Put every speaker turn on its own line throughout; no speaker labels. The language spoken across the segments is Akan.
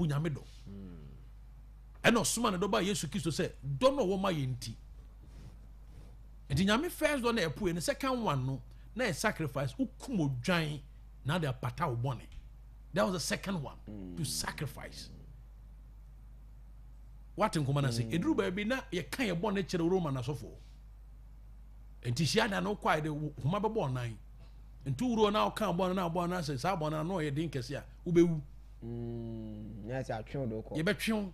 Onyame dɔ. Ɛna ɔsoma ne dɔba Yesu Kristo sɛ dɔ no ɔwɔ ma yɛ nti. Nti Nyame first dɔ na ɛpoe no, second one no na yɛ sacrifice, wokum odwan na de apata wo bɔne. That was the second one, to sacrifice. Wate nkɔmɔ no ase? Ɛduru baabi na yɛka yɛ bɔne kyerɛ Roman asɔfoɔ. Nti hyia da no wokɔ a yɛde homa bɛbɔ ɔnan. Nti wuro na woka bɔne na bɔne na sɛ saa bɔne no ɔyɛ den kɛse a wobɛwu.
Na sɛ atwe wo de wokɔ.
Yɛbɛtwe wo.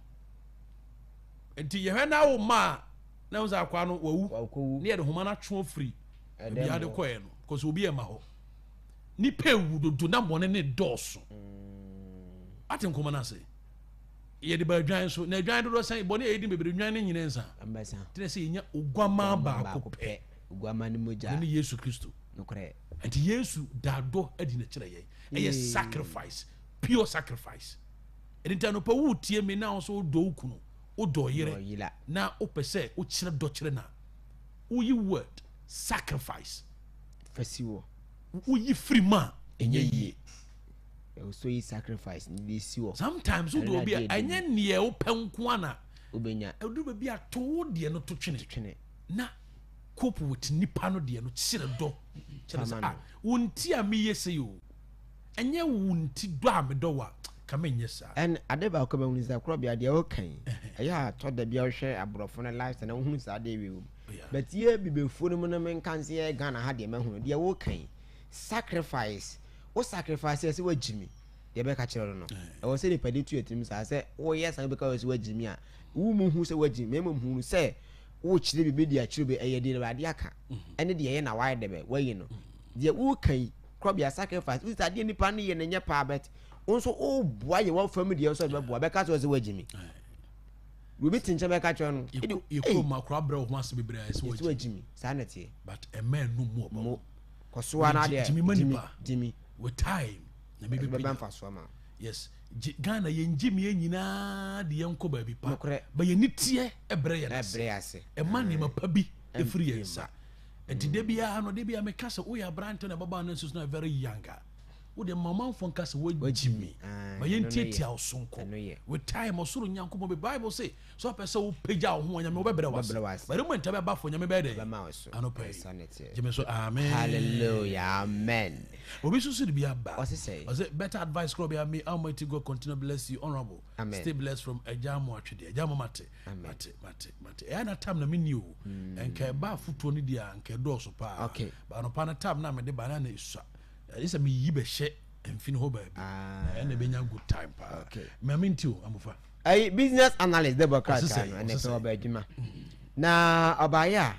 Nti yɛhwɛ na wo ma a na wo sɛ akwaa no wawu.
Wakɔwu.
Ne yɛde homa no atwe afiri
Ɛdɛm
baabi a de
hɔ.
kɔɛ no because obi ɛma hɔ. Nipa ewu dodo na bɔne ne dɔɔso. Ate nkɔmɔ no ase. Yɛde ba adwan so na adwan dodoɔ sɛn bɔne a yɛdi bebree nwan ne nyina nsa.
Ambasa.
Tena sɛ yɛnya oguamaa baako pɛ.
Oguamaa ne mogya.
Ɔno ne Yesu Kristo.
Nokorɛ.
Nti Yesu da dɔ adi na kyerɛ yɛn. Ɛyɛ sacrifice, pure sacrifice. Ɛno nti anɔpa woretie me na wo nso wodɔ wo kunu, wodɔ yere, na wopɛ sɛ wokyerɛ dɔ kyerɛ no a, woyi word sacrifice.
Fasi wɔ.
Woyi firi mu a ɛnyɛ yie.
Ɛwɔ yi sacrifice ne de si wɔ.
Sometimes wodɔ obi a ɛnyɛ neɛ wopɛ nko a na
wobɛnya.
Ɛduru baabi a to wo deɛ no to twene. Na cope with nipa no deɛ no kyerɛ dɔ. Kyerɛ sɛ ah wo nti a meyɛ sei o. Ɛnyɛ wo nti dɔ a medɔ wo a ka menyɛ saa.
And ade baako a mahunu sɛ korɔbea deɛ woka yi ɛyɛ a tɔ da bi a wohwɛ aborɔfo no lifestyle na wohunu saa adeɛ wei wɔ mu but yɛ bibefoɔ no mu no menka nse yɛ Ghana ha deɛ mahunu deɛ woka yi sacrifice wo sacrifice yɛ sɛ woagyi me deɛ bɛka kyerɛ no no ɛwɔ sɛ nipa de tu yɛ tirim saa sɛ woyɛ saa bɛka sɛ woagyi me a wo mu hu sɛ woagyi me mmom hunu sɛ wokyerɛ biribi de akyerɛ bi ɛyɛ deɛ Awurade aka ɛne deɛ ɛyɛ na wayɛ dɛbɛ wayi no deɛ woka yi korɔbea sacrifice wosi adeɛ nipa no yɛ no nyɛ paa but wo nso woboa yɛ wɔfa mu deɛ nso bɛboa bɛka sɛ ɔsɛ woagyi me obi te nkyɛn bɛka kyerɛ no
yɛkuro mu akora brɛ wo ho ase bebree a ɛsɛ
woagyi me saa na teɛ
but ɛmɛ nu mu ɔba
mo kɔsoa no adeɛ
gyimi ma nipa
gyimi
with time na mi
bɛbɛ mfa soa ma
yes Ghana yɛn gyimi yɛn nyinaa de yɛn kɔ baabi pa ba yɛn ni teɛ ɛbrɛ yɛn
ase
ɛma nneɛma pa bi ɛfiri yɛn nsa. Nti da biara no, da biara meka sɛ woyɛ aberante na ababaawa no nso na very young a, wo deɛ ma ɔmanfoɔ nka sɛ woagyi me. Ma yɛntiatia wo so nkɔ. With time, ɔsoro Nyankopɔn bɛ Bible se, sɛ ɔpɛ sɛ wopagya wo ho a, Nyame wɔbɛbrɛ wo ase. But moment a bɛba fo, Nyame bɛyɛ dɛn? Anɔpa yi. Gye me so, amen.
Hallelujah, amen.
Obi nso so de bi aba.
Ɔse sɛn?
Ɔse, better advice korɔ bia, may Almighty God continue bless you, honorable.
Amen.
Stay blessed from Agya Amoatwedeɛ. Agya Amo mate. Mate, mate, mate. Ɛyɛ na tam na menni o. Nka ɛba afotuo no deɛ a, nka ɛdɔɔso paa.
Okay.
Ba anɔpa no tam na mede ba na na ɛsua. Ɛyɛ sɛ meyi bɛhyɛ mfini hɔ baabi.
Ah.
Ɛna ɛbɛnya good time paa.
Okay.
Ma mente o, Amofa.
Ɛyi business analyst dɛ bɔ krataa
Ɔsesɛe,
no ɛnɛ pɛ
ɔsesɛe.
ɔba adwuma. Na ɔbaeɛ a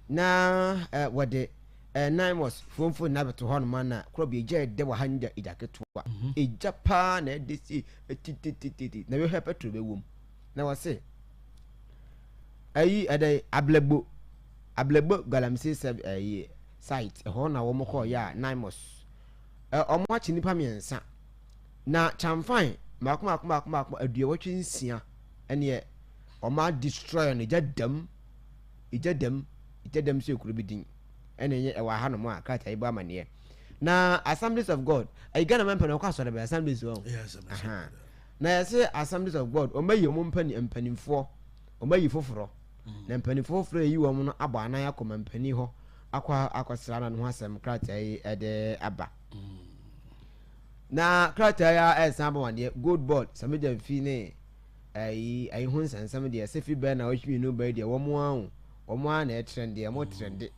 na eh, wɔde eh, Naimos fomfo na bɛto hɔ nom na korɔ bi egya ɛdɛ wɔ ha ngya egya ketewa. Egya paa na ɛde si titititi na bɛhwɛ petrol bɛwom. Na wɔse ayi ɛdɛ ablɛgbo ablɛgbo galamsey sɛ ɛyi site ɛhɔ na wɔn kɔɔ yɛ a Naimos ɛ wɔn akye nipa mmiɛnsa na kyamfan mako mako mako mako aduowɔtwe nsia ɛneɛ wɔn a destroy no egya dam egya dam egya dam so ekuro bi din ɛna ɛnyɛ ɛwɔ aha nom a krataa yi bɔ amaneɛ na Assemblies of God ɛyi Ghana mɛmpɛ na ɔkɔ asɔre bɛ Assemblies wɔn.
Yes, Assemblies of God.
Na yɛse Assemblies of God wɔn ayi wɔn mpani mpanimfoɔ wɔn ayi foforɔ na mpanimfoɔ foforɔ ayi wɔn no abɔ anan akɔ mampanin hɔ akɔ akɔsra na ne ho asɛm krataa yi ɛde aba na krataa yi a ɛresan aba wɔn deɛ gold board samigya mfi ne ɛyi ɛyi ho nsɛnsɛm deɛ sɛ fi bɛn na ɔtwe mmienu bɛyi deɛ wɔn ara o wɔn ara na ɛtrɛn deɛ wɔn trɛn de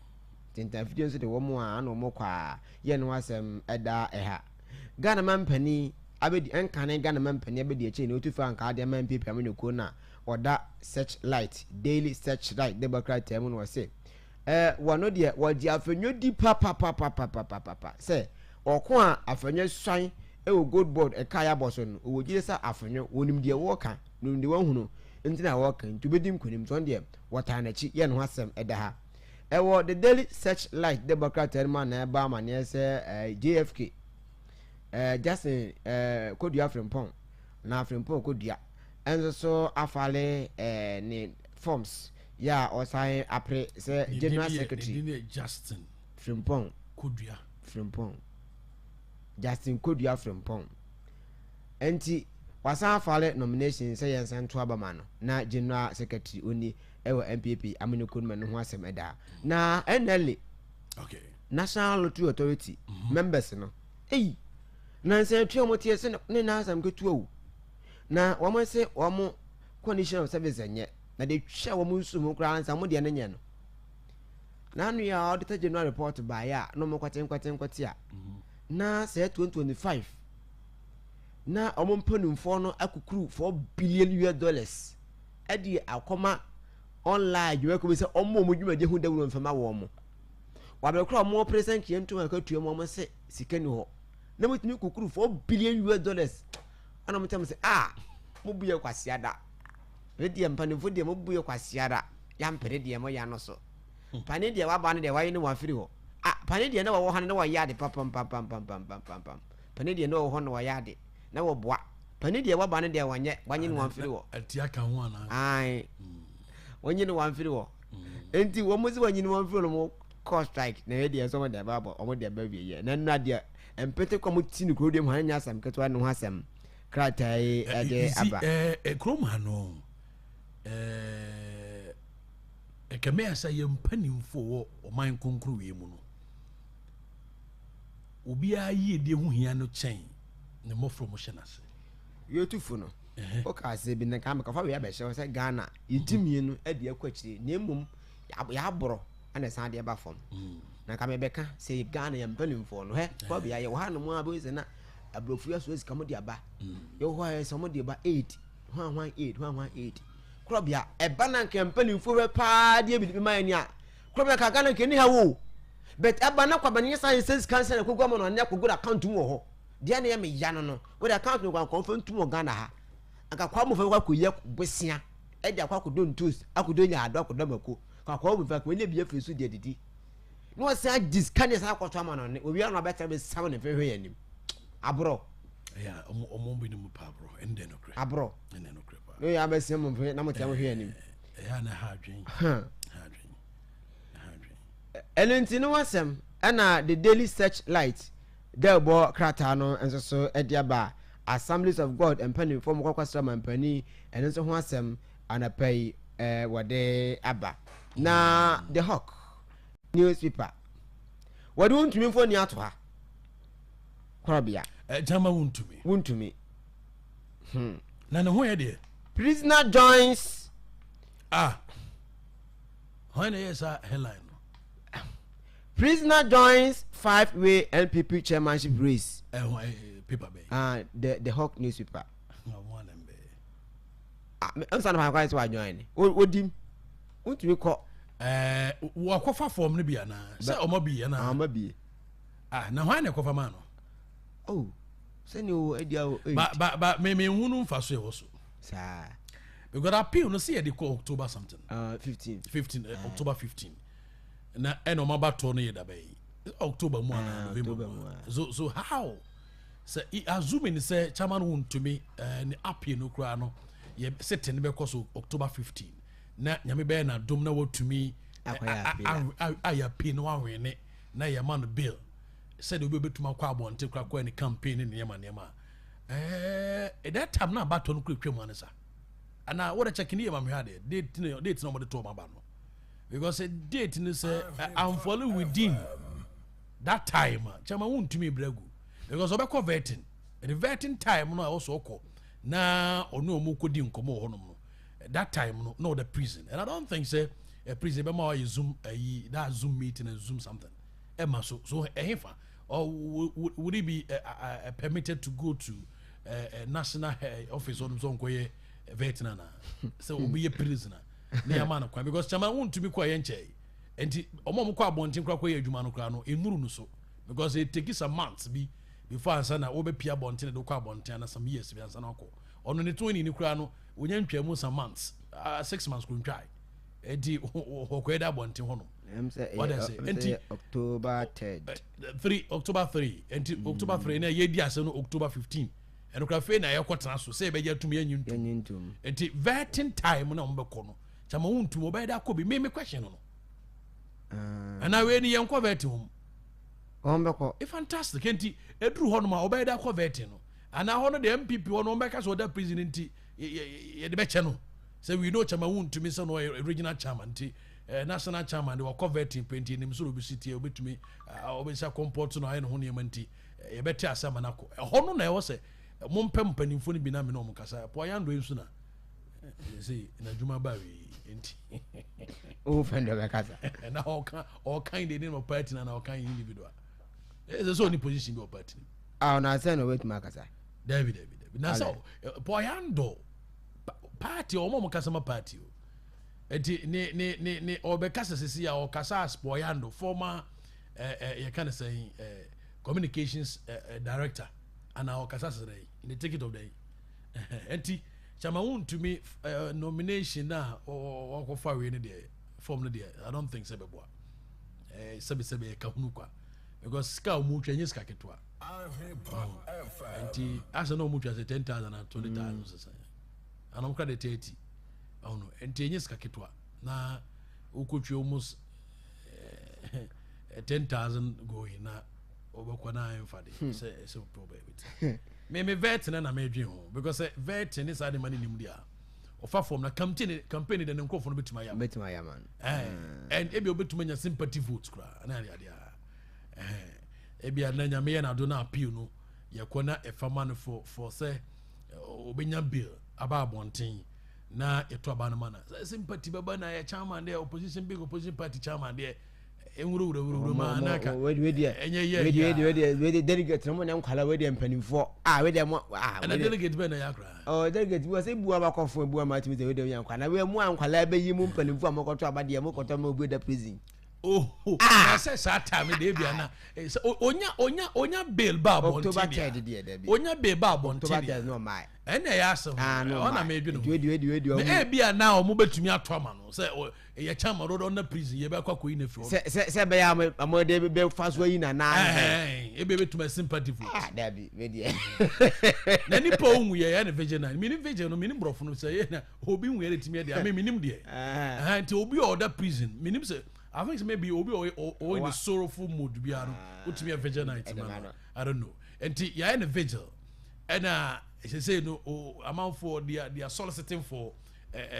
tentanfidie nso de wɔn a ana wɔn kɔ a yɛ ne ho asɛm ɛda ɛha Ghana mampanin abɛdi ɛnkane Ghana mampanin abɛdi akyire na ɔtu frankaa de ama NPP amanyɔkuo no a ɔda Search Light Daily Search Light de bɔ krataa mu no ɔse ɛɛ wɔno deɛ wɔgye afɛnwɔ di papapapapapapa sɛ ɔko a afɛnwɔ suan ɛwɔ gold board ɛka yɛabɔ so no ɔwɔ gyide sɛ afɛnwɔ wɔnim deɛ wɔka wɔnim deɛ wɔahunu nti na wɔka nti wɔbɛdi nkonim nti wɔn deɛ wɔtaa n'akyi yɛ ne ho asɛm ɛda ha ɛwɔ The Daily Search Light de bɔ krataa no mu a na ɛbɔ amaneɛ sɛ ɛɛ JFK ɛɛ Justin ɛɛ Kodua Frimpong na Frimpong Kodua ɛnso so afale ɛɛ ne forms yɛ a ɔsan apere sɛ General Secretary.
Ne din yɛ Justin
Frimpong
Kodua.
Frimpong Justin Kodua Frimpong nti. Wasan afale nomination sɛ yɛnsan nto aba ma no na General Secretary onni wɔ NPP amanyɔkuo no mu ɛno ho asɛm ɛda. Na NLA,
okay.
National Lottery Authority mm -hmm. members no, ei, nansa atua wɔn teɛ sɛ ne nan asɛm ketewa o. Na wɔn se wɔn condition of service nyɛ, na de twa wɔn nsu ho koraa nsa wɔn deɛ no nyɛ no. Na ano yɛ Auditor General report baeɛ a na wɔn kwate nkwate nkwate a, mm-hmm. na sɛ 2025 na wɔn mpanimfoɔ no akukuru 4 billion US dollars ɛde akɔma online adwumakuo bi sɛ wɔn a wɔn dwumadie ho dawuro mfama wɔn mo. Wɔabere koraa wɔn pere sɛ nkeɛ ntom akatua mu wɔn se sika ni hɔ. Na wɔtumi kukuru 4 billion US dollars. Ɛna wɔn tɛm sɛ ah mo bu yɛ kwasiada. Ne deɛ mpanimfoɔ deɛ mo bu yɛ kwasiada. Yampere deɛ mo ya no so. Panin deɛ waba no deɛ wayi ne wafiri hɔ. Ah panin deɛ na wɔwɔ ha no na wɔyɛ ade papampampampampampam. Panin deɛ na wɔwɔ hɔ na wɔyɛ ade na wɔboa. Panin deɛ waba no deɛ wɔnyɛ wanyi ne wamfiri hɔ.
Ɛtia ka ho anaa?
Ae. Wɔnyi ne wamfiri hɔ. Nti wɔn sɛ wɔnyi ne wamfiri hɔ no wɔn kɔ strike na ɛyɛ deɛ nso wɔn deɛ ba abɔ wɔn deɛ ba wie yɛ. Na nnura deɛ mpete kɔ wɔn ti no kuro deɛ mu ha nyɛ asɛm ketewa ne ho asɛm krataa yi ɛde aba.
Ɛɛ kurom ha no ɛɛ ɛkɛmɛ sɛ yɛn mpanimfoɔ wɔ ɔman kronkron wei mu no obiara yiedie ho hia no kyɛn ne mmɔfra mu hyɛ n'ase.
Yɛtu no, woka asɛm bi na nka mekɔfa wei abɛhyɛ hɔ sɛ Ghana yɛgyimie no de akɔ akyire na mmom yɛaborɔ ɛna ɛsan de ɛba fam. Mm. Na nka mebɛka sɛ Ghana yɛ mpanimfoɔ no hɛ kɔbea yɛwɔ ha nom a bɛhu sɛ na aborɔfo yi asoa sika mo de aba. Mm. Yɛwɔ hɔ a sɛ mo de ba aid hwan hwan aid hwan hwan aid. Korɔbea ɛba na nka mpanimfoɔ hwɛ paa deɛ bi ma yɛ ni a korɔbea ka Ghana nka ni ha wo. But ɛba na kwabena nyɛ saa nsɛ sika nsɛ na kogu ama no ane akogu na account mu wɔ hɔ. Deɛ na ɛyɛ me ya no no, wode account no kɔ anka ɔmfa ntum wɔ Ghana ha. Anka kwaa mu fa bɛkɔ akɔyi bosea ɛde akɔ akɔdɔ ntos, akɔdɔ nyaado, akɔdɔ mako. Ka kwaa mu fa ka wɔnyɛ bi afiri so de adidi. Na wɔsan agye sika ne san akɔto ama no ne owia no abɛtena bɛsam ne mfɛhwɛ yɛn anim. Aborɔ.
Ɛyɛ ɔmo ɔmo bi ne mu pa aborɔ ɛne dɛ nokorɛ.
Aborɔ.
Ɛne nokorɛ
pa. Ne yɛ abɛsɛm mo mfɛhwɛ na mo tia mo hwɛ yɛn anim.
Ɛyɛ a na ha adwen. Ha adwen.
Ɛno nti no asɛm ɛna The Daily Searchlight dawubɔ krataa no nso so de aba. Assemblies of God mpanimfoɔ mo kɔkɔsra mampanin ɛno nso ho asɛm anɔpa yi wɔde aba. Na The Hawk newspaper wɔde wontumi mfoni ato ha korɔbea.
Ɛgyama wontumi.
Wontumi.
Na ne ho yɛ deɛ.
Prisoner joins.
Ah. Hwan na ɛyɛ saa headline no?
Prisoner joins five-way NPP chairmanship race.
Ɛho eh, paper bɛyi.
Ah, the Hawk newspaper.
Wɔn na mbɛ.
Ah, nsa na kwan sɛ wa join ne. O dim. Wontumi kɔ.
Ɛɛ, wakɔfa fɔm no bi anaa? Sɛ ɔma bi anaa?
Ɔma bi.
Ah, na hwan na ɛkɔfa maa no?
Oh, sɛni o edi awo.
Ba ba ba me me nhunu nfa so ɛwɔ so.
Saa.
Because appeal no sɛ yɛde kɔ October something.
15.
15 uh, October 15. Na ɛna ɔma ba tɔ no yɛ daba yi. October mu ana November mu. So how? Sɛ assuming sɛ chairman wontumi ne appeal no koraa no yɛ sitting bɛkɔ so October 15. Na nyame bɛyɛ na dom na watumi ayɛ appeal no wawene na yɛma no bill. Sɛdeɛ obi bɛtumi akɔ abɔnten koraa kɔ ne campaign ne nneɛma nneɛma. Ɛɛ that time na abatɔ no kura twam ano sa. Ana wɔde check ne yɛ ma mehwɛ adeɛ date ne date na wɔde to wɔn aba no because date ne sɛ amfɔle within that time a kyɛnma wontumi brɛ gu because ɔbɛkɔ vetting the vetting time no a ɔsɔ ɔkɔ na ɔne wɔn kɔ di nkɔmɔ wɔ hɔnom no that time no na ɔda prison and I don't think sɛ a prison bɛma ɔyɛ zoom ayi that zoom meeting and zoom something ɛma so so ɛhefa or would he be permitted to go to national office ɔnom sɛ ɔnkɔyɛ vetting ana sɛ obi yɛ prisoner na yɛama no kwan because kyama wontumi kɔ ɛyɛ nkyɛe nti ɔmo a ɔmo kɔ abɔnten koraa kɔyɛ adwuma no koraa no ɛnuru no so because it take some months bi before ansa na wobɛpia abɔnten de wokɔ abɔnten ana some years bi ansa na wakɔ ɔno ne to ni koraa no wonya ntwa mu some months 6 months kò ntwae nti ɔkɔyɛ dɛ abɔnten hɔ nom
wɔde sɛ nti October 3rd
3 October 3 nti October 3 na yɛdi asɛm no October 15 ɛno kora afei na yɛkɔ tena so sɛ yɛbɛgye atum yɛnyi ntum nti vetting time na wɔn bɛkɔ no kyama wo ntum wɔbɛyɛ dɛ akɔ bi me question no no ɛna wei ni yɛnkɔ vetting wɔm
wɔn bɛkɔ
e fantastic nti eduru hɔ nom a wɔbɛyɛ dɛ akɔ vetting no. Anaa hɔ no deɛ NPP hɔ no wɔbɛka sɛ ɔda prison nti yɛde bɛkyɛ no sɛ we know chairman wontumi sɛ no ɔyɛ regional chairman nti eh, national chairman de wakɔ vetting pɛ nti ɛnim sɛ obi si tie obɛtumi ɔbɛsi akɔmpɔto no ayɛ ne ho nneɛma nti eh, yɛbɛte ase ama no akɔ ɛhɔ no na ɛwɔ sɛ eh, mompɛ mpanimfoɔ no bi na me ne ɔmo kasa pɔayando yi nso na sɛ n'adwuma ba wei nti
wo fɛn dɛ bɛkasa
na ɔka ɔkan de ne no party na na ɔkan individual ɛsɛ sɛ ɔne position bi wɔ party no
Ah, ɔno asɛn na ɔbɛtumi akasa.
Dabi dabi dabi. Na sɛ Pɔyando party ɔmo ɔmo kasa ma party o. Eti ne ne ne ne ɔbɛkasa sisi a ɔkasa as Pɔyando former ɛɛ ɛ yɛka ne sɛn ɛ communications ɛ ɛ director ana ɔkasa sɛ dɛ in the ticket of dɛ. Eti kyama wuntumi ɛ nomination na ɔkɔfa wei ne deɛ form no deɛ I don't think sɛ bɛboa. Ɛɛ sɛbi sɛbi ɛka hunu kwa. Because sika a wɔn twa nye sika ketewa. Nti asɛ na wɔn twa sɛ 10,000 and 20,000 sesa ana wɔn kora de 30 ɔno nti enye sika ketewa na wokɔtwa almost 10,000 going na wɔbɛkɔ na ɛmfa de sɛ sɛ wopɛ baabi ti me me vet na na medwen ho because sɛ vet ne saa de ma ne nim deɛ a ɔfa fam na campaign campaign de ne nkurɔfoɔ no bɛtumi ayɛ
bɛtumi ayɛ ama no
and ebi obɛtumi anya sympathy vote koraa na ade adeɛ a ebi a na nyame yɛ n'ado na appeal no yɛkɔ na ɛfa ma no for sɛ obɛnya bill aba abɔnten na yɛto aba no ma na sɛ sympathy bɛba na yɛ chairman deɛ opposition big opposition party chairman deɛ nwurawurawurawura mu a na aka ɛnyɛ yɛ
yɛ wei delegate no mo ne nkwala wei deɛ mpanimfoɔ a wei deɛ mo a
ɛna delegate bɛn na yɛ akora
ɔ delegate bi wɔ sɛ ebu aba kɔfo ebu ama tumi sɛ wei deɛ yɛ nkwala wei mu a nkwala bɛyi mu mpanimfoɔ a mokɔtɔ aba deɛ mokɔtɔ ma obi da prison.
Oh, ah sɛ saa time de ebi ana sɛ onya onya onya bail ba abɔnten
October 3rd deɛ dɛbi
onya bail ba abɔnten
October 3rd no ɔmaa
ɛna ɛyɛ asɛm ɔna mɛ edwene ho mɛ ebi a na ɔmo bɛtumi ato ama no sɛ ɛyɛ kyɛn ma dodo ɔna prison yɛ bɛ akɔ akɔyi na fi hɔ.
Sɛ sɛ sɛ bɛyɛ a mo de bɛ fa so ayi na naa.
Ɛhɛn ebi ebi tuma sympathy vote.
Ah dabi bɛ deɛ.
Na nipa ohun yɛ yɛ ne virgin na mi ni virgin no mi ni borɔfo no sɛ yɛ na obi hu yɛ de tumi yɛ de ame mi nim deɛ. Ɛhɛn nti obi a ɔda prison mi nim sɛ I think maybe obi a ɔyɛ ɔwɔ in the sorrowful mood biara no otumi yɛ virgin night ma no I don't know nti yɛayɛ ne vigil ɛna sese no amanfoɔ they are soliciting for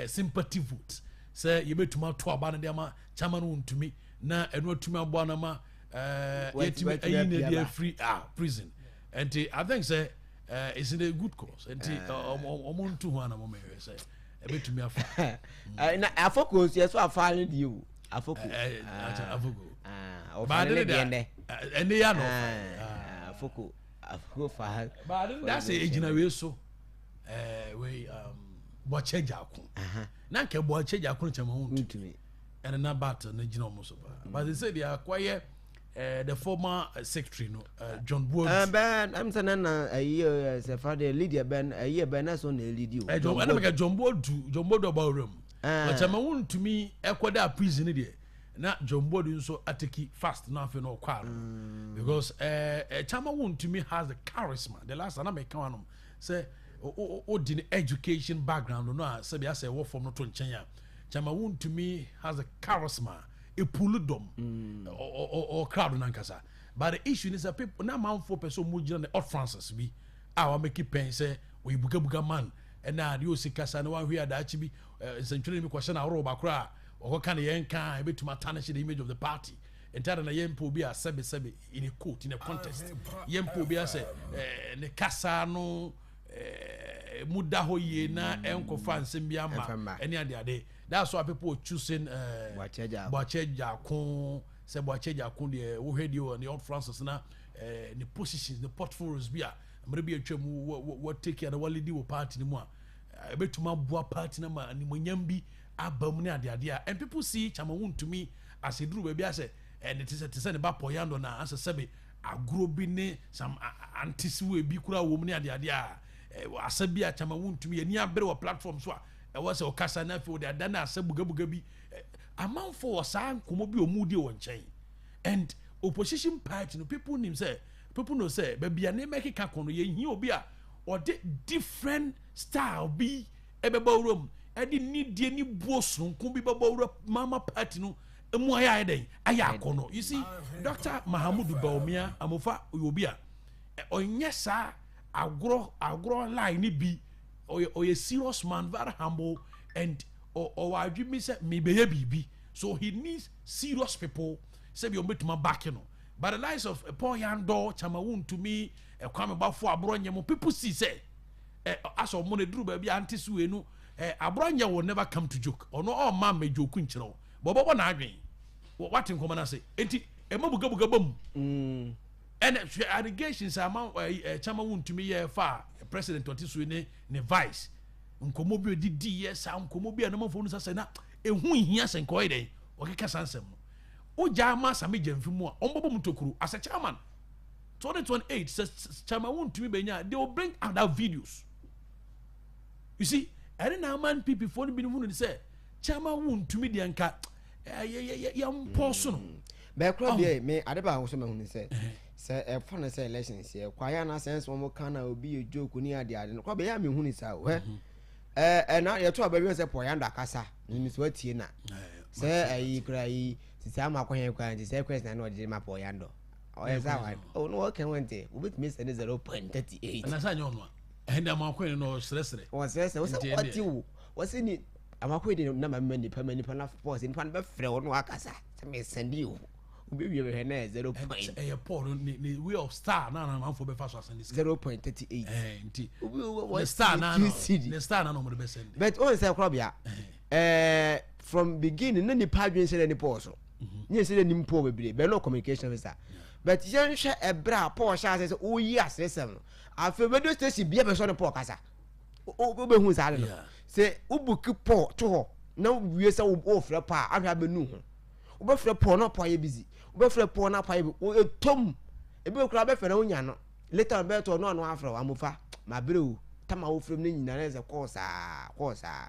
sympathy vote sɛ yɛbɛtumi ato aba no de ama chairman no ntumi na ɛno atumi aboa no ma yɛtumi ayi no de afiri ah, prison. Nti I think sɛ it's in a good cause. Nti ɔmo nto ho ana mo mɛhwɛ sɛ ɛbɛtumi afa.
Na afoko nso yɛ so afa no deɛ o afoko.
Afoko.
Ɔfa ne deɛ nɛ.
Ɛne yɛ na ɔfa.
Afoko afoko fa.
Baade da sɛ egyina wei so wei bɔkyɛ gyaako na nka bɔkyɛ gyaako no kyɛn ho ntumi ɛne na bat no gyina ɔmo so paa but sɛ deɛ akɔyɛ the former secretary no John Boadu.
Bɛn ɛm sɛ nana ɛyi sɛ fa de lead bɛn ɛyi bɛn na so na elidi
o. John ɛna mɛka John Boadu John Boadu ɔba owura mu. Ɔkyɛ ma wuntumi ɛkɔ da prison deɛ na John Boadu nso ateki fast na afei na ɔkɔ ano because ɛɛ Chairman Wontumi has the charisma the last time na mɛka wa nom sɛ o di ne education background no a sɛbi asɛ ɛwɔ fam no to nkyɛn a Chairman Wontumi has the charisma epulu dɔm ɔ crowd nankasa but the issue ni sɛ people na amanfoɔ pɛ sɛ ɔmo gyina ne utterances bi a wameki pɛn sɛ ɔyɛ bugabuga man ɛna adeɛ osi kasa na wahwe adaakye bi nsɛntwerɛ bi kɔhyɛ na ahorow baako a ɔkɔka ne yɛn ka a ebɛtumi atarnish the image of the party. Nti ada na yɛn mpɛ obi a sɛbe sɛbe in a quote in a contest yɛn mpɛ obi a sɛ ne kasa no mu da hɔ yie na ɛnkɔfa nsɛm bi ama ɛne ade ade. That's why people were choosing Boakye Agyarko sɛ Boakye Agyarko deɛ wohwɛ deɛ wɔ ne utterances na ne positions ne portfolios bi a mmerɛ bi atwa mu wɔ take care na wɔledi wɔ party no mu a ɛbɛtumi aboa party no ma animonyam bi aba mu ne ade ade a and people see Chairman Wontumi as eduru baabi asɛ ɛne te sɛ te sɛ ne ba Pɔyando na asɛ sɛbe agorɔ bi ne some antisiwe bi kura wɔ mu ne ade ade a asɛ bi a Chairman Wontumi ani abere wɔ platform so a ɛwɔ sɛ ɔkasa na afei ɔde ada na asɛ bugabuga bi amanfo wɔ saa nkɔmɔ bi ɔmu di wɔ nkyɛn and opposition party no people nim sɛ people know sɛ baabi a nneɛma keka kɔ no yɛhia obi a ɔde different style bi ɛbɛbɔ wura mu ɛde nidie ne buo sononko bi bɛbɔ wura mama party no mu ayɛ ayɛ dɛn ayɛ akɔnɔ. You see, Dr. Mahamudu Bawumia Amofa yɛ obi a ɔnyɛ saa. Agorɔ agorɔ line ne bi. Ɔyɛ ɔyɛ serious man, very humble and ɔwɔ adwene bi sɛ mebɛyɛ biribi. So he needs serious people sɛ bi ɔmbɛtumi abacke no. But the likes of Paul Yandor, Chairman Wontumi, Kwame Bafo, Aborɔ Nyɛ people see sɛ asɛ ɔmo no eduru baabi a ante so wei no, Aborɔ Nyɛ will never come to joke. Ɔno ɔmma mmɛ joke nkyerɛ wo. But ɔbɛbɔ n'adwene. Wate nkɔmɔ no ase. Enti ɛma bugabuga ba mu. Ɛna hwɛ allegations a ama Chairman Wontumi yɛ fa president ɔte so ne ne vice. Nkɔmɔ bi odidi yɛ saa nkɔmɔ bi a namanfoɔ no sɛ na ehu nhia sɛ nkɔyɛ dɛn ɔkeka saa nsɛm no. Wogya ama Sammy Gyamfi mu a ɔmbɔbɔ mu tokuro as a chairman. 2028 sɛ Chairman Wontumi bɛnya, they will bring other videos. You see, ɛne na ama NPP foɔ no binom hunu sɛ Chairman Wontumi deɛ nka yɛmpɔ so no.
Bɛɛkora bia me ade baako so mahunu sɛ sɛ ɛfa no sɛ elections yɛ kwaeɛ anaasɛ ɛnsɛ wɔn ka na obi yɛ joke ne ade ade no kora bɛyɛ a mehunu saa o hɛ ɛɛ ɛna yɛto aba bi sɛ pɔyando akasa ne so atie na sɛ ɛyi kora yi sisi ama akɔhɛn kora nti sɛ question na ɔde ma pɔyando ɔyɛ sɛ awa o no wɔkɛ wɔn nti wobɛtumi sɛ ne 0.38
ɛna sɛ anyɛ ɔno a ɛhɛn de ama akɔhɛn no ɔsrɛsrɛ
wɔsrɛsrɛ wɔsɛ wɔte wo wɔsɛ ni amakɔhɛn de nama ma nipa ma nipa na pɔs nipa no bɛfrɛ wɔn wakasa sɛ mesɛnde o wobɛwie bɛhwɛ na yɛ 0 point
ɛyɛ Paul no ne way of star na na amanfoɔ bɛfa so asɛnde
sika 0.38
nti ne star na ne star na na ɔmo de bɛsɛnde.
But wɔn sɛ korɔbea from beginning na nipa adwene sɛ ne Paul so ne yɛ sɛ ne nim Paul bebree bɛn no communication officer, but yɛnhwɛ ɛbrɛ a Paul hyɛ ase sɛ ɔyi aseresɛm no, afei radio station bia bɛsɔ ne Paul kasa, wobɛhu saa de no sɛ wobuki Paul to hɔ na wie sɛ wofrɛ Paul a, ahwɛ abɛnu ho, wobɛfrɛ Paul na Paul ayɛ busy, wobɛfrɛ Paul na Paul ayɛ busy, ɛtɔm ebi wɔ koraa wobɛfrɛ na wonya no later on bɛyɛ tɔ no ano afrɛ wo amofa mabrɛ o tama wofrɛ mu no nyinaa na sɛ kɔɔ saa kɔɔ saa.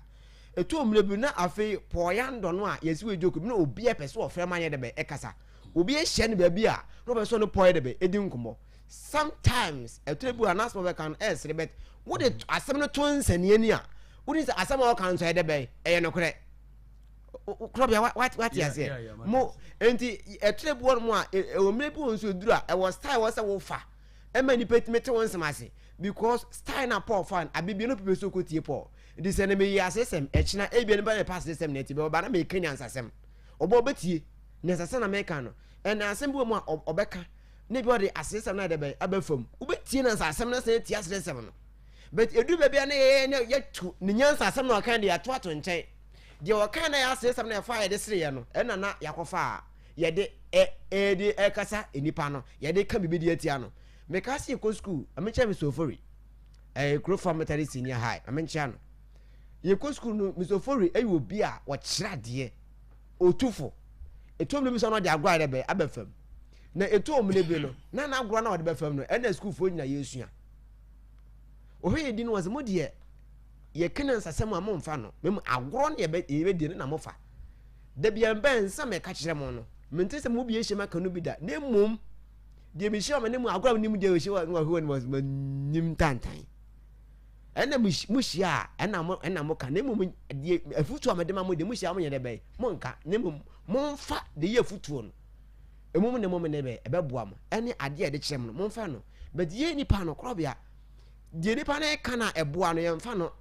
Ɛtɔ mmerɛ bi na afei Paul yandɔ no a yɛsi wɔ joke bi na obi a pɛ sɛ ɔfrɛ ma nyɛ dɛbɛ ɛkasa, obi ahyia no baabi a na ɔpɛ sɛ ɔne Paul yɛ dɛbɛ ɛdi nkɔmmɔ. Sometimes ɛtɔ bi a n'asɛm ɔbɛka no ɛsere, but wode asɛm no to nsɛnniɛ ni a wode sɛ asɛm a ɔka nso ɛyɛ dɛbɛ ɛyɛ nokorɛ korɔbea, wate aseɛ mo. Nti ɛtɔ bi wɔ mu a ɛwɔ mmerɛ bi wɔ nso ɛduru a ɛwɔ style wɔ sɛ wofa ɛma nipa tumi te wo nsɛm ase, because style na Paul fa no abibie no pepɛ so kɔ tie Paul. Nti sɛ ne meyi asesɛm ɛkyena ebia nipa ne pa asesɛm na ɛti bɛ ɔba na meka nyansasɛm ɔbɔ ɔbɛtie nyansasɛm na meka no. Ɛna asɛm bi wɔ mu a ɔbɛka na ebi ɔde asesɛm na ɛde bɛn aba fam, wobɛtie nyansasɛm na sɛ ɛtie asesɛm no, but edu baabi a na yɛyɛ na yɛtu ne nyansasɛm na ɔka de yɛato ato nkyɛn. Deɛ ɔka na yɛ asesɛm na yɛfa a yɛde sereɛ no ɛna na yɛakɔfa a yɛde ɛ ɛde ɛkasa nipa no yɛde ka biribi de atia no. Meka se yɛkɔ sukuu, amekyɛ me sofori ɛyɛ kuro fa Methodist Senior High, amenkyea no. Yɛkɔ sukuu no, Mr. Ofori ɛyɛ obi a ɔkyerɛ adeɛ, ɔtufo. Ɛtɔ mmerɛ bi sɛ ɔno ɔde agorɔ ayɛ dɛ aba fam. Na ɛtɔ mmerɛ bi no, na n'agorɔ no a ɔde bɛ fam no, ɛna sukuufoɔ nyina yɛsua. Ɔhwɛ yɛ di no wɔ sɛ, mo deɛ, yɛka nyansasɛm a momfa no, mmom agorɔ no yɛbɛdi no na mofa. Da bia mbɛ nsa mɛka kyerɛ mo no, mente sɛ mo bi ahyia maka no bi da, na mmom deɛ mehyia wɔn anim agorɔ a menim deɛ mehyia wɔn wɔn wɔn wɔn nim tantan. Ɛna mo hyia a ɛna mo ɛna mo ka, na mmom deɛ afutuo a mede ma mo deɛ mo hyia mo nyɛ dɛ bɛyɛ mo nka, na mmom mo nfa deɛ yɛ afutuo no emu ne mo ne bɛ ɛbɛboa mo ɛne adeɛ a yɛde kyerɛ mo no mo nfa no. But yɛ nipa no korɔbea deɛ nipa no ɛka na ɛboa no yɛnfa no.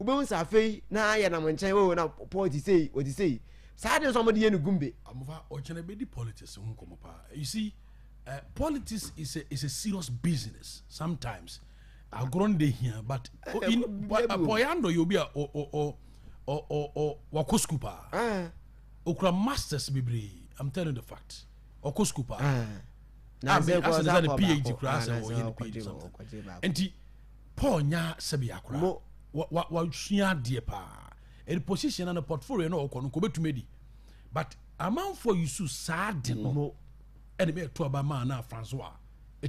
Wobɛhu sɛ afei na yɛnam nkyɛn o na Paul ti sei ɔti sei saa de nso ɔmode yɛ no gumbe.
Amofa ɔkyɛnɛ bɛdi politics ho nkɔmmɔ paa. You see, politics is a serious business sometimes. Agorɔ no de hia, but Paul Yando yɛ obi a wakɔ school paa. Okura masters bebree. I'm telling you the fact. Ɔkɔ school paa.
Asɛ
ne PhD koraa sɛ ɔyɛ ne PhD something. Nti Paul nya sɛbi akora wasua adeɛ paa. Ɛde position na ne portfolio na ɔkɔ no nkɔbɛtumi adi. But amanfoɔ yusu saa de no ɛde bɛyɛ to aba maa na Francois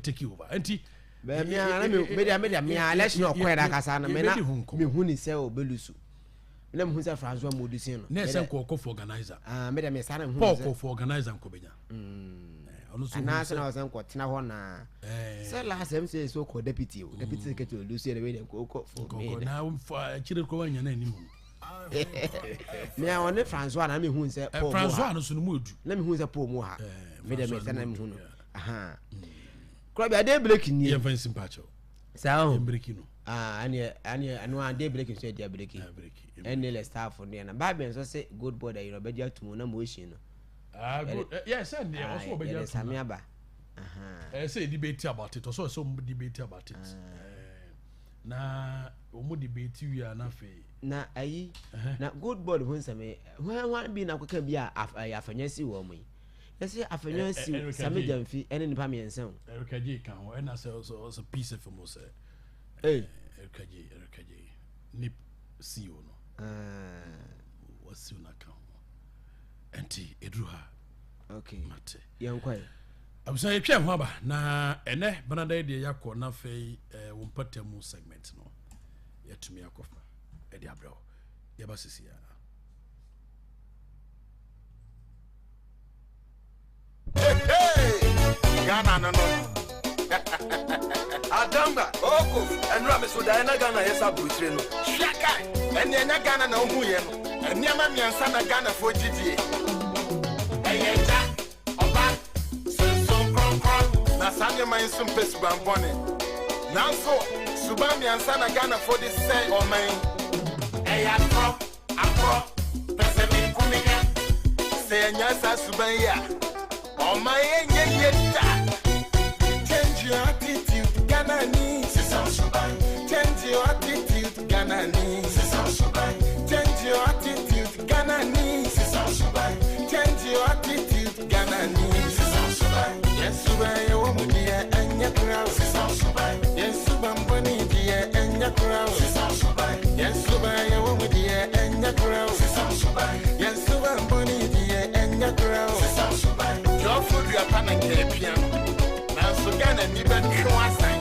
take over. Nti
media election ɔkɔɛ da kasa no me na mehu ne sɛ ɔbɛlusu na mehu sɛ Francois mu ɔdu sin no.
Ne sɛ nkɔ ɔkɔ for organizer.
Ah, media me saa na mehu.
Paul kɔ for organizer nkɔbɛnya.
Anaasɛ na ɔsɛ nkɔtena hɔ na sɛ last time sɛ sɛ ɔkɔ deputy o deputy secretary ɔlusu yɛ dɛ nkɔ ɔkɔ for me.
Na akyire kɔ wanya na anim.
Mea ɔne Francois na mehu sɛ
Paul Francois no so no mu edu.
Na mehu sɛ Paul mu ha. Me dɛ me sɛ na mehu no. Aha. Kora bi ade break nie.
Yɛmfa nsi mpakyɛw.
Saa o.
Yɛn breki no.
Ah, ɛneɛ ɛneɛ ɛno a de breki nso yɛ de breki.
Ah, breki.
Ɛne lɛ staff no yɛ na baabi nso se gold board ayi no ɔbɛgye atum na motion no.
Ah, good. Yeah, sɛ deɛ ɔso ɔbɛgye atum.
Yɛde same aba.
Ɛɛ sɛ yɛ debate about it ɔsɔ sɛ ɔmo debate about it. Na ɔmo debate wie a na afei.
Na ayi na gold board ho nsɛm yi hwan hwan bi na akɔka bi a afanya si wɔn mu yi. Yɛsɛ afanya si Sami Gyamfi ɛne nipa mmiɛnsa o.
Erica J ka ho ɛna sɛ ɔsɛ ɔsɛ Peace FM sɛ. Erica J Erica J nip CEO no. Wasiw na ka ho. Ɛnti eduru ha.
Okay.
Mate.
Yɛn kɔ yɛ.
Abusua yɛtwa ho aba na ɛnɛ benada yi deɛ yɛakɔ na afei eh, wo mpata mu segment no yɛatumi akɔfa ɛde abrɛ wo yɛba sisi a.
Ghana no no.
Adamba,
Oko,
ɛnura me so daeɛ na Ghana yɛ sɛ aburukyire no.
Hwɛ kae, ɛnneɛ ɛnyɛ Ghana na wohu yɛ no. Nneɛma mmiɛnsa na Ghanafoɔ gye die. Ɛyɛ Agya, Ɔba, Sunsum Kronkron. Na saa nneɛma yi nso mpɛ suban bɔne. Nanso, suban mmiɛnsa na Ghanafoɔ de sɛe ɔman yi. Ɛyɛ atorɔ, akorɔ, pɛsɛmenkominya. Sɛ yɛannya saa suban yi a, ɔman yi nyɛ yie da. Change your attitude, Ghanani. Sesa wo suban. Change your attitude, Ghanani. Sesa wo suban. Change your attitude, Ghanani. Sesa wo suban. Change your attitude, Ghanani. Sesa wo suban. Yɛn suban yɛ wɔ mu deɛ ɛnyɛ koraa o. Sesa wo suban. Yɛn suban bɔne deɛ ɛnyɛ koraa o. Sesa wo suban. Yɛn suban yɛ wɔ mu deɛ ɛnyɛ koraa o. Sesa wo suban. Yɛn suban bɔne deɛ ɛnyɛ koraa o. Sesa wo suban. Dwɔfo dua pa na nka apia no. Nanso Ghana ni bɛtwe wo asan.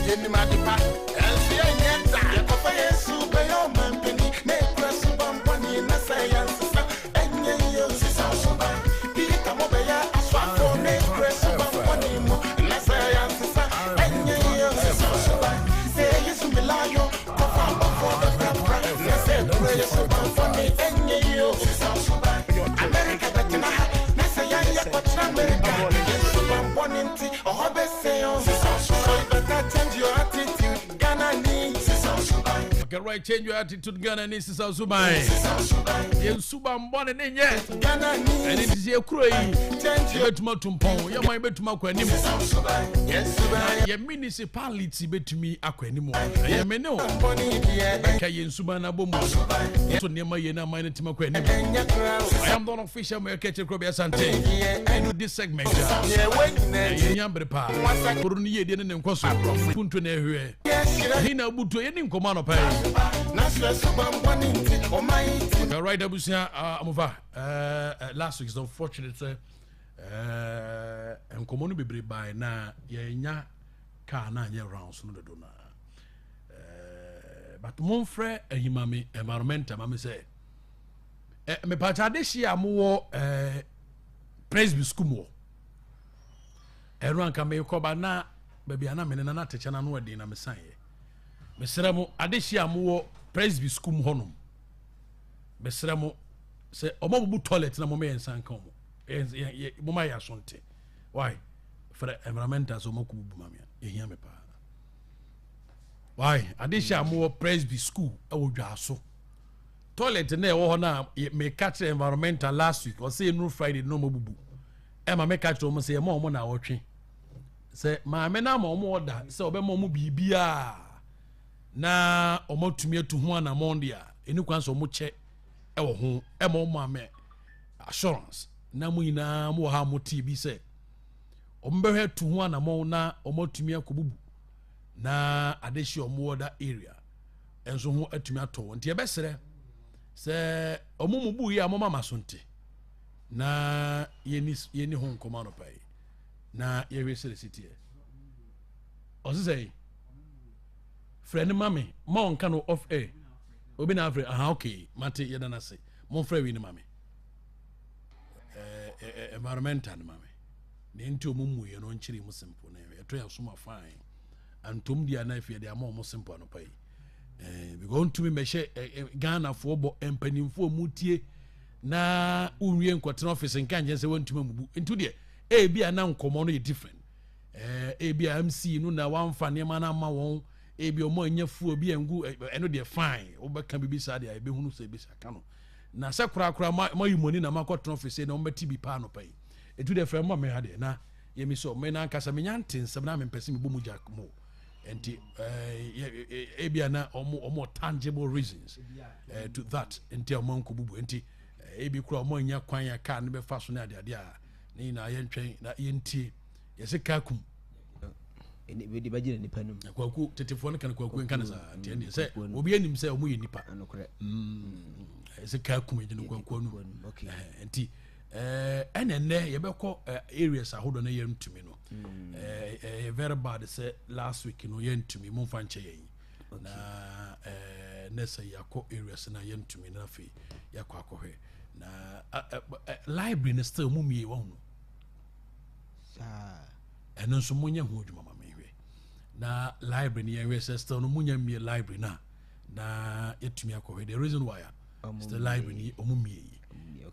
Yɛnim ade pa, nanso yɛnyɛ da. Yɛkɔfa yɛn su bɛyɛ ɔmampanin na ekura suban bɔne na sɛ yɛnsesa ɛnyɛ yie o. Sesa wo suban. Peter mo bɛyɛ asoafoɔ na ekura suban bɔne mu na sɛ yɛnsesa ɛnyɛ yie o. Sesa wo suban. Sɛ Yesu Milayo kɔfa abɔfoɔ bɛprapra na sɛ ekura yɛ suban bɔne ɛnyɛ yie o. Sesa wo suban. America bɛtena ha na sɛ yɛn yɛkɔtena America yɛn suban bɔne nti ɔhɔ bɛsɛe o. Sesa wo suban. So you better change your attitude, Ghana ni. Sesa wo suban.
Okay, right, change your attitude, Ghana ni sisa wo suban.
Sesa wo suban.
Yɛn suban bɔne ne nyɛ.
Ghana ni.
Ɛne nti sɛ yɛkuro yi,
Change your
yɛbɛtumi atu mpɔn, yɛn man bɛtumi akɔ anim.
Sesa wo suban. Yɛn suban.
Yɛn municipality bɛtumi akɔ anim. Ɛyɛ me ne wo.
Bɔne deɛ
Bɛka yɛn suban no abɔ mu. So nneɛma yie na aman no tumi akɔ anim.
ɛnyɛ koraa o.
I am the official Mayor Ketchel Krobi Asante. Ɛnu this segment a.
Deɛ ɛwɔ nyinaa akyi.
Yɛn abere paa. Koro no yie deɛ ne ne nkɔ so. Punto na ɛhwɛ.
Yɛhyira
Ɛhe na abutuo yɛne nkɔmmɔ anɔpa yi.
Nanso ɛsuban bɔne nti ɔman yi ti.
Okay, right, abusua, amofa. Last week is unfortunate sɛ nkɔmmɔ no bebree bae na yɛnya car na anyɛ rounds no dodo na. But momfrɛ ahimame environmental ma me sɛ mepakyɛ adehye a mowɔ Presby school mu hɔ. Ɛno anka mekɔba na baabi a na mene na na atɛkyɛ no ano ɛden na mesaeɛ. Mesrɛ mo adehye a mowɔ Presby school mu hɔnom. Mesrɛ mo sɛ ɔmo abubu toilet na moma yɛn nsa nka ɔmo. Moma yɛ aso nte. Why? Frɛ environmental sɛ ɔmo akɔbubu ma me a. Ɛhia me paa. Why? Adehye a mowɔ Presby school ɛwɔ Dwaso. Toilet na ɛwɔ hɔ na meka kyerɛ environmental last week ɔsɛ ɛnuru Friday na ɔmo abubu. Ɛma meka kyerɛ ɔmo sɛ yɛma ɔmo na awɔtwe. Sɛ maame no ama ɔmo ɔda sɛ ɔbɛma ɔmo biribiara na ɔmo atumi atu ho anammɔn deɛ a ɛni kwan sɛ ɔmo kyɛ ɛwɔ ho. Ɛma ɔmo maame assurance na mo nyinaa mo wɔ ha a mo te bi sɛ ɔmo bɛhwɛ atu ho anammɔn na ɔmo atumi akɔbubu na adehye ɔmo wɔ da area nso ho atumi atɔ wɔn. Nti yɛbɛsrɛ sɛ ɔmo mu bu yi a mo mama so nte na yɛni ho nkɔmɔ anɔpa yi na yɛhwɛ sɛ ɛsi teɛ. Ɔse sɛ frɛ no ma me ma ɔnka no off air. Obi na afrɛ. Aha, okay, mate, yɛda no ase. Momfrɛ wi no ma me. Environmental no ma me. Na nti ɔmo mmuiɛ no ɔnkyerɛ mu simple na ɛtɔ yɛ asoma fine. Antom deɛ na afei de ama ɔmo simple anɔpa yi. Because ntumi mmɛhyɛ Ghanafoɔ bɔ mpanimfoɔ mu tie na wonwie nkɔtena office nka nkyɛn sɛ wantumi amubu. Nti deɛ ebi a na nkɔmmɔ no yɛ different. Ebi a MC no na wamfa nneɛma no ama wɔn. Ebi ɔmo anya fuo bi angu ɛno deɛ fine, wobɛka biribi saa deɛ ɛbɛhunu sɛ ebi sa ka no. Na sɛ korakora mo ayi mo ani na mo akɔtena ɔfise na wɔbɛte bi paa anɔpa yi. Etu deɛ frɛ mo a me ha deɛ na yɛmi sɛ me nankasa menya nte nsɛm na mempɛ sɛ mebɔ mu gya mo. Nti ebi a na ɔmo tangible reasons to that nti a ɔmo ankɔ bubu nti ebi kura ɔmo anya kwan a kaa no bɛfa so ne adeade a ne nyinaa yɛntwɛn na yɛntie yɛsɛ kaa kum.
Ebi bɛgyina nipa no mu.
Kwaku tetefoɔ no ka no kwaku nka no saa nti ɛndeɛ sɛ obi anim sɛ ɔmo yɛ nipa. Ɛsɛ kaa kum egyina kwaku no nti ɛna nnɛ yɛbɛkɔ areas ahodoɔ no yɛntumi no. Ɛyɛ very bad sɛ last week no yɛntumi mo nfa nkyɛ yɛn na ɛɛ sɛ yɛakɔ areas na yɛntumi na afei yɛakɔ akɔhwɛ na library no still mo mie wɔn no ɛno nso monyɛ ho adwuma ma mehwɛ na library no yɛhwɛ sɛ still no monya mmie library no a na yɛtumi akɔhwɛ. The reason why a still library no ɔmo mmie yi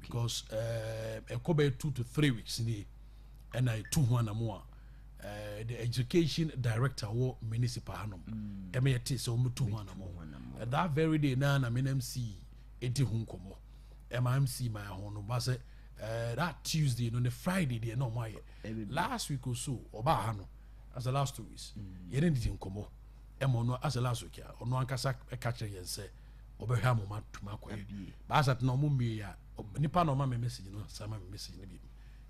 because ɛkɔ bɛyɛ 2 to 3 weeks ni ɛna ɛtu ho anamo a the education director wɔ municipal hanom ɛmɛ yɛte sɛ ɔmo tu ho anamo. That very day na na me MC ɛdi ho nkɔmmɔ ɛma MC ma ɛho no ba sɛ that Tuesday no ne Friday deɛ na ɔmo ayɛ. Last week or so ɔbaa ha no as the last 2 weeks yɛne didi nkɔmmɔ ɛma ɔno as the last week a ɔno ankasa ɛka kyerɛ yɛn sɛ ɔbɛhwɛ amoma tuma akɔyɛ baasa tena ɔmo mmie a nipa na ɔma me message no saa ma me message no bi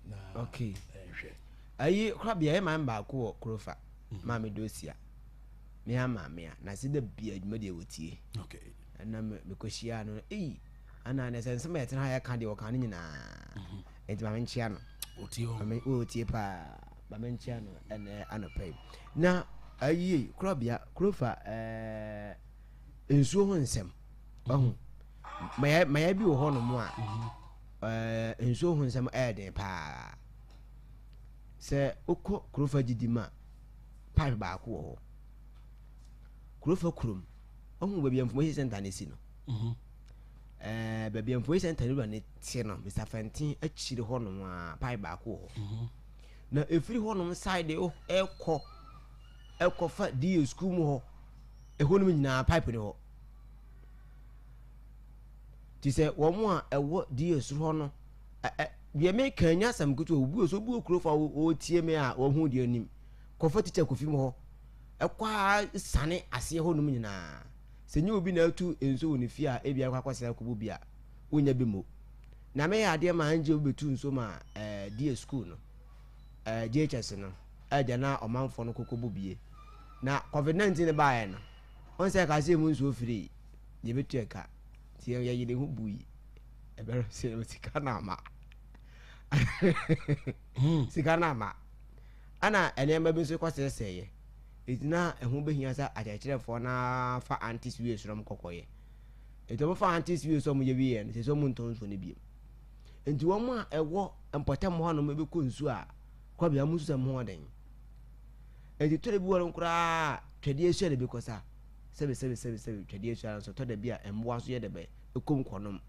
na
okay
ɛhwɛ.
Ayi korabea yɛ maame baako wɔ Kurofa, maame Dosia, me a maame a na se da bia adwuma deɛ wɔtie. Ɛna mekɔhyia no ei ana ne sɛ nsɛm a yɛtena ha yɛka deɛ wɔka no nyinaa nti maame nkyea no.
Ɔtie hɔ.
Maame wɔtie paa, maame nkyea no ɛnɛ anɔpa yi. Na ayi korabea Kurofa nsuo ho nsɛm ɔho maya bi wɔ hɔnom a nsuo ho nsɛm ɛyɛ den paa. Sɛ wokɔ Kurofa gyidi mu a, pipe baako wɔ hɔ Kurofa kurom, ɔhu baabi a information center ne si no, baabi a information center no wura ne te no, Mr Fɛnten akyiri hɔnom a, pipe baako wɔ hɔ na ɛfiri hɔnom side ɛkɔ ɛkɔfa da school mu hɔ, ɛhɔ nom nyinaa pipe ne hɔ. Nti sɛ wɔn a ɛwɔ da soro hɔ no ɛ deɛ meka nya asɛm ketewa, obi wɔ so, obi wɔ kuro fa ɔretie me a wɔn deɛ anim kɔfa tikya Kofi mu hɔ ɛkɔ a sane aseɛ hɔ nom nyinaa sɛ nye obi na atu nsuo wɔ ne fie a ebi akɔ akɔsra akɔbɔ bi a wonya bi mo na meyɛ adeɛ ma angye obi bɛtu nsuo ma deɛ school no JHS no ɛgya na ɔmanfoɔ no kɔkɔ bɔ bie na COVID-19 baeɛ no wɔn sɛ ɛka sɛ emu nsuo firi yɛbɛtu ɛka nti yɛyere ho bui ɛbɛrɛ sɛ sika na ama sika na ama ɛna nneɛma bi nso kɔ sɛsɛeɛ nti na ɛho bɛhia sɛ akyerɛkyerɛfoɔ na fa antis wie soro kɔkɔyɛ nti wɔn fa antis wie so wɔn yɛ wie no sɛ sɛ wɔn ntɔ nsuo no biem nti wɔn a ɛwɔ mpɔtam hɔ nom bɛkɔ nsuo a kɔbea wɔn nso sɛ ho ɔden nti tɔrɔ bi wɔ no koraa twɛdeɛ sua na bi kɔ sa sɛbi sɛbi sɛbi sɛbi twɛdeɛ sua nso tɔ da bi a mmoa nso yɛ dɛ bɛ ɛkɔm kɔnom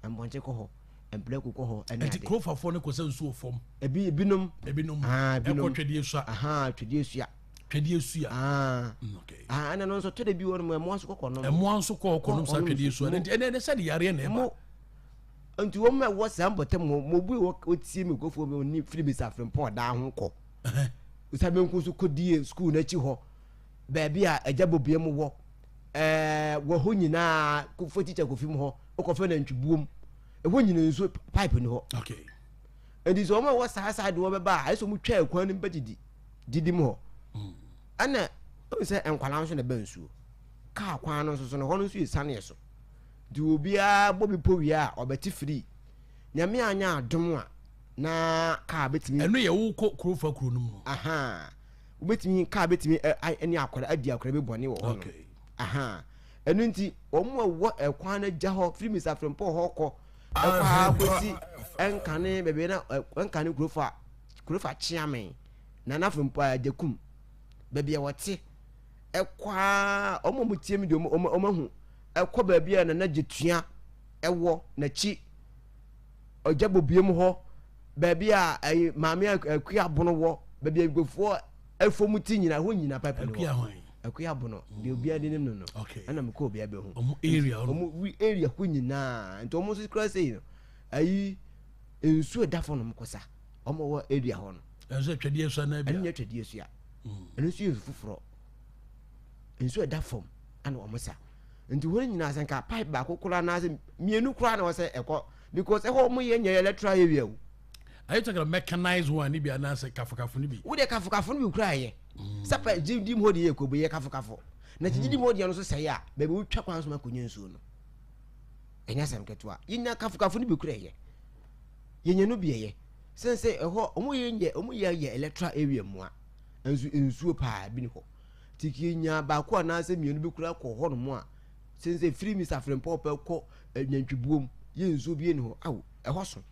mpɔnkye kɔ hɔ, mprako kɔ hɔ ɛne
ade. Ɛti kurofafoɔ no kɔ sɛ nsuo fam.
Ebi ebinom.
Ebinom. Ebinom. Ɛkɔ twɛdeɛ sua.
Ahan twɛdeɛ sua.
Twɛdeɛ sua.
Aa okay. Aa ɛna no nso tɔ da bi wɔ nom ɛmoa nso kɔ kɔnom.
Ɛmoa nso kɔ kɔnom saa twɛdeɛ sua. Ɛnti ɛnɛ ɛnɛ sɛ de yareɛ na ɛba.
Nti wɔn a ɛwɔ saa mpɔtam hɔ mo obi wɔ otie mi kofoɔ mi oni firi mi sa frimpɔn ɔdan ho kɔ. Osa benku nso kɔ die sukuu n'akyi hɔ baabi a agya bobie mu wɔ ɛɛ wɔ hɔ nyinaa kofo tikya kofi mu hɔ wokɔfɛ nantwibuom ɛhɔ nyina nsuo pipe ni hɔ.
Okay.
Nti sɛ wɔn a ɛwɔ saa saa de wɔbɛba a ayɛ sɛ wɔn twa ɛkwan no bɛ didi didi mu hɔ ɛna ɛhu sɛ nkwadaa nso na ɛbɛ nsuo kaa kwan no nso so no hɔ no nso yɛ saneɛ so nti obiara bɔ bi po wie a ɔbɛte firi Nyame anya adom a na kaa bɛtumi.
Ɛno yɛ wokɔ kuro fa kuro no mu no.
Aha wobɛtumi kaa bɛtumi ɛne akwadaa adi akwadaa bi bɔne wɔ hɔ no. Aha ɛno nti wɔn a ɛwɔ ɛkwan no agya hɔ firi Mr Frimpong hɔ kɔ ɛkɔ ara kɔsi ɛnkane baabi na ɛnkane kurofa kurofa kyeame Nana Frimpong Agyakum baabi a wɔte ɛkɔ ara wɔn a wɔtie mi deɛ wɔn wɔn ahu ɛkɔ baabi a Nana Gyetua ɛwɔ n'akyi ɔgya bobiem hɔ baabi a ɛyi maame Akua Abono wɔ baabi a nkurɔfoɔ ɛfɔm ti nyina ɛhɔ nyina pipe no hɔ. Akua Abono deɛ obiara de nim no no.
Okay.
Ɛna mekɔ obiara bɛhu.
Ɔmo area hɔ no.
Ɔmo wi area hɔ nyinaa nti ɔmo nso kura sei no ayi nsuo ɛda fam na ɔmo kɔ sa ɔmo wɔ area hɔ no.
Ɛnso atwadeɛ sua naa bi a.
Ɛno nyɛ atwadeɛ sua. Ɛno nso yɛ nsu foforɔ. Nsuo ɛda fam ɛna ɔmo sa nti hɔ nyinaa sɛ nka pipe baako koraa anaasɛ mmienu koraa na wɔsɛ ɛkɔ because ɛhɔ ɔmo yɛ nyɛ electoral area o.
Are you talking about mechanized one ni bi anaasɛ kafokafo ni bi?
Wo deɛ kafokafo no bi koraa yɛ. Sɛ pɛ gyidi mu hɔ deɛ yɛ kobo yɛ kafokafo. Na gyidi mu hɔ deɛ no nso sɛe a baabi wotwa kwan so ma kɔnya nsuo no. Ɛnyɛ asɛm ketewa. Yɛnya kafokafo no bi koraa yɛ. Yɛnya no bi ɛyɛ. Sɛn sɛ ɛhɔ ɔmo yɛ nyɛ ɔmo yɛ yɛ electoral area mua. Nso nsuo paa bi ni hɔ. Nti yɛnya baako anaasɛ mmienu bi koraa kɔ hɔ nom a sɛn sɛ firi Mr. Frimpong pɛ kɔ nantwibuom yɛ nsuo bi ni hɔ. Awo ɛhɔ so.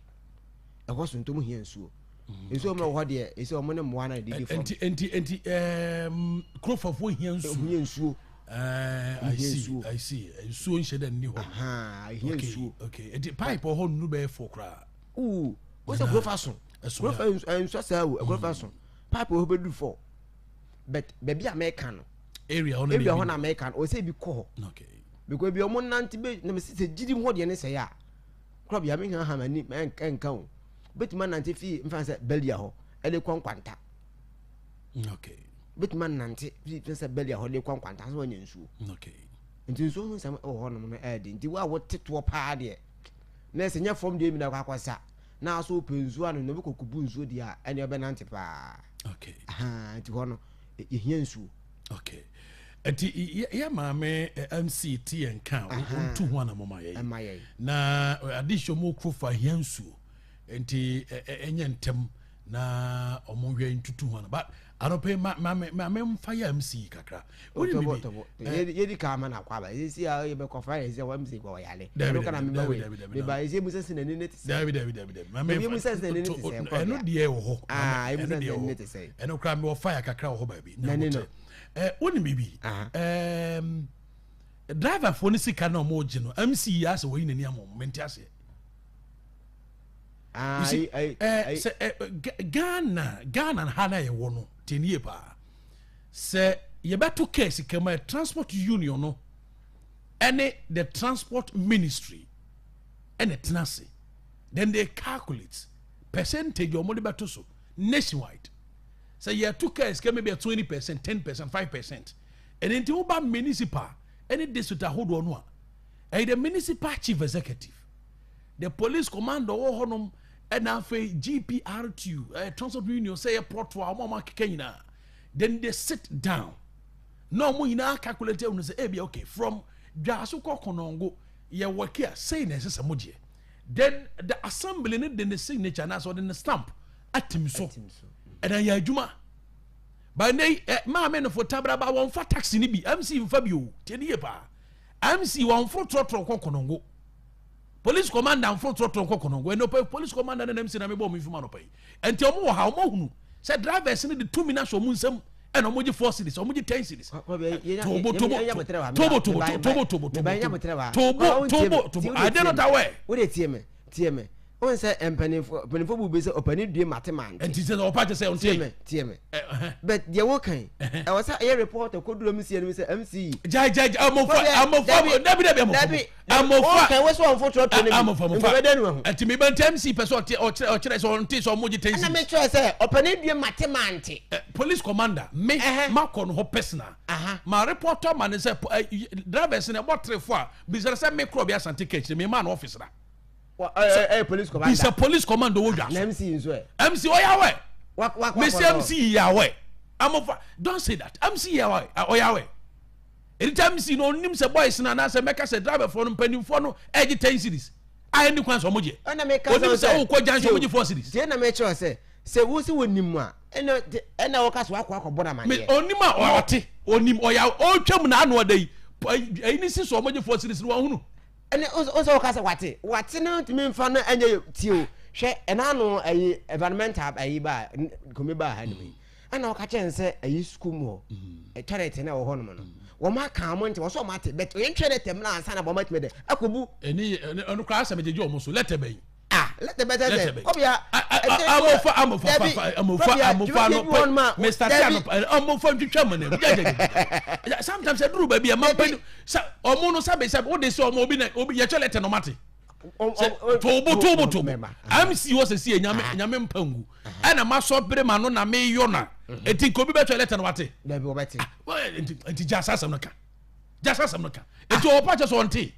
Ɛhɔ so nti ɔmo hia nsuo. Nsuo ɔmo wɔ hɔ deɛ ɛsɛ ɔmo ne mmoa na didi fam.
Nti nti nti ɛɛm kurofafoɔ hia nsuo.
Hia nsuo.
Ɛɛ I see I see nsuo nhyɛ dɛ nni hɔ.
Hia nsuo.
Okay nti pipe wɔ hɔ nnu bɛyɛ fo koraa.
Ooh o sɛ kurofa so. Kurofa nsuo saa o kurofa so pipe wɔ hɔ bɛdu fɔ but baabi a mɛka no.
Area hɔ na
area hɔ na mɛka no ɔsɛ ebi kɔ hɔ.
Okay.
Because ebi ɔmo nante bɛ na mɛ sɛ gyidi hɔ deɛ ne sɛ yɛ a. Korabea me hwa m'ani nka o. Wobɛtumi anante fii mfa sɛ Belia hɔ de kɔ Nkwanta.
Okay.
Wobɛtumi anante fii mfa sɛ Belia hɔ de kɔ Nkwanta sɛ wanya nsuo.
Okay.
Nti nsuo ho nsɛm wɔ hɔnom no ɛɛde nti wo a wote toɔ paa deɛ na ɛsɛ nyɛ fam deɛ mi na akɔ akɔsa na aso wopɛ nsuo ano na wobɛkɔ kɔbu nsuo deɛ a ɛne ɔbɛnante paa.
Okay.
Ahaa nti hɔ no yɛhia nsuo.
Okay. Nti yɛ maame MC ti yɛn ka ɔntu ho anamɔ ma yɛn. Na adehyɛ ɔmo kuro fa hia nsuo. Nti ɛnyɛ ntɛm na ɔmo hwɛ ntutu ho anamɔ. But anɔpɛ yi ma maame maame mfa yɛ MC kakra.
Wone bibi. Yɛdi ka ama na akɔ aba. Sisi a yɛ bɛkɔ fa yɛ sɛ wɔn MC kɔ ɔyale. Ɛno kana meba wei. Meba yɛ musa sɛ n'ani ne te sɛ.
Dabi dabi dabi dabi.
Maame mfa. Musa sɛ n'ani ne te sɛ.
Ɛno deɛ wɔ hɔ.
Ah, musa sɛ n'ani ne te sɛ.
Ɛno koraa mewɔ fire kakra wɔ hɔ baabi.
N'ani no.
Eh, wonim biribi? Um, driverfoɔ no sika na ɔmo gye no, MC yi asɛ wɔyi n'ani ama ɔmo, mente aseɛ.
Ah,
You see,
ayi,
eh,
ayi.
sɛ eh, Ghana, Ghana ha na yɛwɔ no, tie nie paa. Sɛ yɛbɛto kaa sika mu a, transport union no ɛne the transport ministry ɛna ɛtena ase. Then they calculate percentage a wɔde bɛto so nationwide. Sɛ yɛto kaa sika maybe 20%, 10%, 5%. Ɛno nti woba municipal ɛne district ahodoɔ no a, ɛyɛ the municipal chief executive, the police commander wɔ hɔnom, ɛna afei GPRTU, ɛyɛ transport union, sɛ yɛ prɔto a wɔn a wɔakeka nyinaa. Then they sit down. Na wɔn nyinaa calculate ehunu sɛ ebi okay from Dwaso kɔ Konongo yɛ work a sei na ɛsɛ sɛ mo gyeɛ. Then the assembly ne de ne signature anaasɛ ɔde ne stamp atim so. Ɛna yɛ adwuma. By ne yi ɛ maame no fo tabraba wɔn fa taxi ne bi MC nfa bi o tie ne yie paa MC wɔn foro trɔtrɔ kɔ Konongo. Police commander nforo trɔtrɔ nkɔ Konongo. Ɛnna ɔpɛ police commander ne MC na mebɔ wɔn mfim anɔpa yi. Ɛnti wɔn wɔ ha wɔn ahunu sɛ drivers no de tumi no ahyɛ wɔn nsam ɛna wɔn gye four cedis wɔn gye ten cedis. Tobo tobo tobo tobo tobo tobo tobo tobo tobo tobo are they not aware?
Wo de tie me tie me wɔn sɛ mpanimfoɔ mpanimfoɔ bu bi sɛ ɔpanin due mate mante.
Nti sɛ ɔpa kyɛ sɛ ɔnte.
Tie me tie me but deɛ wɔ kan ɛwɔ sɛ ɛyɛ report kɔduru MC anim sɛ MC.
Gyae gyae gyae amofa amofa dabi dabi amofa amofa.
Ɔka wɔ sɛ ɔnfo trɔtrɔ no bi
amofa
nka ɔbɛda no ahu.
Ɛti mi bɛ nti MC pɛ sɛ ɔte ɔkyerɛ ɔkyerɛ sɛ ɔnte sɛ ɔmo gye ten cedis.
Ɛna mi kyerɛ sɛ ɔpanin due mate mante.
Police commander me ma kɔ no hɔ personal ma report ama ne sɛ drivers no ɛbɔ tere fo a bisara sɛ me korɔ bi asante kɛkyire me maa no office na.
Ɛyɛ police commander.
Bisa police commander wɔ dwa so.
Na MC nso ɛ.
MC ɔyɛ awɛ. Mesi MC yɛ awɛ. Amofa don't say that MC yɛ awɛ ɔyɛ awɛ. Edita MC no onim sɛ boys no anaasɛ mɛka sɛ driver foɔ no mpanimfoɔ no ɛgye ten cedis a ɛni kwan sɛ ɔmo gye.
Ɛna meka
Onim sɛ wokɔ junction ɔmo gye four cedis.
Tie na mekyerɛ sɛ sɛ wo sɛ wɔnim a ɛna ɛna wɔka sɛ wakɔ akɔbɔ no amaneɛ.
Onim a ɔte onim ɔyɛ ɔtwam na ano ɔda yi ɛyi ne si so ɔmo gye four cedis no wahunu.
Ɛne o sɛ wɔka sɛ wate wate no ntumi nfa no ɛnyɛ tie o hwɛ ɛna ano ɛyi environmental ɛyi ba kɔmi ba ha nom yi ɛna ɔka kyɛn sɛ ɛyi sukuu mu hɔ mm. toilet na ɛwɔ hɔ nom no mm. wɔn aka wɔn nti wɔsɔ wɔn ate bɛt yɛn twɛ lɛtɛ mu na ansa na wɔn atumi dɛ akɔbu.
Ɛni ɛno koraa asɛm gyegye wɔn so lɛtɛ bɛyi.
Ah. Lɛtɛ bɛtɛ sɛ kɔbea.
Amofa amofa fafa amofa amofa no pɛ Mr. Tiano amofa ntwitwa mu ne gyagya. Sometimes ɛduru baabi a mampɛ sɛ ɔmo no sɛbe sɛbe wode sɛ ɔmo obi na obi yɛkyɛ lɛtɛ no mate. Sɛ tobo tobo tobo MC wɔ sɛ sie nyame nyame mpa ngu ɛna masɔ bere ma no na meyɔ na eti nka obi bɛtwa lɛtɛ no wate.
Dabi wɔbɛte.
Nti gya saa asɛm no ka. Gya saa asɛm no ka. Eti ɔwɔ pa kyɛ sɛ ɔnte.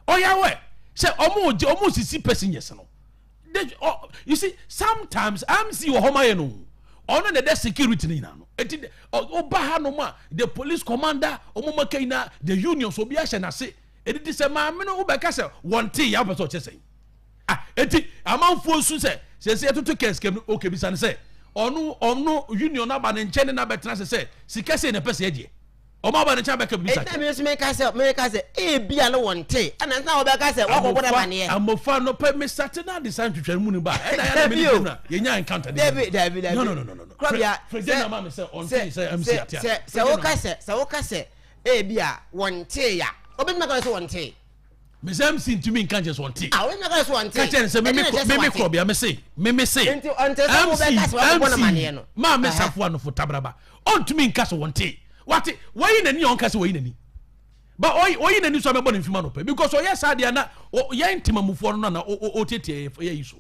Ɔyɛ awɛ sɛ ɔmo gye ɔmo sisi passengers no. They, oh, you see sometimes MC wɔ hɔ ma yɛ no ɔno na ɛdɛ security no nyinaa no eti ɔba ha nom a the police commander ɔmo maka nyinaa the unions obi ahyɛ n'ase edidi sɛ maame no wobɛka sɛ wɔn te yɛ wopɛ sɛ ɔkyɛ sɛn ah eti amanfoɔ nsu sɛ sɛsɛ yɛtoto kɛs kɛm no okay bisa no sɛ ɔno ɔno union aba ne nkyɛn ne na bɛtena sɛ sɛ sika sɛ na ɛpɛ sɛ ɛgyeɛ. Ɔmo aba ne nkyɛn abɛka biribi sa
kyerɛ. Ɛnna mi nso meka sɛ meka sɛ ebia no wɔn te ɛna nsa wɔbɛka sɛ wakɔbɔ no amaneɛ.
Amofa no pɛ mesate na ade saa ntwitwa mu no ba ɛna yɛn na mene gyina yɛnya encounter de.
Dabi dabi dabi.
No no no no no.
Kurabea
sɛ sɛ ma me sɛ ɔnte sɛ MC ate
sɛ sɛ woka sɛ sɛ woka sɛ ebia wɔn te ya obetumi aka sɛ wɔn te.
Mesɛ MC ntumi nka nkyɛn sɛ ɔnte.
Ah obetumi aka sɛ ɔnte.
Ka kyɛn sɛ meme meme kurɔbea me se meme se.
Nti ɔnte sɛ wobɛka sɛ wakɔbɔ no amaneɛ no.
Maa me safoa no fo tabraba. Ɔntumi nka sɛ wɔntee. Wate? Wayi n'ani a ɔnka sɛ wayi n'ani. Ba ɔyi ɔyi n'ani so a mɛbɔ ne mfim anɔpɛ because ɔyɛ saa deɛ na yɛn ntemamufoɔ no na ɔtiatia yɛ yi so.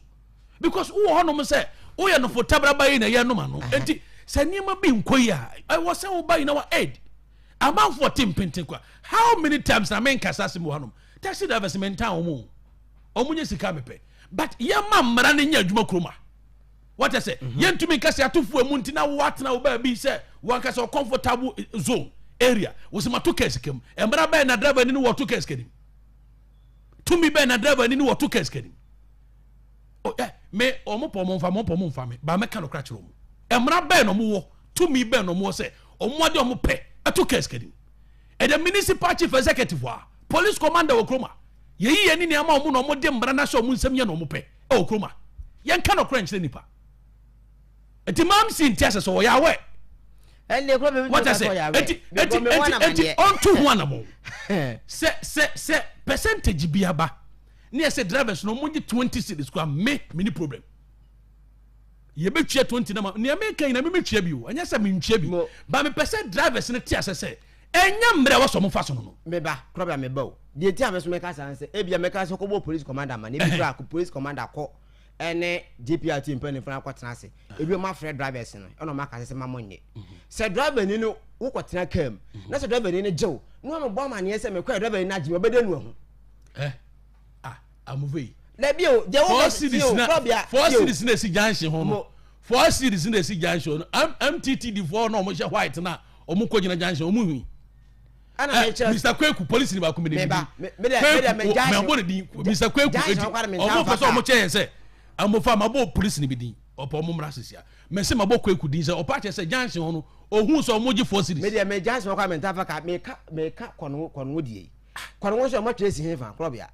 Because wowɔ hɔnom sɛ woyɛ nofo tabraba yi na yɛ nom ano. Enti sɛ nneɛma bi nkɔ yi a ɛwɔ sɛ woba yi na wa aid. Amanfoɔ te mpenten kwa. How many times na menkasa asɛm wɔ hanom? Taxi drivers mentan wɔn o. Wɔn nyɛ sika mepɛ. But yɛma mmara no nyɛ adwuma kurom a. Wate ase? Mhm. Yɛntumi nka sɛ ato fua mu nti na woatena wo baabi sɛ wankasa wo comfortable zone area. Wo sɛ mato kaa sika mu. Mmara bɛn na driver ni no wɔto kaa sika nim? Tumi bɛn na driver ni no wɔto kaa sika nim? Oh, eh, me ɔmo pɔ ɔmo nfa mo pɔ ɔmo nfa me ba mɛka no kora kyerɛ ɔmo. Mmara bɛn na ɔmo wɔ? Tumi bɛn na ɔmo wɔ sɛ ɔmo ade ɔmo pɛ ɛto kaa sika nim? Ɛdɛ municipal chief executive a police commander wɔ kurom a yɛyi yɛn ne nneɛma ɔmo na ɔmo de mmara no ahyɛ ɔmo nsam yɛ na ɔmo pɛ. ɛwɔ kurom a yɛnka nɔkorɛ nkyerɛ nipa nti maam si nti asɛ sɛ ɔyɛ awɛ wata sɛ eti eti eti eti ɔnto ho anamɔ sɛ sɛ sɛ percentage bi aba ne yɛ sɛ drivers no ɔmo gye 20 cedis kora me me ni problem yɛbɛtua 20 na ma nea meka nyina me metua bi o ɛnyɛ sɛ mentua bi ba mepɛ sɛ drivers no te asɛ sɛ Ɛnyɛ mmerɛ ɛwɔ sɛ ɔmo fa so no no.
Me ba, korɔbea me ba o. Deɛ nti a me nso meka saa ne sɛ, ebia mɛka sɛ kɔbɔ police commander ama no, ebi koraa police commander kɔ ɛne JPRT mpanimfoɔ no akɔtena ase, ebi wɔn afrɛ drivers no ɛna wɔn aka sɛ ma mo nyɛ. Sɛ driver ni no wokɔtena kaa mu na sɛ driver ni no gye wo na wɔn bɔ amaneɛ sɛ mekɔɛ driver ni no agye me ɔbɛdɛ nu ahu.
Eh, ah, amuve yi.
Dabi o, deɛ wokɔ tie o, korɔbea
tie o. Four cities na esi junction ho no. Four cities na esi junction no. MTTD foɔ na wɔn hyɛ white na. Ɔmo kɔ gyina junction ɔmo hui.
Ɛna eh, mekyerɛ
Mr Kweku polisi ni baako mi ne din. Kweku mɛ bɔ ne din Mr Kweku eti ɔmo pɛ sɛ ɔmo kyɛ yɛn sɛ amofa ma bɔ polisi ni bi din ɔpɛ ɔmo mmra sisi a mɛ sɛ ma bɔ Kweku din sɛ ɔpɛ akyɛ sɛ junction hɔ no ohun sɛ ɔmo gye 4 cedis.
Mi deɛ mɛ junction hɔ kɔ a mɛ nta fa ka mɛ ka mɛ ka kɔnɔ kɔnɔ die yi kɔnɔ nso ɔmo atwerɛ si hin fa korɔbea.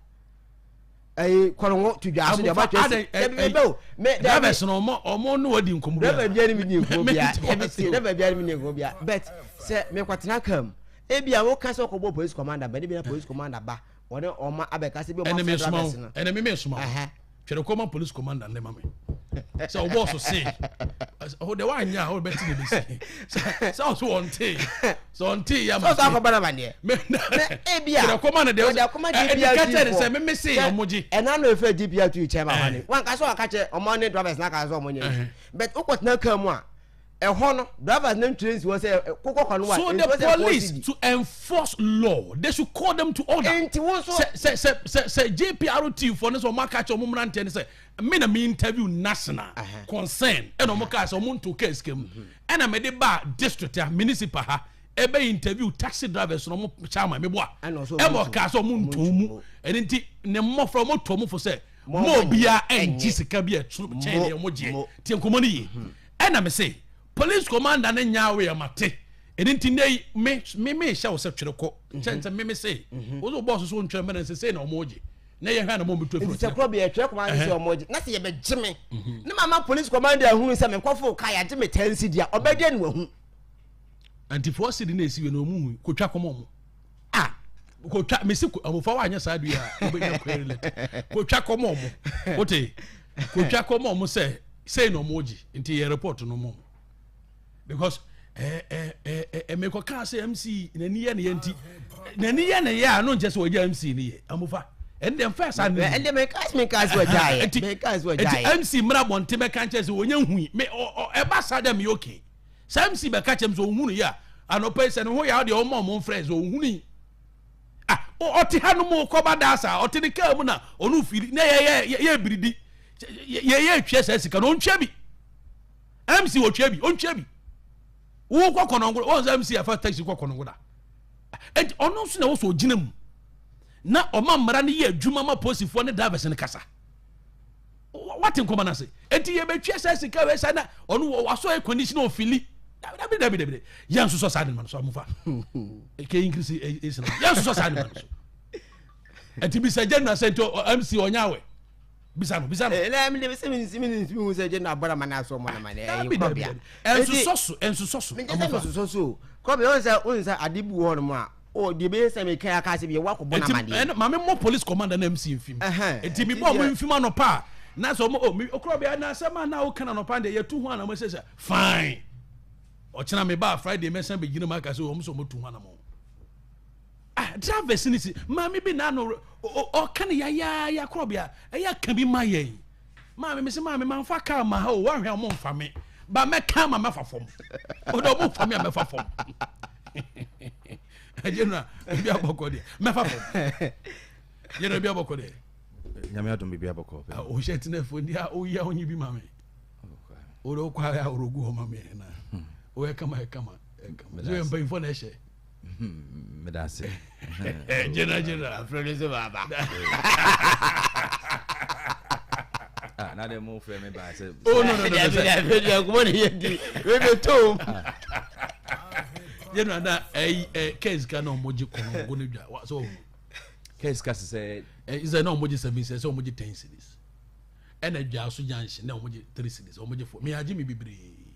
ɛyi kɔnɔngɔ tu dwa so deɛ ɔba twɛ si ɛbi bɛ o
mɛ drivers no ɔmo ɔmo ne wadi nkɔmɔ
bia driver bia ne mi di nkɔmɔ bia ɛbi ti driver bia ne mi di nkɔmɔ bia but sɛ mɛ kɔtena kaa mu ebi a woka sɛ ɔkɔbɔ police commander ba ne bi na police commander ba wɔne ɔma abɛka sɛ bi ɔma fɛ drivers no
ɛnɛ mi mi suma twɛrɛ kɔma police commander ne ma mi sɛ ɔbɔ so se ɔwɔ de wanya a ɔbɛ ti ne bɛ si sɛ ɔso wɔn te sɛ ɔn te yɛ
ma te sɛ ɔkɔ bana ma deɛ mɛ ebi a
twɛrɛ kɔma ne deɛ
ɔde akɔma GPR
tu fɔ sɛ meme se ɔmo gye
ɛna no efe GPR tu kyɛn ma ma ne wɔn kasa ɔka kyɛ ɔmo ne drivers na kasa ɔmo nyɛ but wokɔ tena kaa mu a ɛhɔ no drivers ne ntwerɛ nsi hɔ sɛ kokɔ kwan wa
so the police to enforce law they should call them to order
nti wo nso
sɛ sɛ sɛ sɛ sɛ JPRT fo ne sɛ ɔmo aka kyɛ ɔmo mmeranteɛ ne sɛ me na me interview national concern ɛna ɔmo kaa sɛ ɔmo nto kaa sika mu ɛna me de ba district a municipal ha ɛbɛ interview taxi drivers na ɔmo chairman me boa ɛma ɔkaa sɛ ɔmo nto mu ɛne nti ne mmɔfra ɔmo to ɔmo fo sɛ mo obia ɛngye sika bi ɛtoro kyɛn deɛ ɔmo gyeɛ tie nkɔmɔ no yie ɛna me se police commander ne nya awo yɛ ma te ɛne nti ne yi me me me hyɛ wo sɛ twere kɔ kyɛn sɛ me me se wo so bɔɔso so ntwere mɛ na sɛ sɛ na ɔmo gye na yɛhwɛ a na mo bɛtu afiri
nti sɛ korɔ bi ɛtwerɛ kɔma sɛ ɔmo gye na sɛ yɛbɛgye me ne mama police commander ahunu sɛ mekɔfo ka yɛagye me 10 cedi a ɔbɛgye no wahu.
Nti 4 cedi na esi wei na ɔmo hu kotwa kɔma ɔmo.
Ah
kotwa mesi ɔmo fa wanyɛ saa dua a wobɛnya query letter kotwa kɔma ɔmo wote. Kotwa kɔ ma ɔmo sɛ sei na ɔmo gye nti yɛ report no mɔ because ɛɛ ɛɛ ɛɛ mekɔ kaa sɛ MC n'ani yɛ ne yɛ nti n'ani yɛ ne yɛ a no nkyɛ sɛ wɔgya MC ne yɛ amofa ɛnde nfa saa ne
ɛnde meka sɛ meka sɛ wɔgya yɛ meka sɛ wɔgya yɛ
nti MC mmra bɔnte bɛka nkyɛ sɛ wɔnyɛ hui me ɔ ɔ ɛba saa dɛ meyɛ okay sɛ MC bɛka kyɛm sɛ ɔhunu yɛ a anɔpa yi sɛ ne ho yɛ a deɛ ɔma ɔmo mfrɛ sɛ ɔhunu yi Ah, ɔte ha nom kɔba daa saa, ɔte ne kaa mu na ɔno firi na yɛyɛ yɛ biridi yɛyɛ twɛ saa sika no ɔntwa bi. MC ɔtwa bi, ɔntwa bi. Wo kɔ kɔnɔngo, wɔn sɛ MC afa taxi kɔ kɔnɔngo da. Enti ɔno nso na ɛwɔ so ɔgyina mu na ɔma mmara no yɛ adwuma ma polisifoɔ ne drivers no kasa. Wate nkɔmɔ no ase. Enti yɛbɛtwa saa sika wei saa na ɔno wasɔ air condition ofili. Dabi dabi dabi. Yɛn nsosɔ saa nneɛma no so amofa. Ke increase esi na. Yɛn nsosɔ saa nneɛma no so. Enti bisa general sɛ nti MC ɔnya awɛ. Bisa no bisa no.
Ɛlɛ mi de sɛ mi nsi mi nsi mi hu sɛ general bɔra ma na asɔ ɔmo na ma na ɛyɛ kɔbea.
Ɛnsosɔ so ɛnsosɔ so.
Mi n sɛ mi sosɔ so. Kɔbea wɔn sɛ wɔn sɛ ade bu hɔ nom a. Oh, deɛ ɛbɛyɛ sɛ meka aka sɛ bia woakɔbɔ no amadeɛ.
Nti maame mmɔ police commander na MC mfim. Nti mebɔ ɔmo mfim anɔpa a na sɛ ɔmo oh me okura bia na asɛm a na woka no anɔpa deɛ yɛtu ho anamɔ sɛ sɛ fine. Ɔkyena me ba Friday mɛsan bɛgyina mu aka sɛ ɔmo sɛ ɔmo tu ho anamɔ. Ah, drivers ni si maame bi na ano ɔka no yayaaya korɔ bia ɛyɛ ka bi ma yɛn. Maame mese maame manfa car ma ha o wanhwɛ a ɔmo nfa me ba mɛka ama mɛfa fam ɔdɔ ɔmo nfa me a mɛfa fam ɛgye no a ebi abɔkɔ deɛ mɛfa fam yɛ no ebi abɔkɔ deɛ.
Nyame adom bibi abɔkɔ.
O hyɛ tena fo ndi a oyi a onyi bi ma me. O de okɔ a orogu hɔ ma me na. O yɛ kama yɛ kama yɛ kama. So yɛ mpanyinfoɔ na ɛhyɛ.
Meda ase.
General general.
Afro no so baba.
Ah, na de mo frɛ me ba sɛ.
Oh no no no.
Dabi dabi dabi nkɔmɔ ne yɛ di. Wei bɛ to.
General na ɛyi ɛ kɛs ka na ɔmo gye kɔnɔ ɔgo ne dwa wa so ɔmo.
Kɛs ka sɛ.
Ɛ sɛ na ɔmo gye seven sɛ ɔmo gye ten cedis. Ɛna dwa so junction na ɔmo gye three cedis ɔmo gye four. Mi agye mi bebree.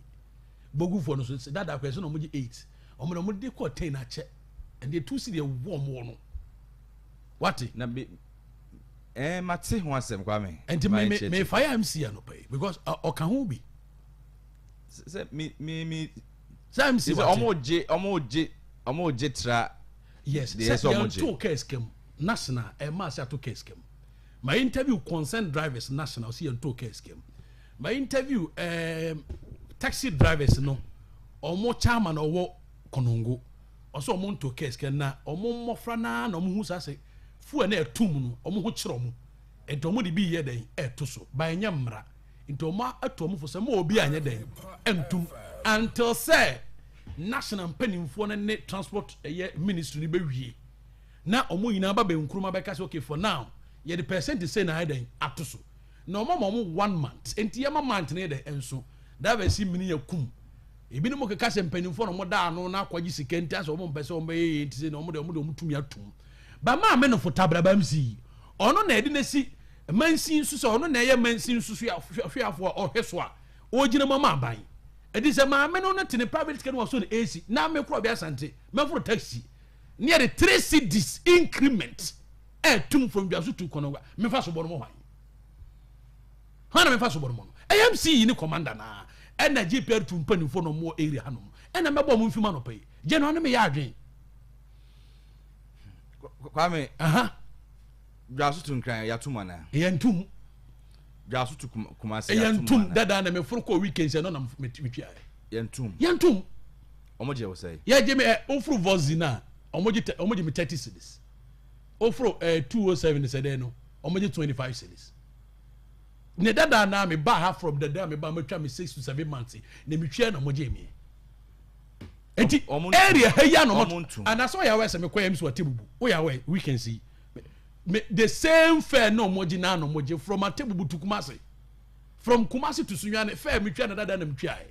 Bogufoɔ no so dada akɔ ɛsɛ na ɔmo gye eight. Ɔmo na ɔmo de kɔ ten akyɛ. Ɛnde etu si deɛ wɔ ɔmo wɔ no. Wate?
Na me eh mate ho asɛm Kwame.
Ɛnti me me me fa yɛ MC anɔpa yi because ɔka ho bi.
Sɛ me me me.
Sɛ MC wate.
Ɔmo gye ɔmo gye ɔmo gye tra.
Yes sɛ yɛn to kɛs kɛm national ɛma ase ato kɛs kɛm. Ma interview concerned drivers national ɔsi yɛn to kɛs kɛm. Ma interview ɛɛm taxi drivers no ɔmo chairman ɔwɔ Konongo. Ɔsɛ ɔmo ntɔ cars kɛ na ɔmo mmɔfra no ara na ɔmo hu saa sɛ fuel no ɛto mu no ɔmo ho kyerɛ ɔmo nti ɔmo de bi yɛ dɛn ɛto so ba ɛnyɛ mmara nti ɔmo atu ɔmo fo sɛ mo obi anyɛ dɛn ɛntum until sɛ national mpanimfoɔ no ne transport ɛyɛ ministry no bɛwie na ɔmo nyinaa ba bɛnkurom abɛka sɛ okay for now yɛde percent sei na ayɛ dɛn ato so na ɔmo ama ɔmo one month nti yɛma month no yɛ dɛn ɛnso drivers yi mini yɛ kum Ebinom keka sɛ mpanimfoɔ na wɔda ano na akɔgye sika nti asɛ wɔn mpɛ sɛ wɔn bɛyɛ yie nti sɛ na wɔn de wɔn de wɔn tumi atum. Ba maame no fo tabraba MC yi, ɔno na ɛde n'asi mansin so sɛ ɔno na ɛyɛ mansin so hwɛafoɔ a ɔhwɛ so a ɔgyina mu ama aban. Ɛti sɛ maame no no te ne private sika no wasɔ ne AC na me korɔ bi asante mɛforo taxi ne yɛde 3 cedis increment ɛtum from dwaso tu kɔnɔgwa mefa so bɔ no mo hwan. Hwan na memfa so bɔ no mɔ no? Ɛyɛ MC yi ne commander no ara ɛna GPR tu mpanimfoɔ na ɔmo wɔ area hanom ɛna mɛbɔ ɔmo mfim anɔpa yi. General ne meyɛ adwen.
Kwame.
Aha.
Dwaso to Nkran yɛatom anaa?
Yɛntom.
Dwaso to Kumasi yɛatom
anaa? Yɛntom dada na meforo kɔɔ weekend sɛ ɛno na metuaeɛ.
Yɛntom.
Yɛntom.
Ɔmo gye wo sɛn?
Yɛgye me ɛ oforo Voxy no a ɔmo gye ɔmo gye me 30 cedis. Oforo ɛ 207 sɛ dɛn no ɔmo gye 25 cedis. Ne dada naa me baa ha from dada me baa matwa me 6 to 7 months na metwia na wɔgye me. Eti area ha yi ano mo anasɛ ɔyɛ awɛ sɛ mekɔ yɛ mi so atebubu woyɛ awɛ weekends yi me the same fare na wɔn gye na na wɔn gye from atebubu to Kumasi from Kumasi to Sunyani fare metwia na dada na metwia yɛ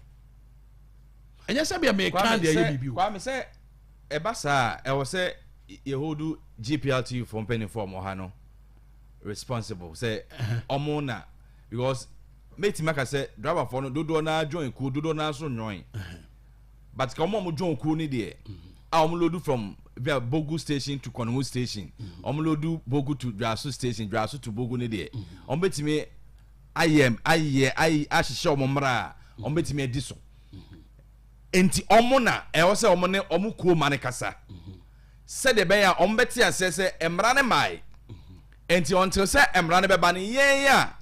ɛnyɛ sɛ bia meka deɛ ɛyɛ biribi o.
Kwame sɛ ɛba saa ɛwɔ sɛ yɛhodu GPRTU fo mpanyinfoɔ ɔmo ha no responsible sɛ ɔmo na because mɛtumi aka sɛ driver foɔ no dodoɔ naa join kuo dodoɔ naa nso njoin but ka ɔmo a ɔmo join kuo no deɛ a ɔmo load from via Bogu station to Kɔnɔngo station ɔmo load Bogu to Dwaso station Dwaso to Bogu no deɛ ɔmo bɛtumi. Ayɛ ayɛ ayɛ ahyehyɛ wɔn mmara a wɔn bɛtumi adi so. Nti wɔn na ɛwɔ sɛ wɔn ne wɔn kuo ma no kasa sɛdeɛ ɛbɛyɛ a wɔn bɛte aseɛ sɛ mmara no mae. Nti until sɛ mmara no bɛba no, yɛn a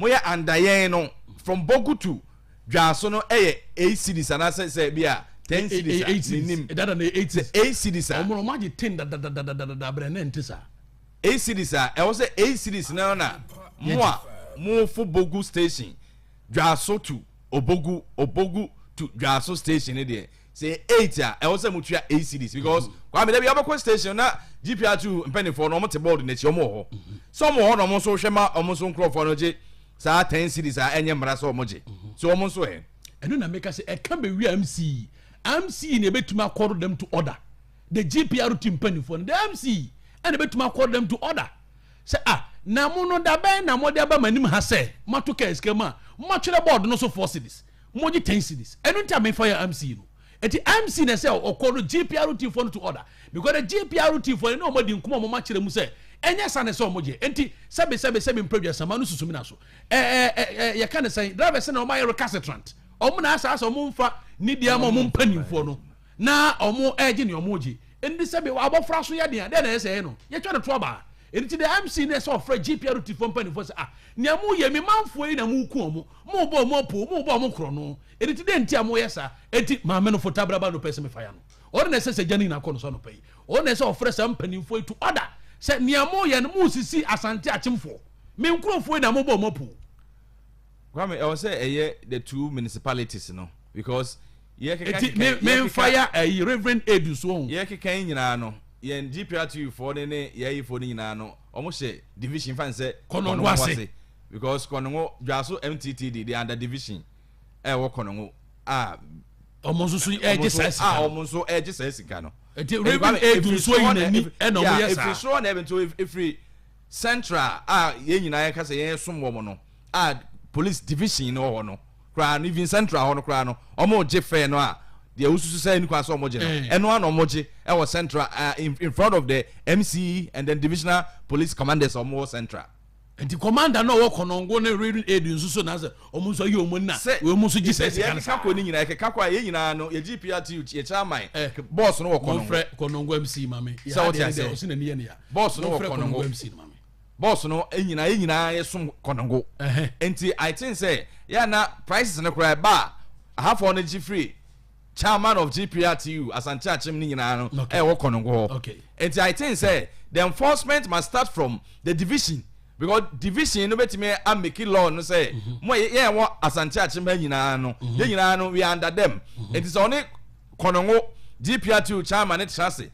moyɛ under yɛn no, from Bogu to Dwaso no yɛ 8 cedis anaasɛ sɛ bi a 10 cedis a menim
dada na 8.
Sɛ 8 cedis a
ɔmo ɔmo agye 10 dadadadadada abirɛ ne nte saa.
8 cedis a ɛwɔ sɛ 8 cedis na na mo a mofo Bogu station Dwaso to Obogu, Obogu to Dwaso station ne deɛ, sɛ 8 a, ɛwɔ sɛ motua 8 cedis, because Kwame, dabi abɛkɔ station na GPRTU mpanimfoɔ no, ɔmo te board n'akyi, ɔmo wɔ hɔ sɛ ɔmo wɔ hɔ na ɔmo nso hwɛ ma ɔmo nso nkurɔfoɔ no gye saa 10 cedis a ɛnyɛ mmara sɛ ɔmo gye so, ɔmo nso ɛ.
Ɛno na meka sɛ ɛka bɛwi mce mce na ɛbɛtumi acall them to order, the GPRTU mpanimfoɔ no, the MCE ɛna ɛbɛtumi acall them to order sɛ, ah, na mo no da bɛn na mode aba m'anim ha sɛ moato kaa sika mu a moatwerɛ board no so 4 cedis, mogye 10 cedis? Ɛno nti a mefa yɛ MCE no. Ɛti MCE na sɛ ɔkɔ no GPRTU foɔ no to order, because the GPRTU foɔ no ne ɔmo adi nkɔmɔ a ɔmo akyerɛ mu sɛ ɛnyɛ sa ne sɛ ɔmo gye. Nti sɛbi sɛbi sɛbi mpɛdwa sama no susu mi na so ɛɛ ɛɛ yɛka ne sɛn, drivers na ɔmo ayɛ recalcitrant, ɔmo na asa asa ɔmo nfa ne deɛ ama ɔmo mpanimfoɔ no na ɔmo ɛgye ne ɔmo gye. Nti sɛbi abɔfra so yɛ deɛ dɛn na ɛsɛ yɛ no, yɛtwa ne to aba. Nti the MCE ne sɛ ɔfrɛ GPRTU foɔ mpanimfoɔ sɛ, ah, nea mo yɛ mi manfoɔ yi na mo ku ɔmo, mo bɔ ɔmo apo, mo bɔ ɔmo korɔ no. Nti dɛ nti a mo yɛ saa? Nti maame no fota abraba no pɛ sɛ mefa ya no, ɔno na ɛsɛ sɛ gya no nyinaa kɔ no so anɔpa yi. Ɔno na ɛsɛ ɔfrɛ saa mpanimfoɔ yi to order sɛ nea mo yɛ no, mo sisi Asante Akyemfoɔ, me nkurɔfoɔ yi na mo bɔ ɔmo apo.
Kwame, ɛwɔ sɛ ɛyɛ the two municipalities no because yɛkeka
Eti me memfa ya ɛyi Reverend Edu so ɔho.
Yɛkeka yi nyinaa no, yɛn GPRTU foɔ ne ne yɛyi foɔ no nyinaa no, ɔmo hyɛ division fan sɛ
Kɔnɔngo ase.
Because Kɔnɔngo Dwaso MTTD, they are under division ɛwɔ Kɔnɔngo a
ɔmo nso so ɛgye saa sika
a ɔmo nso ɛgye saa sika no.
Eti Reverend Edu nso yi n'ani ɛna ɔmo yɛ saa.
Efiri soro na ɛbɛn nti efiri central a yɛn nyinaa yɛka sɛ yɛn som wɔn no a, police division no wɔ hɔ no koraa no, even central hɔ no koraa no, ɔmo gye fare no a deɛ wosusu sɛ ɛni kwan sɛ ɔmo gye no, ɛno ano ɔmo gye ɛwɔ central in front of the MCE and then divisional police commanders a ɔmo wɔ central.
Nti commander na ɔwɔ Kɔnɔngo ne Reverend Edu nso so na sɛ ɔmo nso ayi ɔmo nna
sɛ
wɔn nso gye saa sika no
yɛkeka
saa.
Kɔ ne nyinaa yɛkeka kɔ a, yɛn nyinaa no yɛ GPRTU yɛ chairman boss no wɔ Kɔnɔngo.
Mɔfrɛ Kɔnɔngo MC maame.
Sɛ wote aseɛ.
Ɔsi n'ani yɛ ne ya.
Boss no wɔ
Mɔfrɛ
Kɔnɔngo.
Kɔnɔngo MC no maame.
Boss no nyinaa, yɛn nyinaa yɛsom Kɔnɔngo. Nti I think sɛ yɛ na prices no koraa ɛba a, ahafoɔ no gye firi chairman of GPRTU Asante Akyem ne nyinaa no ɛwɔ Kɔnɔngo hɔ. Nti I think sɛ the enforcement must start from the division, because division no bɛtumi amake law no sɛ mo a yɛn wɔ Asante Akyem ha nyinaa no, yɛn nyinaa no, we are under them. Nti sɛ ɔne Kɔnɔngo GPRTU chairman ne tena ase,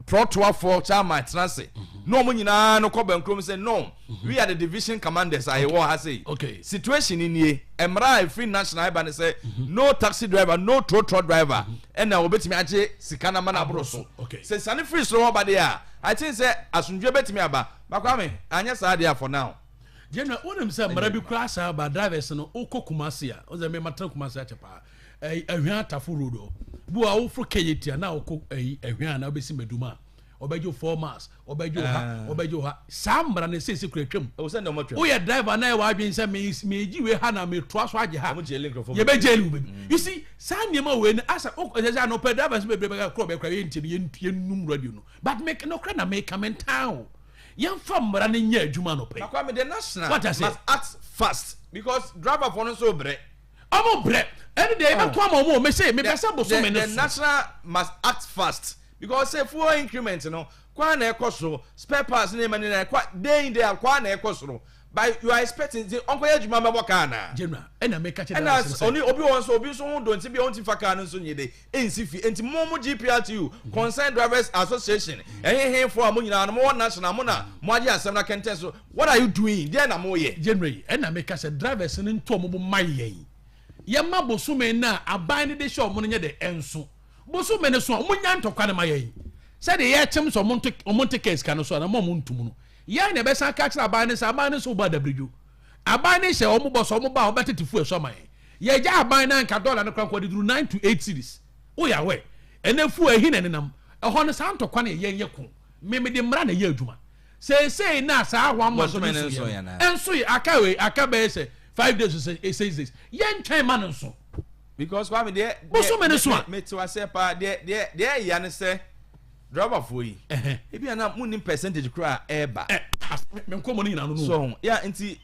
prɔtoafoɔ chairman tena ase na wɔn nyinaa no kɔ bɛnkurom sɛ, no, we are the division commanders a yɛwɔ ha sei, situation ni nie, mmara a efiri national ɛba ne sɛ no taxi driver, no trotro driver ɛna wɔbɛtumi agye sika na ma na aboro so. Sɛ sane firi soro hɔ ba deɛ a, I think sɛ asomdwe bɛtumi aba. Bakwame anyɛ saa deɛ a, for now.
General, wonim sɛ mmara bi koraa saa ba drivers no, wokɔ Kumase a, wosɛ mema tena Kumase akyɛ paa, ɛyi Ahwea Tafo Road hɔ bu a, woforo kɛyɛ tia na wokɔ ɛyi Ahwea na wobɛsi Maduma a, ɔbɛgye wo 4 miles, ɔbɛgye wo ha, ɔbɛgye wo ha. Saa mmara no seesei kura twam.
Ɛwɔ sɛ nneɛma twam.
Woyɛ driver na ɛwɔ adwene sɛ meegye wei ha na metoa so agye ha,
Ɔmo gyeli nkurɔfoɔ.
Yɛbɛgye wo baabi. You see, saa nneɛma wei no asa ɛsɛ sɛ anɔpɛ drivers bebree bɛka korɔ bɛkora yɛntie no, yɛnnum radio no, but me nokorɛ na meka, mentaa o, yɛmfa mmara no nyɛ adwuma anɔpɛ yi.
Na Kwame, the national
What I say?
Must act fast because driver foɔ no nso brɛ.
Ɔmo brɛ ɛne deɛ yɛbɛko ama ɔmo o. Mese mepɛ sɛ bosome no
The
so
national must act fast because say fuel increment no kwan na ɛkɔ soro, spare parts ne nneɛma ne na ɛkɔ day in day out kwan na ɛkɔ soro, but you are expecting nti ɔnkɔyɛ adwuma mɛbɔ kaa na.
General, ɛna meka kyerɛ
ɛna
drivers no sɛ
ɔne obi wɔ nso, obi nso ho do nti bi a ɔnti fa kaa no nso nye de nsi fi. Nti mo GPRTU, Concerned Drivers Association, ɛhehefoɔ a mo nyinaa no mo wɔ national, mo na mo agye asɛm na kɛntɛn so, what are you doing? Deɛ na mo yɛ?
General yi, ɛna meka sɛ drivers no nto ɔmo bo ma yɛn, yɛma bosome no a aban no de hyɛ ɔmo no nyɛ de ɛnso bosome no so a, ɔmo nya ntɔkwa no ma yɛn sɛdeɛ yɛkyem sɛ ɔmo nte kaa sika no so a, na mo ɔmo ntum no, yɛn na ɛbɛsan ka kyerɛ aban no sɛ aban no nso bɔ adabiridwo. Aban no hyɛ ɔmo bɔ sɛ ɔmo ba a, ɔbɛtete fuel so ama yɛn. Yɛgya aban no anka dɔla no koraa nkɔ de duru 9 to 8 cedis. Woyɛ awɛ ɛnɛ fuel ɛhi na ɛnenam ɛhɔ no. Saa ntɔkwa no yɛ yɛn yɛ ko. Mmemme de mmara na ɛyɛ adwuma. Seesei na saa one month
Bosome
no
no
nso
nso
yɛ
yɛ
no.
na.
Ɛnso yɛ aka wei aka bɛyɛ sɛ 5 days or 6 days. Yɛntwɛn ma no nso.
Because Kwame deɛ
Bosome no so a.
Me te waseɛ paa. Deɛ ɛya ne sɛ driverfoɔ yi, ebi a na mo nim percentage koraa a ɛɛba.
Ɛ me nkɔmɔ no nyinaa no.
So ho ya nti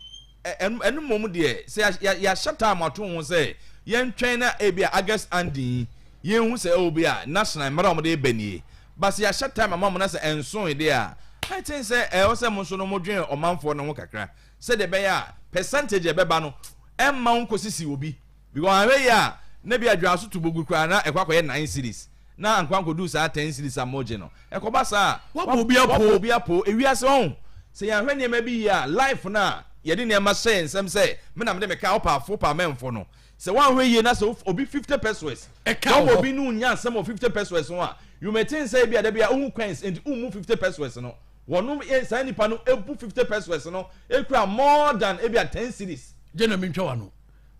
ɛno mmom deɛ sɛ yɛahyɛ time ato ho sɛ yɛntwɛn na ebi a August ending yi yɛnhu sɛ ɛwɔ bi a national mmerɛ a wɔde ba nie, but sɛ yɛahyɛ time ama mo na sɛ ɛnso deɛ a, I think sɛ ɛwɔ sɛ mo nso no modwen ɔmanfoɔ no ho kakra sɛdeɛ ɛbɛyɛ a percentage a ɛbɛba no ɛmma wo nkɔsisi obi, because ahwɛ yi a na bi adwa so to bogu koraa na ɛkɔ akɔyɛ 9 cedis na ankɔ ankɔduru saa 10 cedis a mogye no. Ɛkɔba saa a,
Wabɔ obi apo.
Wabɔ obi apo. Ewiase ɔho sɛ yɛahwɛ nneɛma bi yie a, life no a yɛde nneɛma hyɛ yɛn nsɛm sɛ me na mede me kaa wopɛ afo wopɛ amɛmfo no, sɛ woanhwɛ yie na sɛ obi 50 pesewas
Ɛka
na
wɔ hɔ.
Obi no nya asɛm wɔ 50 pesewas ho a, you may think sɛ ebi a da bi a wohu coins nti wommu 50 pesewas no. Wɔnom saa nipa no ebu 50 pesewas no ekura more than ebi a 10 cedis.
Gye na mentwa wa no.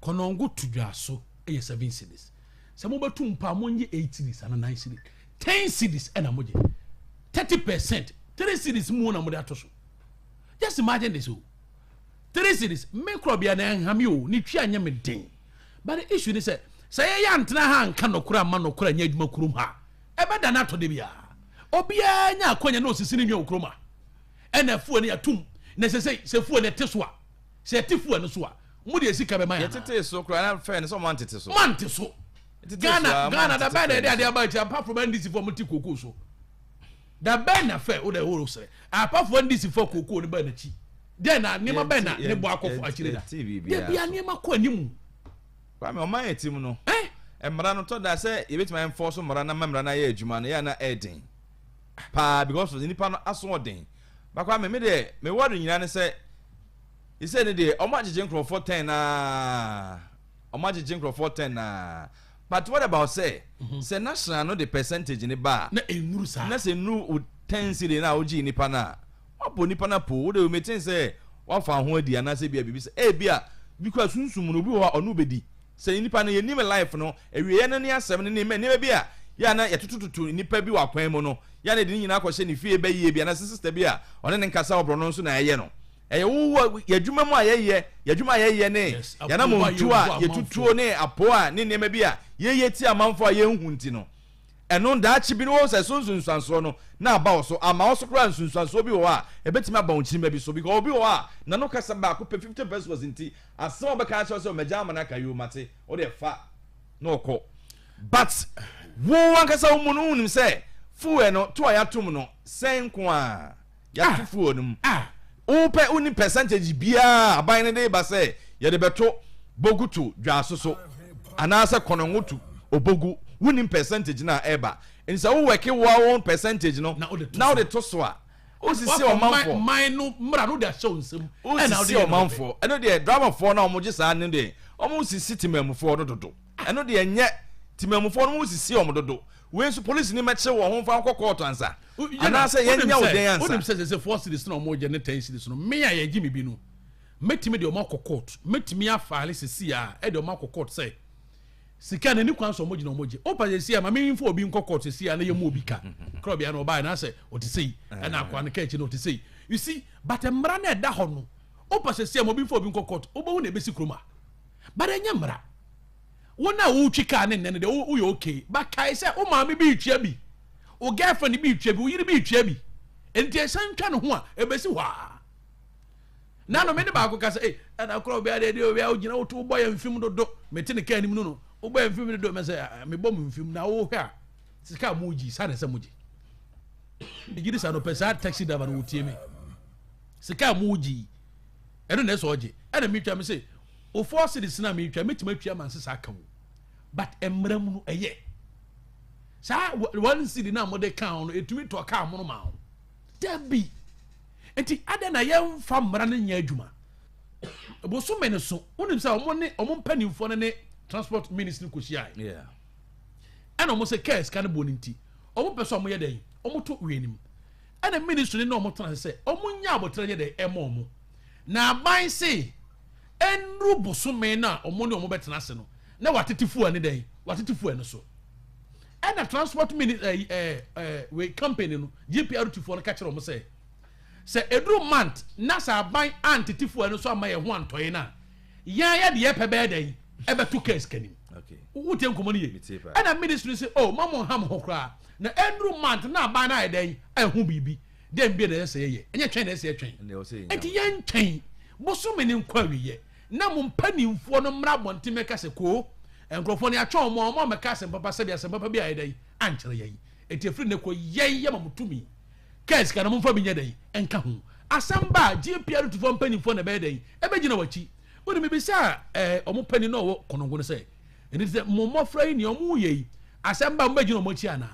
Kɔnɔngo to dwa so yɛ 7 cedis. Sɛ mobɛto mpo a, monyɛ 8 cedis ana 9 cedis. 10 cedis ɛna mogye 30%, 3 cedis mu na mode ato so. Just imagine this o, 3 cedis. Me korɔ bia na ɛnha me o, ne twi anyɛ me den, but the issue ni sɛ yɛyɛ antena ha nka nɔkorɛ ama nɔkorɛ nyɛ adwuma kurom ha, ɛbɛda no atɔ de biara obiara nya akwanya na osisi ne nwa wɔ kurom a ɛna fuel no yɛatom na sɛ fuel no ɛte so a, sɛ ɛte fuel no so a, mo de sika bɛma yɛn anaa?
Yɛtete so koraa na fɛ no sɛ ɔmo antete so.
Mante so.
Yɛtete
Ghana
so a, ɔmo
Ghana da
antete
bɛn na
fɛ
yɛde
no
adeɛ
so.
aba akyi apart from NDC fo a mo te koko so? Da bɛn na fɛ o de o srɛ apart from NDC fo koko ne ba n'akyi dɛn na nneɛma bɛn na ne bɔ akɔfo akyire da?
Yɛnte biribiara
de bia
so.
Nneɛma kɔ anim.
Kwame, ɔman yɛ tim no,
ɛ
mmara no tɔ da sɛ yɛbɛtumi enforce mmara na ma mmara no ayɛ adwuma no yɛ na ɛɛden paa because of nipa no aso ɔden. Ba Kwame, me deɛ me wɔre nyinaa ne sɛ sɛ ne deɛ ɔmo agyegye nkurɔfoɔ 10 naa, ɔmo agyegye nkurɔfoɔ 10 naa, but what about sɛ national no de percentage ne ba a
na enuru saa
na sɛ nuru wo 10 cedi na wogye nipa no a, wabɔ nipa no po wode metin sɛ wafa ho adi anaasɛ bia biribi sɛ ebi a bi kora sunsum no obi wɔ hɔ a ɔno bɛdi sɛ nipa no yɛnim life no awieɛ no ne asɛm no ne nneɛma bi a yɛ a na yɛtotototo nipa bi wɔ akwan mu no, yɛ a na yɛde ne nyinaa akɔhyɛ ne fie bɛyie bi anaasɛ sister bi a ɔne ne nkasa wɔ borɔno nso na ɛyɛ no. Ɛyɛ wowɔ yɛadwuma mu a yɛyɛ, yɛadwuma a yɛyɛ ne yɛnamontu a yɛtutuo ne apo a ne nneɛma bi a yɛyɛ ti amanfo a yɛnhu nti no, ɛno daakye bi no wɔn sɛ so nsunsuansoɔ no na aba wɔ so ama wɔ so koraa. Nsunsuansoɔ bi wɔ hɔ a ɛbɛtumi aba wɔn kyirima bi so because obi wɔ hɔ a n'ano kasa baako pɛ 50 pesewas nti asɛm a ɔbɛka akyerɛ sɛ ɔmɛgya ama no aka yi o mate ɔde ɛfa na ɔkɔ, but wo ankasa wo mu no wonim sɛ fuel no to a yɛatom no sɛn nko a yɛato fuel no mu, wopɛ woni percentage biara aban no de ba sɛ yɛde bɛto bogu to dwaaso so anaasɛ kɔnɔngo to obogu, wonim percentage no a ɛba. Nti sɛ wowɛke woa wɔn percentage no
na wode to
na
so.
Wode to so a, wosisi ɔmanfoɔ.
Man no mmara no de ahyɛ wo nsam ɛna wode
wosisi
yɛ no.
Ɔmanfoɔ ɛno deɛ, driverfoɔ no a wɔgye saa no deɛ, wɔn sisi temamufoɔ no dodo. Ɛno deɛ nyɛ temamufoɔ no, wɔn sisi wɔn dodo. Wei nso polisi ni mɛkye wɔn ho nfa nkɔ kɔɔto ansa anaasɛ yɛnyɛ wo den ansa.
Wonim sɛ 4 cedis na ɔmo gye ne 10 cedis no, me a yɛgye me bi no, mɛtumi de ɔmo akɔ court, mɛtumi afile sisi a ɛde ɔmo akɔ court sɛ sika na ni kwan sɛ ɔmo gyina ɔmo gye opa sisi a maame nfo obi nkɔ court sisi a na yɛ mu obi ka kora obi ano ɔbaa na sɛ ɔte sei ɛna akwa no ka akyi na ɔte sei, you see. But mmara na ɛda hɔ no, opa sisi a ma obi nfo obi nkɔ court, wobɛhu na ebesi kurom a, but ɛnyɛ mmara. Wɔn a wɔretwi kaa ne nnɛ no deɛ, woyɛ okay, but kae sɛ wo maame bi retwia bi, wo girlfriend bi retwia bi, wo yere bi retwia bi, nti ɛsan twa ne ho a ebesi hɔ a nanu me ne baako kasa ee ɛna kora obi adeɛ deɛ obi a ogyina woto wobɔ yɛn mfim dodo. Mete ne kaa anim no wobɔ yɛn mfim dodo. Mɛ sɛ mebɔ mo mfim na wohwɛ a sika a mo gyi saa na ɛsɛ mo gye. Megye di saa no pɛ saa taxi driver no wotie me, sika a mo gyi ɛno na ɛsɛ ɔgye. Ɛna metwa me sɛ o 4 cedis na metwa, metumi atwa ma nsesa aka wo, but mmerɛ mu no ɛyɛ saa 1 cedi na mode ka ho no ɛtumi tɔ kaa mono ma ho dabi. Nti adɛn na yɛmfa mmara no nyɛ adwuma? Bosome no so wonim sɛ ɔmo ne ɔmo mpanimfoɔ no ne transport ministry kɔhyiae ɛna ɔmo sɛ kaa sika no bɔ no nti ɔmo pɛ sɛ ɔmo yɛ dɛn, ɔmo to wie nim. Ɛna ministry no ne ɔmo tena ase sɛ ɔmo nya abotire yɛ dɛn ɛma ɔmo na aban se ɛnuru bosome no a ɔmo ne ɔmo bɛtena ase no na watete fuel ne dɛn, watete fuel no so. Ɛna transport mini ɛɛ ɛɛ ɛɛ wei company no GPRT foɔ no ka kyerɛ ɔmo sɛ Sɛ ɛduru month na sɛ aban antete fuel no so amma yɛn ho antɔ yɛn a, yɛn ara yɛde yɛn pɛ bɛyɛ dɛn? Ɛbɛto kaa sika nim. Wotie nkɔmmɔ no yie? Ɛna ministry no se, oh, mma mo nha mo ho koraa. Na ɛnduru month na aban no ayɛ dɛn? Ahu biribi. Dɛn bio na ɛsɛ sɛ yɛyɛ? Ɛnyɛ twɛn na ɛsɛ sɛ yɛtwɛn. Enti yɛntwɛn bosome no nkɔ awieɛ na mo mpanimfoɔ no mmra abɔnten mmɛka sɛ, Koo, nkurɔfoɔ no yɛatwɛn wɔn a wɔammɛka asɛm papa sɛdeɛ asɛm papa bi ayɛ dɛn ankyerɛ yɛn. Enti ɛfiri nnɛ kɔ yɛn yɛma mo tumi. Kaa sika no momfa bi nyɛ dɛn nka ho. Asɛm ba a, GPR tufoɔ mpanimfoɔ na ɛbɛyɛ dɛn? Ɛbɛgyina w'akyi. Wode mebisaa eh, wɔn panin na ɔwɔ Konongo no sɛ, ɛnti sɛ mo mmɔfra yi nea wɔn yɛ yi, asɛm ba a mobɛgyina wɔn akyi anaa?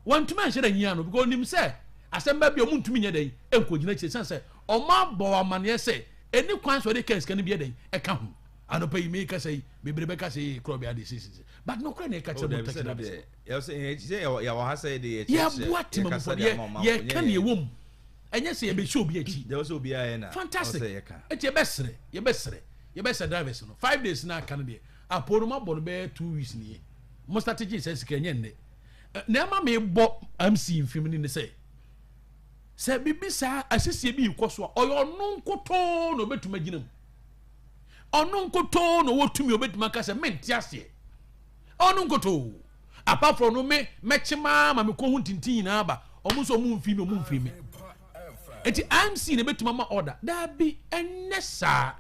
Wantumi anhyɛ da nyia no because onim sɛ asɛm ba bi a wɔntumi nyɛ dɛn nkɔgyina akyire sane sɛ wɔn abɔ wɔn amaneɛ sɛ ɛni kwan sɛ ɔde kaa sika no bi yɛ dɛn ɛka ho. Anɔpa yi mekasa yi, bebree bɛka sɛ ee korɔ bɛ ade sisi but nokorɛ na ɛka kyerɛ mo taxi drivers no. Yɛboa temamufoɔ no, yɛka nea ɛwɔ mu, ɛnyɛ sɛ yɛbɛhyɛ obi akyi. Fantastic. Enti yɛbɛsrɛ, yɛbɛsrɛ, yɛbɛsrɛ drivers no, 5 days no aka no deɛ, apoo no moabɔ no bɛyɛ 2 weeks nie, mo start gyee saa sika ɛnyɛ nnɛ. Nea ɛma mebɔ MC mfim no ne sɛ, sɛ biribi saa asisie bi rekɔ so a, ɔyɛ ɔno nkotoo na ɔbɛtumi agyina mu. Ɔno nkotoo na ɔwɔ tumi a ɔbɛtumi aka sɛ mente aseɛ. Ɔno nkotoo. Apart from no me mɛkye maa ma me kɔn ho ntintin nyinaa ba. Ɔmo nso ɔmo mfii me ɔmo mfii me. Eti IMC na ebetumi ama order. Daabi ɛnyɛ saa.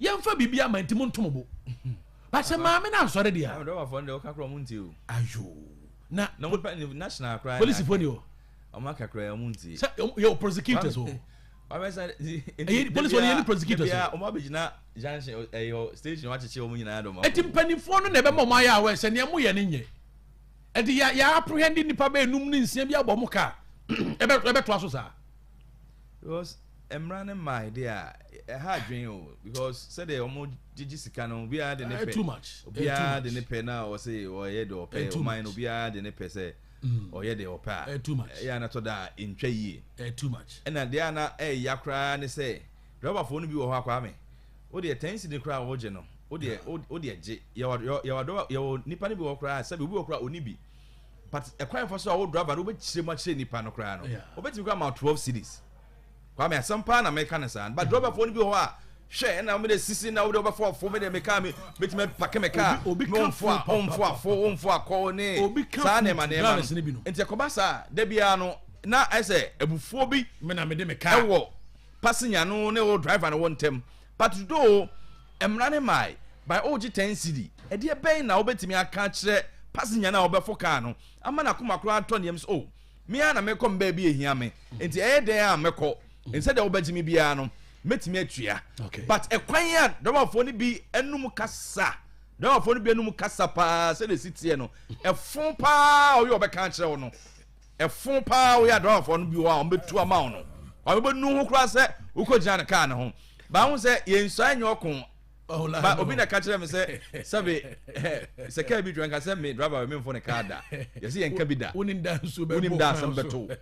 Yɛnfa biribi ama nti mo nto mo bo. But sɛ maame no ansɔre deɛ a.
Dɔbafoɔ no deɛ ɔka koraa ɔmo ntie o.
Ayoo. Na
Na ɔmo pɛ national koraa.
Polisifoɔ ni hɔ.
Ɔmo aka koraa ɔmo ntie.
Sɛ yɛ wɔ prosecutors wɔ hɔ.
Wabɛsa
Ɛyɛ polisifoɔ no yɛ ne prosecutors o.
Ɔmo abɛgyina junction ɛyɛ hɔ station wakyekyere wɔn nyinaa dɔm.
Eti mpanimfoɔ no na ɛbɛma wɔn ayɛ aware sɛ nea moyɛ no nyɛ. Ɛde yɛ yɛ apprehend nnipa bɛyɛ num ne nsia bi abɔ wɔn kaa. Ɛbɛ ɛbɛtoa so saa.
Because mmara no mmaa de a ɛha adwene o because sɛdeɛ wɔn gyegye sika no obiara de ne pɛ.
Too much.
Obiara de ne pɛ na ɔsɛ ɔyɛ deɛ ɔpɛ ɔman no obiara de ne pɛ sɛ ɔyɛ deɛ ɔpɛ a.
Too much.
Ɛyɛ anatɔ da a ntwa yie.
Too much.
Ɛna deɛ ana ɛyɛ koraa ne sɛ driverfoɔ no bi wɔ hɔ akɔ ame wo deɛ 10 cedi koraa a wɔgye no wo deɛ gye. Yɛwɔ yɛwɔ yɛwɔ nipa no bi wɔ hɔ koraa, sɛbi, obi wɔ koraa oni bi, but ɛkwan fa so a wo driver no wobɛkyerɛ mu akyerɛ nipa no koraa no, wobɛtumi koraa ma 12 cedis. Kwame, asɛm paa na meka no saa, but driverfoɔ no bi wɔ hɔ a, hwɛ, ɛna wɔn de sisi na wɔde wɔbɛfɔ afo. Me de me kaa me betumi apake me kaa
obi
me
ka
ɔnfo a
fo
ɔnfo afo ɔnfo akɔ ne
Obi ka
saa
fo
nneɛma nneɛma
drivers no bi no.
Nti ɛkɔba saa da biara no na ɛsɛ abufuo bi
Me na mede me kaa.
Ɛwɔ passenger no ne wo driver no wɔ ntɛm, but though mmara ne maae by ɔregye 10 cedi, ɛdeɛ bɛn na wobɛtumi aka akyerɛ passenger no a wɔbɛfo kaa no ama n'akoma koraa atɔ nneɛm sɛ, oh, me ara na mekɔ me baabi ehia me, nti ɛyɛ dɛn a mɛkɔ nsɛ deɛ wobɛgye me biara no mɛtumi atua? But ɛkwan a driverfoɔ no bi anum kasa, driverfoɔ no bi anum kasa paa, sɛdeɛ esi teɛ no ɛfo paa. Ɔyɛ ɔbɛka akyerɛ wo no ɛfo paa. Woyɛ driverfoɔ no bi wɔ hɔ a wɔbɛtu ama wo no, wɔbɛnu ho koraa sɛ wokɔgyina ne kaa ne ho baahu sɛ yɛnsua nyɛ ɔko ba. Obi na ka kyerɛ me sɛ sɛbe sɛ kaa bi dwa nka sɛ me driver me mfo ne kaa da, yɛsɛ yɛnka bi da.
Wonim da nso bɛbɔ
wonim da asɛm
kwan so.
Bɛto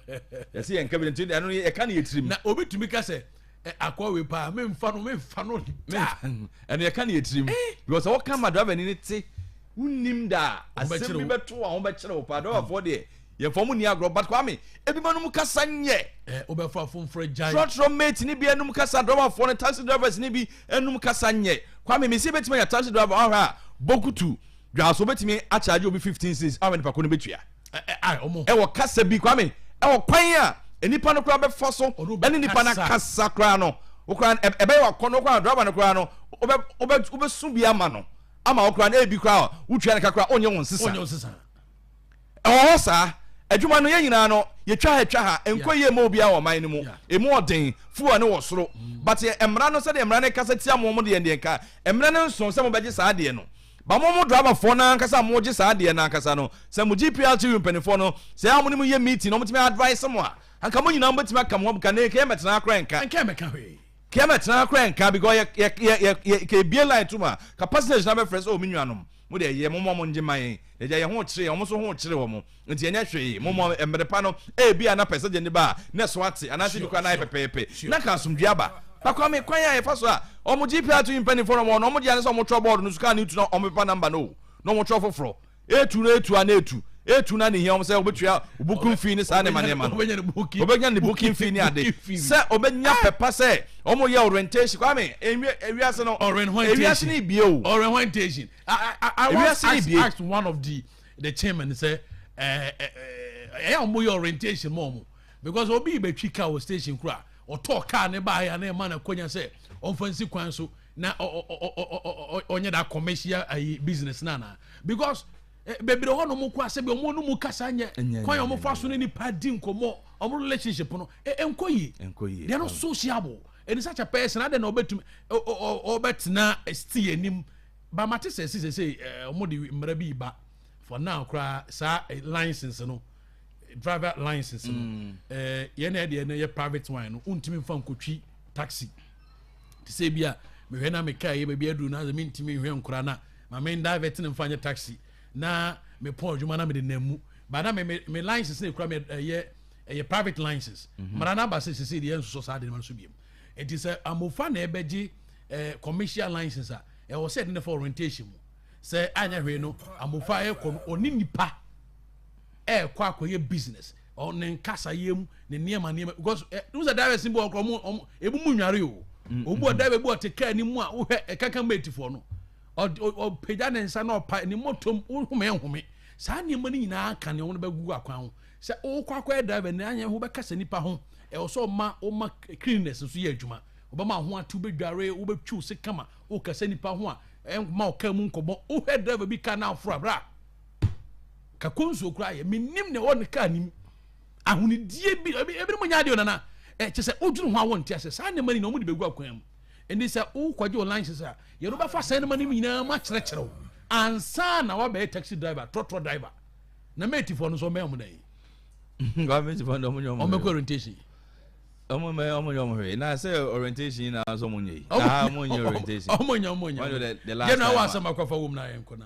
yɛsɛ yɛnka bi da, nti ɛno yɛka ne yɛtirim.
Na obi tumi ka sɛ akɔ wei paa, memfa no, memfa no da.
Ɛno yɛka ne yɛtirim because sɛ wɔka ma driver ni ne te wonim da a asɛm
Wɔbɛkyerɛ
bi
wo.
bɛto a wɔbɛkyerɛ wo paa. Driverfoɔ deɛ yɛmfa mu ni agorɔ, but Kwame, ebi ma no mu kasa nyɛ.
Wobɛfa fomforɔ gyae.
Trɔtrɔ mate ni bi anum kasa, driverfoɔ no, taxi drivers ni bi anum kasa nyɛ. Kwame, mesi bɛtumi anya taxi driver ɔhwɛ a bokutu dwaso bɛtumi akyagye obi 15 cedis ahwɛ nipa ko no bɛtua.
Ai, ɔmo
ɛwɔ kasa bi, Kwame, ɛwɔ kwan a nipa no koraa bɛfa so
Ɔno
ɛne nipa no
bɛkasa.
Akasa koraa no wo koraa no ɛbɛyɛ wakɔ no koraa, driver no koraa no wobɛ wobɛ wobɛsu bi ama no ama wo koraa no ebi koraa a wotua ne ka koraa ɔnyɛ wɔn sisa.
Ɔnyɛ wo sesa.
Ɛwɔ hɔ saa adwuma no yɛn nyinaa no yɛtwa ha twa ha nkɔ yie ma obiara wɔ ɔman no mu. Emu ɔden, fuel no wɔ soro, but yɛ mmara no sɛdeɛ mmara no kasa tia mo mo deɛ deɛ nka mmara no nso sɛ mobɛgye saa adeɛ no ba mo mo driverfoɔ no ankasa a mogye saa adeɛ no ankasa no sɛ mo GPRTU mpanimfoɔ no sɛ a mo ne mo yɛ meeting na wɔtumi advice mo a, anka mo nyinaa mobɛtumi aka mo ho ka ne kɛyɛ mɛtena akora nka.
Nka mɛka hwee.
Kɛyɛ mɛtena akora nka because yɛ yɛ yɛ yɛ yɛ kɛ ebie line to mu a ka passengers na bɛfrɛ sɛ, oh, me nuanom, mo deɛ yɛ mo mo ngye ma yɛn yɛgya yɛn ho kyerɛ yɛn, wɔn nso ho kyerɛ wɔn, nti ɛnyɛ hwee. Mo mo mmerɛ pa no ebi a na pɛ sɛ gye ne ba a na ɛso ate anaasɛ bi koraa na ayɛ pɛpɛɛpɛ na ka asomdwe aba. Bakwame, kwan a yɛfa so a wɔn GPRTU mpanimfoɔ no wɔn no wɔn deɛ ne sɛ wɔn twerɛ board no so kaa ne tu na wɔn pepa number no o na wɔn twerɛ foforɔ etu na etu a na etu. Etu na ne hia wɔn sɛ wɔbɛtua booking fee ne saa nneɛma nneɛma no. Wɔbɛnya ne booking fee ne ade. Sɛ wɔbɛnya pɛpa sɛ wɔn yɛ orientation. Kwame, ewiase no, ewiase no ebie o.
Orientation. I once asked one of the chairman sɛ ɛyɛ a wɔn yɛ orientation ma wɔn because obi bɛtwi car wɔ station kura ɔtɔɔ car ne ba ayɛ na ɛma na konya sɛ ɔnfa nsi kwan so na ɔnyɛ da commercial ayi business na na because bebree hɔ nom kɔ asɛ bi ɔmo no mu kasa nyɛ kwan a ɔmo fa so ne nipa di nkɔmɔ ɔmo relationship no ɛnkɔ yie. They are not sociable. Ɛni such a person adɛ na ɔbɛtumi ɔbɛtena sti anim ba mate sɛ si sɛ sɛ ɔmo de mmara bi ba for now koraa saa license no, driver license no, yɛn na ɛdeɛ no yɛ private one no, wontumi nfa nkotwi taxi te sɛ bi a mehwɛ na meka yɛ baabi aduru na sɛ mentumi nhwɛ nkora na ma me divert ne mfa nyɛ taxi na mepɔn adwuma na mede nam mu ba na me me me license na ekura me ɛyɛ private license. Mmara no aba sɛ sese deɛ nsosɔ saa de no so biem. Nti sɛ amofa na ɛbɛgye commercial license a, ɛwɔ sɛ ɛde ne fa orientation mu sɛ anyɛ hwee no amofa ɛkɔ no ɔne nipa ɛɛkɔ akɔyɛ business, ɔne nkasa yɛ mu ne nneɛma nneɛma because n sɛ drivers bi wɔ ɔmo ɔmo ebi mu nware o. Obi wɔ driver bi ɔte kaa ne mu a wohwɛ ɛkankan matefoɔ no, ɔpagya ne nsa na ɔpa ne motom wohome nhome. Saa nneɛma no nyinaa ka ne wɔn bɛgugu akwan ho sɛ wokɔ akɔyɛ driver ne anyɛ ho bɛkasa nipa ho. Ɛwɔ sɛ ɔma cleanliness nso yɛ adwuma, ɔbɛma ho ate, wobɛdware, wobɛtwiw se kama, wokasa nipa ho a ɛma ɔka mu nkɔmmɔ. Wohwɛ driver bi ka na aforo abra kako nsuo koraa yɛ menim na ɛwɔ ne kaa nim ahonidie bi ebinom nyɛ adeɛ nana kyɛ sɛ wodwene ho a wɔnte ase. Saa nneɛma no nyinaa wɔde bɛgu akwan mu. Ɛnti sɛ wokɔgye wo license a, yɛde wobɛfa saa nneɛma no nyinaa mu akyerɛkyerɛ wo ansa na woabɛyɛ taxi driver, trɔtrɔ driver. Na matefoɔ no nso ɔmmɛyɛ ɔmo dɛn?
Matefoɔ no ɔmo nyɛ ɔmo
ɔmmɛkɔ orientation.
Ɔmo mɛ ɔmo nyɛ ɔmo hwee na sɛ orientation yi na nso ɔmo nyɛ yi na ɔmo nyɛ orientation.
Ɔmo nyɛ, ɔmo nyɛ.
The last
time wɔ asɛm akɔfa wɔm na yɛn kɔ na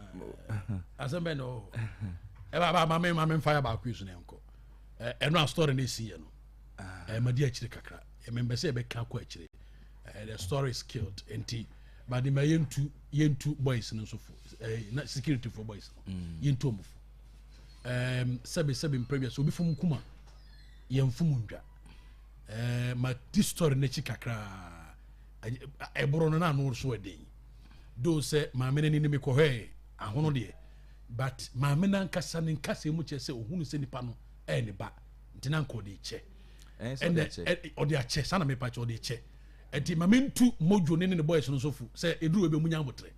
asɛm bɛn na ɔwɔ ɛba ba maame maame nfa yɛ baako yi so na yɛn kɔ ɛno a story na esi yɛ no ɛɛ ma di akyire kakra. Ɛmɛ mbɛ sɛ ɛbɛka kɔ akyire. The story is killed nti but ma yɛntu boys no nso fo, na security for boys no, yɛntu ɔmo fo. Sɛbi sɛbi mpɛ bi sɛ obi fom kuma yɛn fom ndwa. Ma di story n'akyi kakra ɛboro no na ano so ɛden do sɛ maame n'ani ne mi kɔ hɔ ahono deɛ, but maame n'ankasa ne nkasa mu kyerɛ sɛ ohunu sɛ nipa no ɛyɛ ne ba nti na nka ɔde kyɛ ɛnɛ ɔde akyɛ sanni mepa kyɛ ɔde kyɛ. Ɛnti maame ntu mojo ne boys no nso fo sɛ eduru baabi ɔmo nya abotire,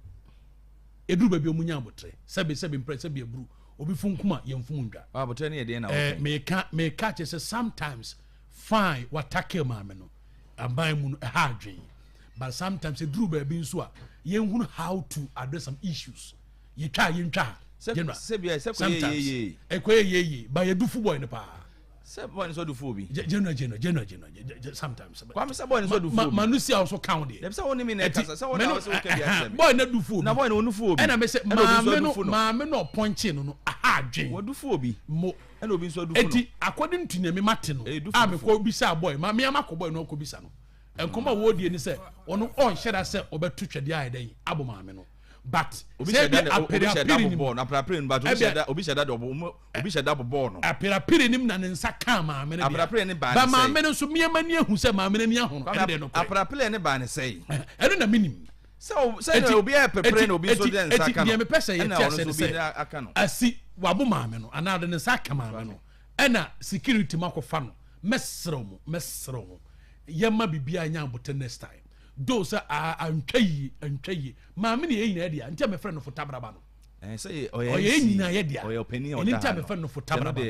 eduru baabi ɔmo nya abotire. Sɛbi sɛbi mpɛ sɛbi eburu obi fun kuma yɛn fun ndwa.
Abotire ne yɛ deɛ na
wɔkɛn. Meka kyerɛ sɛ sometimes fine watake maame no aban mu no ɛha adwene, but sometimes eduru baabi nso a yɛn hunu how to address some issues. Yɛtwa yɛntwa
general
sometimes ɛkɔ yɛ yie yie ba yɛ dufu boy no paa.
Sɛ boy no sɔ dufu obi.
General general general general sometimes.
Kwame sɛ boy no sɔ dufu obi.
Manu si a ɔso kan deɛ.
Dabi sɛ wɔn ni mi na ɛkasa sɛ wɔn na ɔsɛ wɔka bi akyerɛ mi.
Boy no dufu obi.
Na boy no onufu obi.
Ɛna mi sɛ maame no ɔpɔnkye no aha adwen.
Wɔdufu obi.
Mo.
Ɛna obi nso adufu no.
Eti according to nea mi ma te no a mi kɔ bisa boy ma mi ama kɔ boy no ɔkɔ bisa no nkɔmɔ a wɔredie ni sɛ ɔno ɔnhyɛ da sɛ ɔbɛto twɛdeɛ ayɛ dɛn abɔ maame no, but
sɛ ebi aperapere nim aperapere nim but obi hyɛ da obi hyɛ da de ɔbɔ obi hyɛ da bɔbɔɔ no.
Aperapere nim na ne nsa kaa maame no deɛ.
Aperapere ne baa ne sɛɛ.
Ba maame no nso mmeɛma ni ehu sɛ maame no ani ahono ɛne deɛ no korɛ.
Aperapere ne baa ne sɛɛ.
Ɛno na mi nim.
Sɛ sɛ obi ayɛ pɛpɛrɛ na obi nso de nsa ka no.
Eti deɛ mepɛ sɛ yɛ ti ase ne sɛ asi wabo maame no anaa de ne nsa aka maame no ɛna security mu akɔfa no. Mɛsrɛ mo, mɛsrɛ mo, yɛma biribiara nya abotɛ next time do sɛ antwa yie, antwa yie. Maame ne yɛ nyinaa deɛ nti a mɛfrɛ no fotabraba no ɔyɛ nyinaa yɛ deɛ ɛne nti a mɛfrɛ no fotabraba no.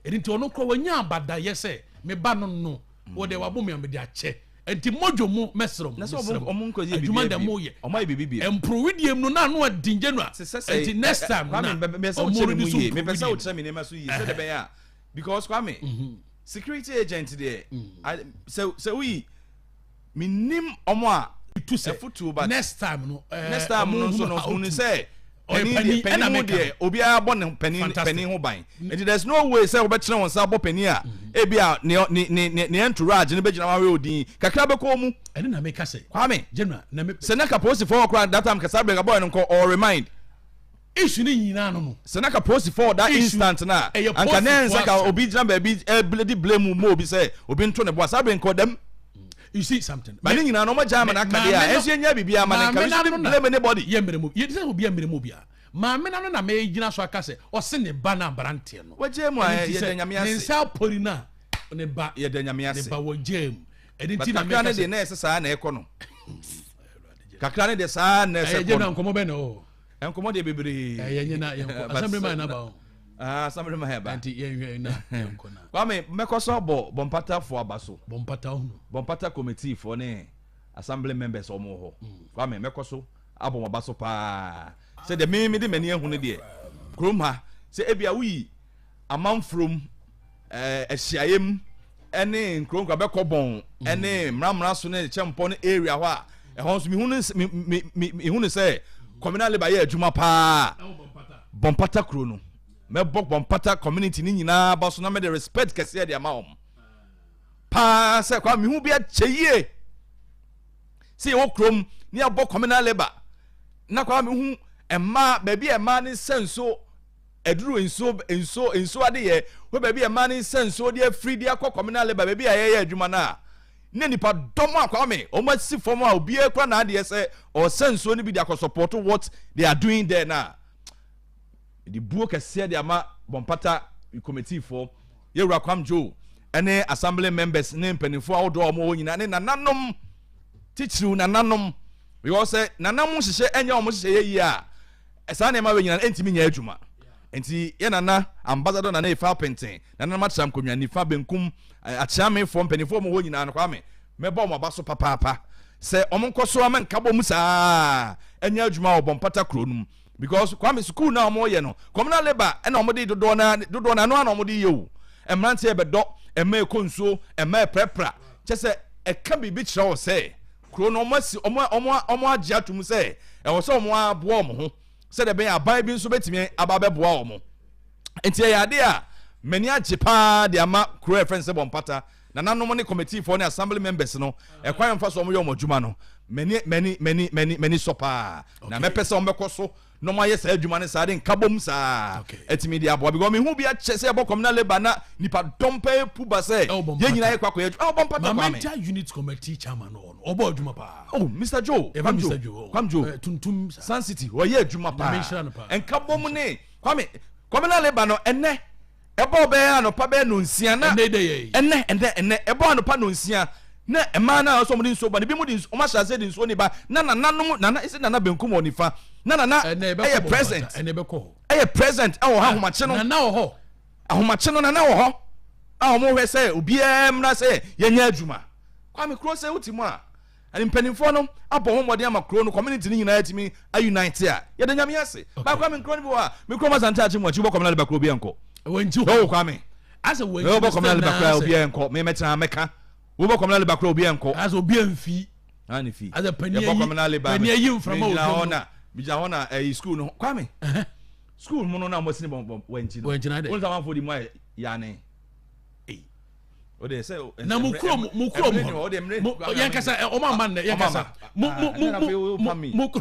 Ɛne nti ɔno korɔ wanya abadayɛ sɛ meba no wɔde wabo me a mede akyɛ. Nti modwo mu, mɛsrɛ mo, mesrɛ mo, adwuma da mo yɛ mporowidie mu no na ano adin general. Nti next time na ɔmo redi so
mepɛ sɛ wokyerɛ me nneɛma so yie sɛdeɛ ɛbɛyɛ a because Kwame, security agent deɛ sɛ woyi menim ɔmo a
tu sɛ
ɛfotuo but
next time no
next time no nso no hunu sɛ panin deɛ panin mu deɛ obiara bɔ ne panin panin ho ban. Nti there is no way sɛ wɔbɛkyerɛ wɔn nsa bɔ panin a ebi a ne ne ne ne entourage no bɛgyina wɔn ahwɛ odin kakra bɛkɔ mu.
Ɛne na meka sɛ
Kwame
general na me
sɛ ne ka polisifoɔ wɔ koraa that time kasa abirika boy no nkɔ or remind.
Issue ne nyinaa no no.
Sɛ na ka polisifoɔ wɔ that
Issue,
instant no a,
ɛyɛ
anka na
polisifoɔ
ɛnsɛ ka
asɛm.
obi gyina baabi ɛbl de blame ma obi sɛ obi nto ne bo a, saa bere nka ɔdam.
You see something.
But ne nyinaa no wɔn agya ama no aka deɛ a,
Maame no-
ɛnso yɛnyɛ biribiara ma no nka.
maame
We
no
shouldn't
ano na-
blame anybody.
Yɛ mmerɛ mu. Yɛ sɛ obi mmerɛ mu obiara. Maame no ano na megyina so aka sɛ ɔse ne ba no aberanteɛ no.
Wagyae mu a,
Ɛno nti
yɛda
sɛ
Nyame
Ne
ase.
nsa apori no a, ne ba.
Yɛda Nyame ase.
Ne ba wɔ gyaa mu. Ɛno
But
nti na
kakra
meka
no
sɛ.
deɛ na ɛsɛ saa na ɛkɔ no. Kakra no deɛ saa na ɛsɛ
Ɛyɛ
kɔ
gye na
no.
nkɔmmɔ bɛn na ɛwɔ hɔ?
Nkɔmmɔ deɛ bebree.
Ɛyɛ nye na yɛnkɔ.
But
Assembly man aba o.
Ah, assembly man aba.
Nti yɛnhwɛ na yɛnkɔ na.
Kwame, mɛkɔ so abɔ Bɔmpatafoɔ aba so.
Bɔmpata hunu.
Bɔmpata committee foɔ ne assembly members wɔn wɔ hɔ. Kwame, mɛkɔ so abɔ wɔn aba so paa. Sɛ deɛ me mede m'ani ahu no deɛ, kurom ha, sɛ ebia woyi amanfrom, ahyiaeɛ mu ne nkuro nkuro abɛkɔ bɔn ne mmramra so ne kyɛmpɔ ne area hɔ a ɛhɔ nso mehu no me me mehu no sɛ communal labour yɛ adwuma paa bɔnpata kuro no mɛbɔ bɔnpata community ne nyinaa ba so na mɛde respect kɛseɛ de ama wɔn paa sɛ kwa mehu bi akyɛ yie sɛ yɛwɔ kurom ne abɔ communal labour na kwa mehu mmaa baabi a mmaa ne nsa nsuo Aduru nsuo nsuo nsuo adeyɛ hɔ baabi a mmaa no nsa nsuo de afiri de akɔ communal labour baabi a yɛyɛ adwuma no a ne nipa dɔm a Kwame wɔn asi fam a obiara kura n'adeɛ sɛ ɔresa nsuo no bi de akɔ support what they are doing there na de buo kɛseɛ de ama bɔmpata committee foɔ yɛwura Kwam Joe ɛne assembly members ne mpanimfoɔ ahodoɔ a wɔn wɔ nyinaa ne nananom titiriw nananom because sɛ nananom hyehyɛ ɛnyɛ wɔn hyehyɛ yɛ yie a Saa nneɛma wei nyinaa no ɛntumi nyɛ adwuma. Nti yɛ nana ambassador nana efa penten nananom atra nkonnwa nifa benkum akyeamefoɔ mpanimfoɔ wɔn hɔ nyinaa no kwame mɛbɔ wɔn aba so papaapa sɛ wɔn nkɔ so ama nkabɔ mu saa ɛnyɛ adwuma wɔ bɔmpata kuro no mu because kwame sukuu na wɔn yɛ no communal labour ɛna wɔn de dodoɔ na dodoɔ na ano ana wɔn de yɛ o mmeranteɛ bɛdɔ ɛmɛ ɛkɔ nsuo ɛmɛ ɛprɛpra kyɛ sɛ ɛka biribi kyerɛ wɔ sɛ Kuro no, wɔasi, wɔn, wɔn, wɔn agye atom sɛ ɛwɔ sɛ wɔn aboa wɔn ho sɛdeɛ ɛbɛyɛ aban bi nso bɛtumi aba abɛboa wɔn. Nti ɛyɛ adeɛ a m'ani agye paa de ama kuro a yɛfrɛ no sɛ Bɔmpata. Nananom ne kɔmitiifoɔ ne assembly members no, ɛkwan a wɔfa so wɔyɛ wɔn adwuma no, m'ani, m'ani, m'ani, m'ani, m'ani sɔ paa. Na mɛpɛ sɛ wɔbɛkɔ so na ɔmo ayɛ saa adwuma no saa de nkabom saa atumi de aboa because mehu bi akyɛ sɛ yɛbɔ communal labour na nipa dɔm pɛɛ pu ba sɛ yɛn nyinaa yɛkɔ akɔyɛ adwuma ɔbɔ mpata kwame.
Mamenta unit committee chairman no ɔno ɔbɔ adwuma paa.
Oh Mr Joe
Kwam Joe Joe
Kwam Joe
tuntum
Sun City ɔyɛ adwuma paa nkabom ne kwame communal labour no ɛnɛ Ɛbɔɔ bɛyɛ anɔpa bɛyɛ nonsia na
Ɛnnɛ
ɛnnɛ ɛnnɛ ɛnnɛ ɛbɔɔ anɔpa nonsia na mmaa no a ɔsɛ wɔn de nsuo ba no ebi mu de nsuo wɔn ahyɛ aseɛ de nsuo ne ba na nananom nana ɛsɛ nana benkum wɔ nifa na nana ɛyɛ present ɛyɛ present ɛwɔ hɔ ahomakye no
nana wɔ hɔ
ahomakye no nana wɔ hɔ a wɔn hwɛ sɛ obiara mmra sɛ yɛnyɛ adwuma kwame kuro sɛ wote mu a And mpanimfoɔ no abɔ ho mmɔden ama kuro no community no nyinaa atumi a unite a yɛda nyame ase. Ba kwame nkuro no bi wɔ a me kurom asante akye mu akyi wobɔ communal ba kuro bi ɛnkɔ.
Wɔnkyi hɔ.
Oh kwame.
Asɛ wɔnkyi
wobɔ communal ba kuro obi ɛnkɔ me mɛtena mɛka wobɔ communal ba kuro obi ɛnkɔ.
Asɛ obi ɛnfi.
Na ne fi.
Asɛ panyin
ayi
panyin ayi mframa
wɔ dwom no. Megyina hɔ na ɛyi school no kwame. School mu no na wɔn sini bɔ wɔnkyi no.
Wɔnkyi na de.
Wɔn nsa wɔn afɔ di mu ayɛ yane.
Na mo kurom mo kurom hɔ no yɛn kasa ɔmo ama nnɛ yɛn kasa mo mo mo mo mo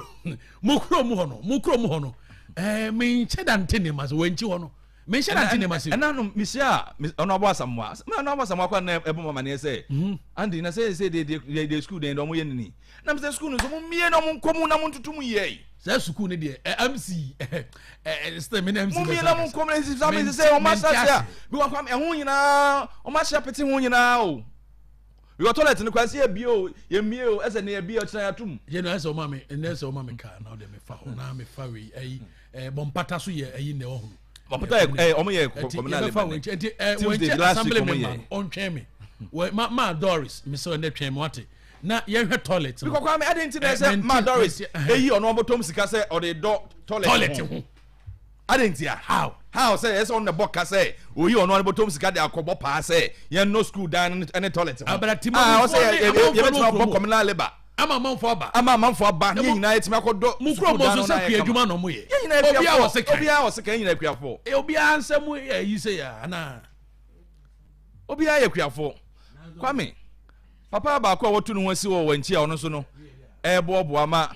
mo kurom hɔ no mo kurom hɔ no ɛɛ menhyɛ da nte nneɛma se wɔnkyi hɔ no menhyɛ da nte nneɛma se.
Ɛna no mehyia a ɔno abɔ asamoa mɛ ɔno abɔ asamoa kɔ na ɛbɔ mama neɛ sɛ andi na sɛ sɛ de de de sukuu den de ɔmo yɛ nini na mesɛ sukuu no nso mo mmie na ɔmo nkɔ mu na mo ntutu mu yie.
Saa sukuu no deɛ ɛ MC ɛ ɛ still me na MC
bɛsa. Mumie na mo nkɔm na esi saa mi sɛ ɔmo ahyɛ a bi wɔ kwam ɛho nyinaa ɔmo ahyɛ apete ho nyinaa o. Bi wɔ toilet no kwan sɛ yɛ bie o yɛ mie o ɛsɛ ne yɛ bie ɔkyerɛ yɛ atum.
Yɛ no ɛsɛ ɔma mi ɛnɛ ɛsɛ ɔma mi kaa na ɔde mi fa hɔ na mi fa wei ɛyi ɛ bɔnpata so yɛ ɛyi na ɛwɔ ho.
Bɔnpata yɛ ɛ ɔmo yɛ kɔmina
leba nɛ. Ɛti ɛ wɔn nkyɛn assembly member ɔntwɛn mi wɔ ma ma Doris mi sɛ ɔnɛ twɛn mi wate. Na yɛnhwɛ toilet no.
Bikɔ Kwame adɛn nti na ɛsɛ ma Doris eyi ɔno ɔbɔtɔm sika sɛ ɔde dɔ toilet ho adɛn nti a
how
how sɛ ɛsɛ ɔno na ɛbɔ ka sɛ oyi ɔno ɔbɔtɔm sika de akɔbɔ paa sɛ yɛn nɔ school dan no ne toilet ho
ah
ɔsɛ yɛbɛtumi abɔ communal labour
ama amanfo aba
ama amanfo aba ne yɛn nyinaa yɛtumi akɔdɔ
school dan no na yɛ kama adwuma na ɔmo yɛ
yɛn nyinaa akuafoɔ obiara wɔ sekan yɛn nyinaa akuafoɔ
obiara nsɛm yɛ yi sɛ yɛ anaa
obiara yɛ akuafoɔ Kwame Papa baako a watu ne ho asi wɔ wɔn akyi a ɔno nso no ɛreboaboa ma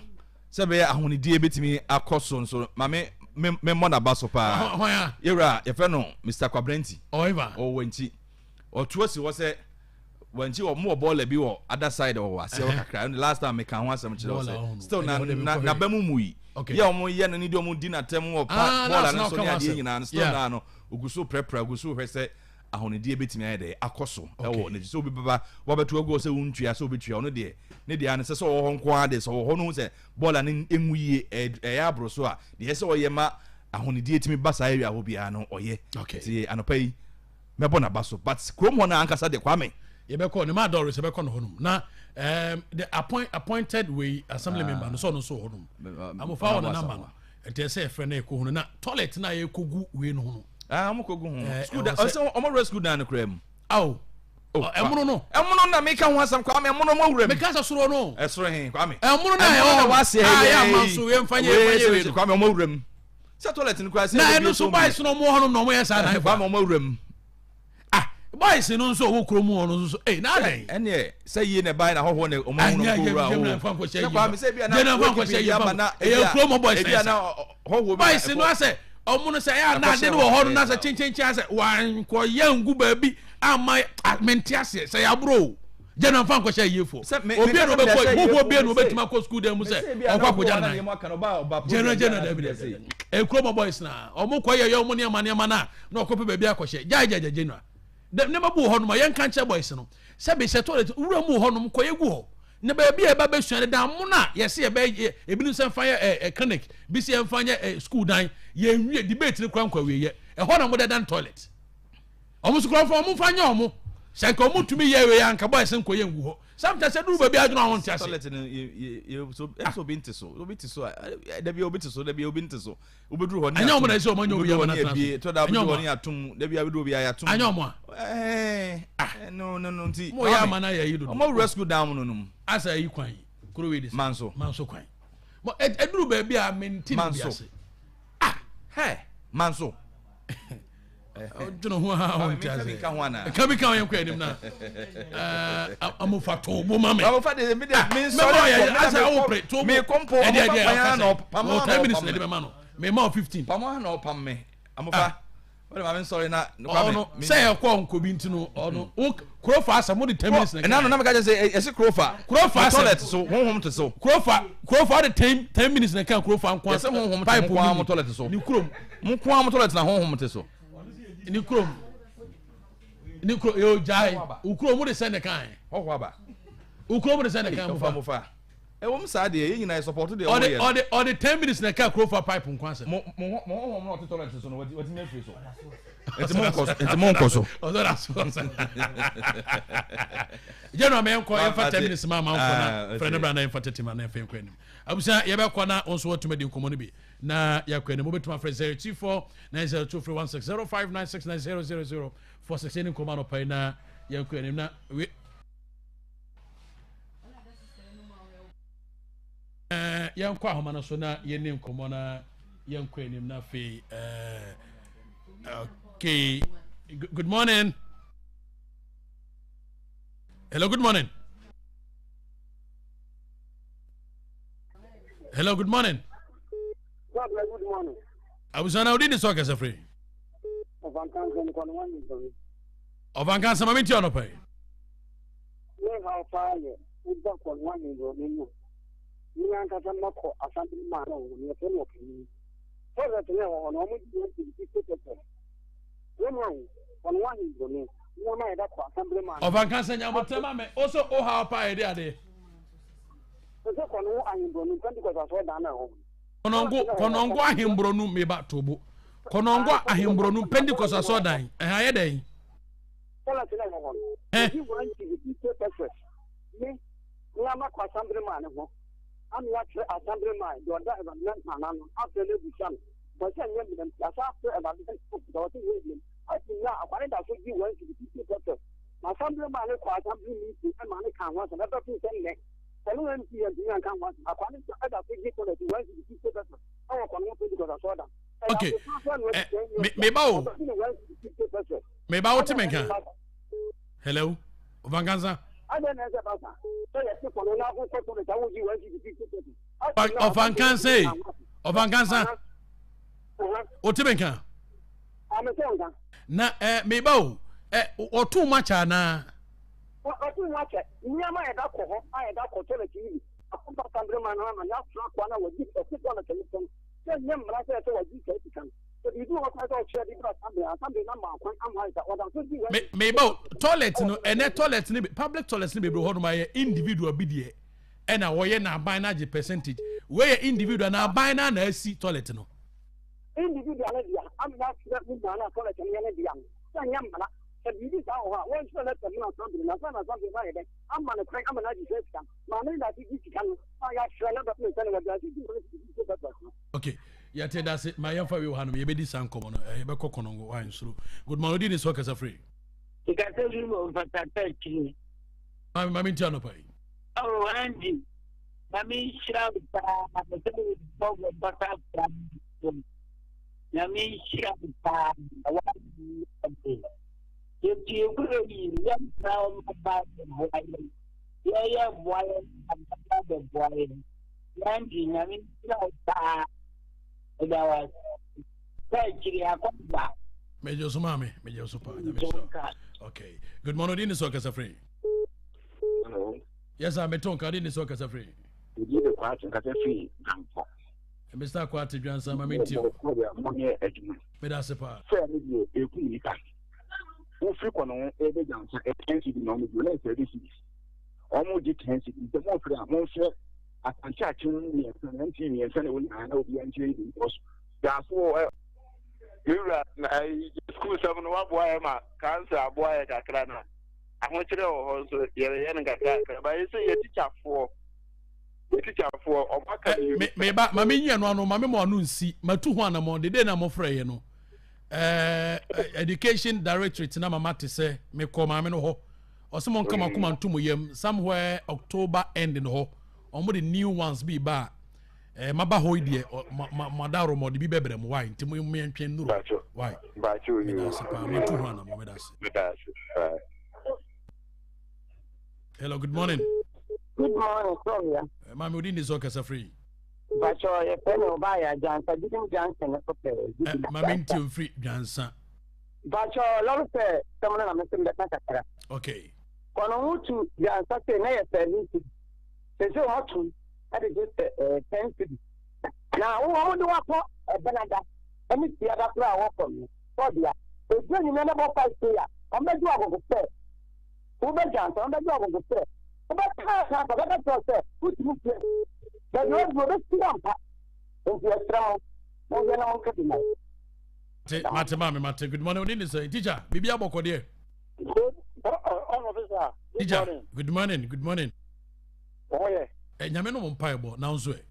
sɛ ɛbɛyɛ ahonidie bɛtumi akɔ so nso maame memmɔ n'aba so paa. Yɛwura yɛfrɛ no Mr. Kwabranti.
Ɔwɔ
Wankyi. Ɔto asi hɔ sɛ Wankyi wɔ mo wɔ bɔɔla bi wɔ other side wɔ aseɛ hɔ kakra. Last time meka ho asɛm kyerɛ wo sɛ still na n'aba mu mui. Yɛ ɔmo yɛ no ne deɛ ɔmo di n'atɛm wɔ pa bɔɔla no so ne adeɛ nyinaa no still naa no ogu so prɛprɛ ogu so hwɛ sɛ ahonidie bɛtumi ayɛ dɛ akɔ so ɛwɔ n'akyi sɛ obi bɛba wabɛto agu hɔ sɛ wontua sɛ obetua ɔno deɛ ne deɛ ano sɛ sɛ ɔwɔ hɔ nko ara deɛ sɛ ɔwɔ hɔ no ho sɛ bɔɔla no ngu yie ɛyɛ aboro so a deɛ ɛsɛ ɔyɛ ma ahonidie tumi ba saa area hɔ biara no ɔyɛ nti anɔpa yi mɛbɔ n'aba so but kurom hɔ no ankasa deɛ Kwame.
Yɛbɛkɔ ne ma Doris yɛbɛkɔ no hɔnom na um, the appoint, appointed wei assembly ah. member no sɛ ɔno nso wɔ hɔnom amofa wɔ ne number no ɛnti ɛsɛ yɛfrɛ no yɛkɔ hunu na toilet no a yɛkɔgu wei no ho no
ah, ɔmo kɔgu ho eh, school dan ɔsɛ ɔmo wura school dan no koraa mu
awo oh, ɛmono no
ɛmono na meka ho asɛm Kwame ɛmono mo awura mu
meka sɛ soro no
ɛsoro he Kwame
ɛmono na ɛwɔ hɔ
wase
ɛyɛ ama so yɛmfa nyɛ yɛmfa nyɛ wei no
Kwame ɔmo awura mu sɛ toilet no koraa sɛ
na ɛno so boys no ɔmo wɔ hɔnom na ɔmo yɛ saa na
Kwame ɔmo awura mu
ah boys no nso ɔwɔ kurom hɔ no nso ee na adɛn.
Ɛnneɛ sɛ yie na ɛbae na ahɔhoɔ na ɔmo ahunu ɔmo kɔ wura o
sɛ Kwame sɛ ebi a na wɔkɔ bi aba na ɛyɛ kurom boys
ebi a na hɔhoɔ bi
boys no asɛ ɔmo no sɛ ɛyɛ ana ade no wɔ hɔ no na sɛ kyenkyenkyen asɛ wankɔyɛ ngu baabi ama mente aseɛ sɛ yɛaboro o gye na nfa nkɔhyɛ ayiefoɔ obi a na ɔbɛkɔ hohoɔ bi a na ɔbɛtumi akɔ sukuu dan mu sɛ ɔkɔ akɔgya ne nan gyena gyena dabi dabi ekuro mɔ boys na ɔmo kɔ yɛ yɛ ɔmo nneɛma nneɛma na na ɔkɔpɛ baabi akɔhyɛ gyae gyae gyae gyena nneɛma bi wɔ hɔ nom a yɛnka nkyerɛ boys no sɛ bɛhyɛ toilet wura mu wɔ hɔ nom kɔ yɛ gu hɔ na baabi a yɛba bɛsua no dan mono a yɛse yɛbɛ ebinom sɛ mfa yɛ ɛ clinic bi sɛ yɛmfa nyɛ ɛ school dan yɛnwie debate no kora nkɔ awieɛ ɛhɔ na mode dan toilet ɔmo so kora mfa ɔmo mfa nyɛ ɔmo sɛ nka ɔmo tumi yɛ wei anka boys nkɔ yɛ ngu hɔ sometimes ɛduru baabi adwene a wɔnte ase
toilet no yɛ yɛ so ɛsɛ obi nte so obi te so a dabi obi te so dabi obi nte so wobɛduru hɔ ne
atom ɛnyɛ ɔmo na ɛsɛ ɔmo anya obi ama
na tena so ɛnyɛ ɔmo a atom dabi abɛduru obi ayɛ atom
anyɛ ɔmo a
ɛɛ ah no no no nti
mo yɛ ama na yɛ yi dodo
ɔmo wura sukuu dan mu no nom
asa yi kwan kuro wei de sɛ
manso
manso kwan mo ɛduru baabi a mente ne bi ase
ah hɛ manso
dwene ho a wonte ase ka bi ka ho yɛnkɔ anim na amofa to bo ma me
amofa de me de me nsɔre
asɛ awo pre to bo
me kɔmpo
ɛde ɛde ɛka sɛ wɔ 10 minutes na ɛde bɛma no me ma 15
pamo na ɔpam me amofa wọ́n ma mi nsọ̀rọ̀ na.
Ọ̀nà sẹ ẹ kọ nkobi nti no ọ̀nà kurofa asẹ mo de 10 minutes na.
Ẹnna no na mi ka kyerɛ sɛ ɛsi kurofa.
Kurofa asẹ
toilet so honhom te so.
Kurofa kurofa ɔde 10 10 minutes na kan kurofa nko.
Yɛsɛ honhom te nko ara mo toilet so.
Ne kurom.
Mo nko ara mo toilet na honhom te so.
Ne kurom. Ne kurom yɛ ogyae. Wo kurom mo de sɛ ne kan.
Hɔho aba.
Wo kurom de sɛ ne kan
mo fa. Mo fa. Ɛwɔ mu saa deɛ yɛn nyinaa yɛ support deɛ wɔyɛ
no. Ɔde ɔde 10 minutes na kan kurofa pipe nko asɛm.
Mo mo mo honhom na ɔte toilet so no wɔte wɔte afiri so. Nti mo nkɔ so nti mo nkɔ so.
Ɔsɔ da so ɔsɔ. General mɛ nkɔ yɛn fa 10 minutes ma amanfo na fɛrɛ ne bra na yɛn fa 30 ma na yɛn fɛ nkɔ anim. Abusua yɛbɛkɔ na wɔn nso wɔtumi di nkɔmɔ no bi na yɛakɔ anim. Wobɛtumi afrɛ 024 902316 0596 9000 46 ɛne nkɔmɔ anɔpa yi na yɛnkɔ anim na we yɛnkɔ ahoma no so na yɛne nkɔmɔ na yɛnkɔ anim na afei okay good morning. Hello, good morning. Hello, good morning.
Good morning.
Abusana odi ni sọ kẹsẹ firi. Ɔfankansa ma mi ti ɔnɔpɛ yi.
Ne haw paa yɛ wogya kɔ no ahemborɔ no mu. Me ankasa mɛkɔ asante no maa no wɔ no yɛfrɛ no ɔpanyin. Toilet no ɛwɔ hɔ no wɔn de wɔn ti ti pɛpɛ. Wɔn mu ahu kɔ no ahemborɔ no nneɛma yɛda kɔ asante maa no.
Ɔfankansa nyabotɛ ma me ɔsɛ ɔhaw paa yɛ de adeɛ.
Sɛ kɔ no ahemborɔ no Pentecost asɔredan no ɛwɔ hɔ.
Kɔnɔngo kɔnɔngo ahemborɔnu meba tobo kɔnɔngo ahemborɔnu Pentecost asɔredan ɛhɛn ayɛ dɛn.
Toilet na ɛwɔ hɔ no. Ebi wɔn ti bi ti pɛsɛs me ne ama kɔ asambere maa ne ho ame akyerɛ asambere maa deɛ ɔda awurade na ntana no afrɛ no abusa no wɔsɛ nyɛ mmerɛm yasa afrɛ awurade na wɔsɛ nyɛ mmerɛm ati na akware da so gye wɔn ti bi ti pɛsɛs na asambere maa ne kɔ asambere meeting ɛma ne ka ho asɛm ɛbɛto sɛ nnɛ Ɔno MC antumi anka ho asɛm. Akoa no da so gye toilet 150 pesos ɛwɔ Kɔnɔmɔ Pentecost asɔrdan.
Okay. Eh, me me ba o. Me ba o te me nka. Hello. Ovankansa. Ɔfankansa yi. Ɔfankansa. Wote me nka? Na eh, meba o, eh, ɔtoo mu akyɛ anaa?
Ɔtoo mu akyɛ. Nneɛma a yɛda kɔ hɔ a yɛda kɔ toilet yi bi. Akɔba sambere no ama yɛafra akoa no a wadi ɔte toilet no so no sɛ ɛnyɛ mmara sɛ ɛsɛ wagye saa sika no. Sɛ biribi wɔ hɔ koraa sɛ ɔkyerɛ de bra assembly a, assembly no ama kwan ama ayɛ sɛ ɔda so di
Me meba o, toilet no ɛnɛ toilet no public toilet no bebree hɔ nom ayɛ individual bi deɛ ɛna wɔyɛ na aban no agye percentage. Wei yɛ individual na aban no na asi toilet no.
Individual no dea ama yɛafrɛ ne nyinaa na toilet no yɛ ne dea no sɛ ɛnyɛ mmara. Sɛ biribi saa wɔ hɔ a wɔnkyerɛ lɛtɛ mu na assembly no ansa na assembly no ayɛ dɛn ama no kwan ama no agye saa sika no. Maame no da ase gye sika no a yɛafrɛ no abɛto ne nsa na wɔde ase gye wɔn sika toilet no.
Okay. Yɛte dase ma yɛmfa wei wɔ hanom yɛbɛdi saa nkɔmmɔ no eh, yɛbɛkɔ kɔnɔngo wa nsuro. Good morning, odi ne sɛ ɔkasa firi.
Sikasɛ firi wɔ mfatata akyiri.
Maame maame nti anɔpa yi.
Oh Andy, nyame nhyira wo paa sɛ wobɔ wɔ mpata afra no. Nyame nhyira wo paa wa yɛtie kuro yi yɛmpra ɔma ba bɛboa yɛn yɛyɛ boa yɛn ba bɛboa yɛn. Andy, nyame nhyira wo paa. Ɛda wo ase. Sɛ akyiri akɔba.
Megye so maame, megye so paa. Nyame nhyira. Okay. Good morning, Odin so kasa free.
Hello.
Yes, I'm Beton Kadin so kasa free.
Odi de kwate kasa free Dwansa.
Mr. Kwate Dwansa, ma mentio.
Mo yɛ adwuma.
Meda ase paa.
Sɛ ne deɛ ɛku nnipa. Wofiri kɔ no ho ɛbɛ Dwansa ɛtɛn cedi na ɔmo di ɔno ɛsɛ ɛde cedi. Ɔmo gye 10 cedi. Sɛ mo firi a mo nfrɛ Asante akyem mmiɛnsa na nti mmiɛnsa na ɛwɔ nyinaa na obiara nkyerɛ ne bi because daaso ɛ.
Me wura na ayi sukuu sɛm no waboa yɛ ma kansa aboa yɛ kakra na ahokyerɛ wɔ hɔ nso yɛreyɛ no kakra kakra ba yɛ sɛ yɛ tikyafoɔ yɛ tikyafoɔ ɔmo aka
eh, me me ba ma me nyi ɛno ano ma me mo ano nsi ma tu ho anamɔ dede na mo frɛ yɛ no ɛɛ eh, education directorate na mama te sɛ me kɔ maame no hɔ ɔsɛ mo nka mo akoma nto mo yam somewhere October end no hɔ wɔn de new ones bi ba a ɛɛ maba hɔ yi deɛ ma ma ma da rɔmɔ de bi bɛbrɛ mo why nti mo mo yɛn twɛn nuro why meda ase paa ma tu ho anamɔ meda ase. Hello, good morning.
Good morning, Claudia.
Eh, maame odi ni sɛ ɔkasa firi.
Bàtchɔ yɛ fɛ mi ɔbaa yɛ Ajansa Gidim Junction ne so pɛɛ.
Eh, maame nti ofiri Dwansa.
Bàtchɔ lɔri fɛ sɛm no na mi sɛ mbɛka kakra.
Okay.
Kɔnɔ ho tu Dwansa se na yɛ sɛvisi. Sese wɔn atum ɛde gye sɛ ɛɛ ten cedi. Na wɔn wɔn de wakɔ ɛbɛnada ɛne fiada koraa a wɔkɔ no sɔbea. Edu enyimɛ na bɔ five se a wɔn bɛgye wɔ agogo pɛ. Wobɛ Dwansa wɔn bɛgye wɔ agogo pɛ. Wobɛka aka aka bɛka kyerɛ sɛ wotumi fie. Baabi wɔn du wɔbɛsi ampa. Nti ɛsrɛ mo monhwɛ na monka bi ma.
Mate mate maame mate good morning odin de sɛ teacher biribi abɔkɔ deɛ.
Good officer.
Good teacher morning. Good morning good morning.
Wɔn yɛ.
Ɛ nyame no mo mpa ɛbɔ na nso ɛ.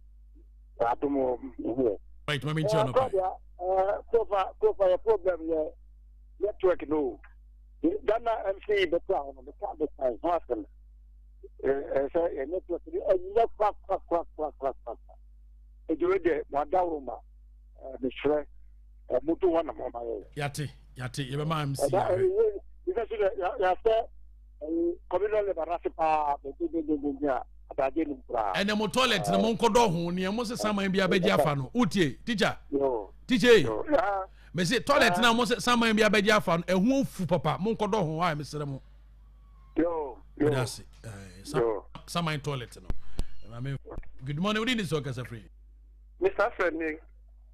Adum wɔ mo yɛ.
Right maame nkyɛn no pa.
Ɛɛ kofa kofa yɛ problem yɛ network no. Ghana MC bɛtɛ ahɔ no bɛka bɛka ho asɛm. Ɛɛ sɛ yɛ network no ɛnyɛ kora kora kora kora kora kora. Edwuma deɛ mo adaworo ma mesrɛ moto hɔ na mɔma yɛ.
Yate yate yɛbɛma MC ahwɛ.
Yɛsɛ so dɛ yɛasɛ communal labour no ase paa dendendenden a adagye nim koraa.
Ɛnɛ mo toilet no monkɔdɔ ho neɛ mo sesa man bi abɛgye afa no wotie teacher teacher yi mese toilet no a mo sesa man bi abɛgye afa no ɛho afu papa monkɔdɔ ho a mesrɛ mo. Mede ase saman toilet no. Good morning wodi ne sɛ ɔkasa firi.
Mr. Fred ni.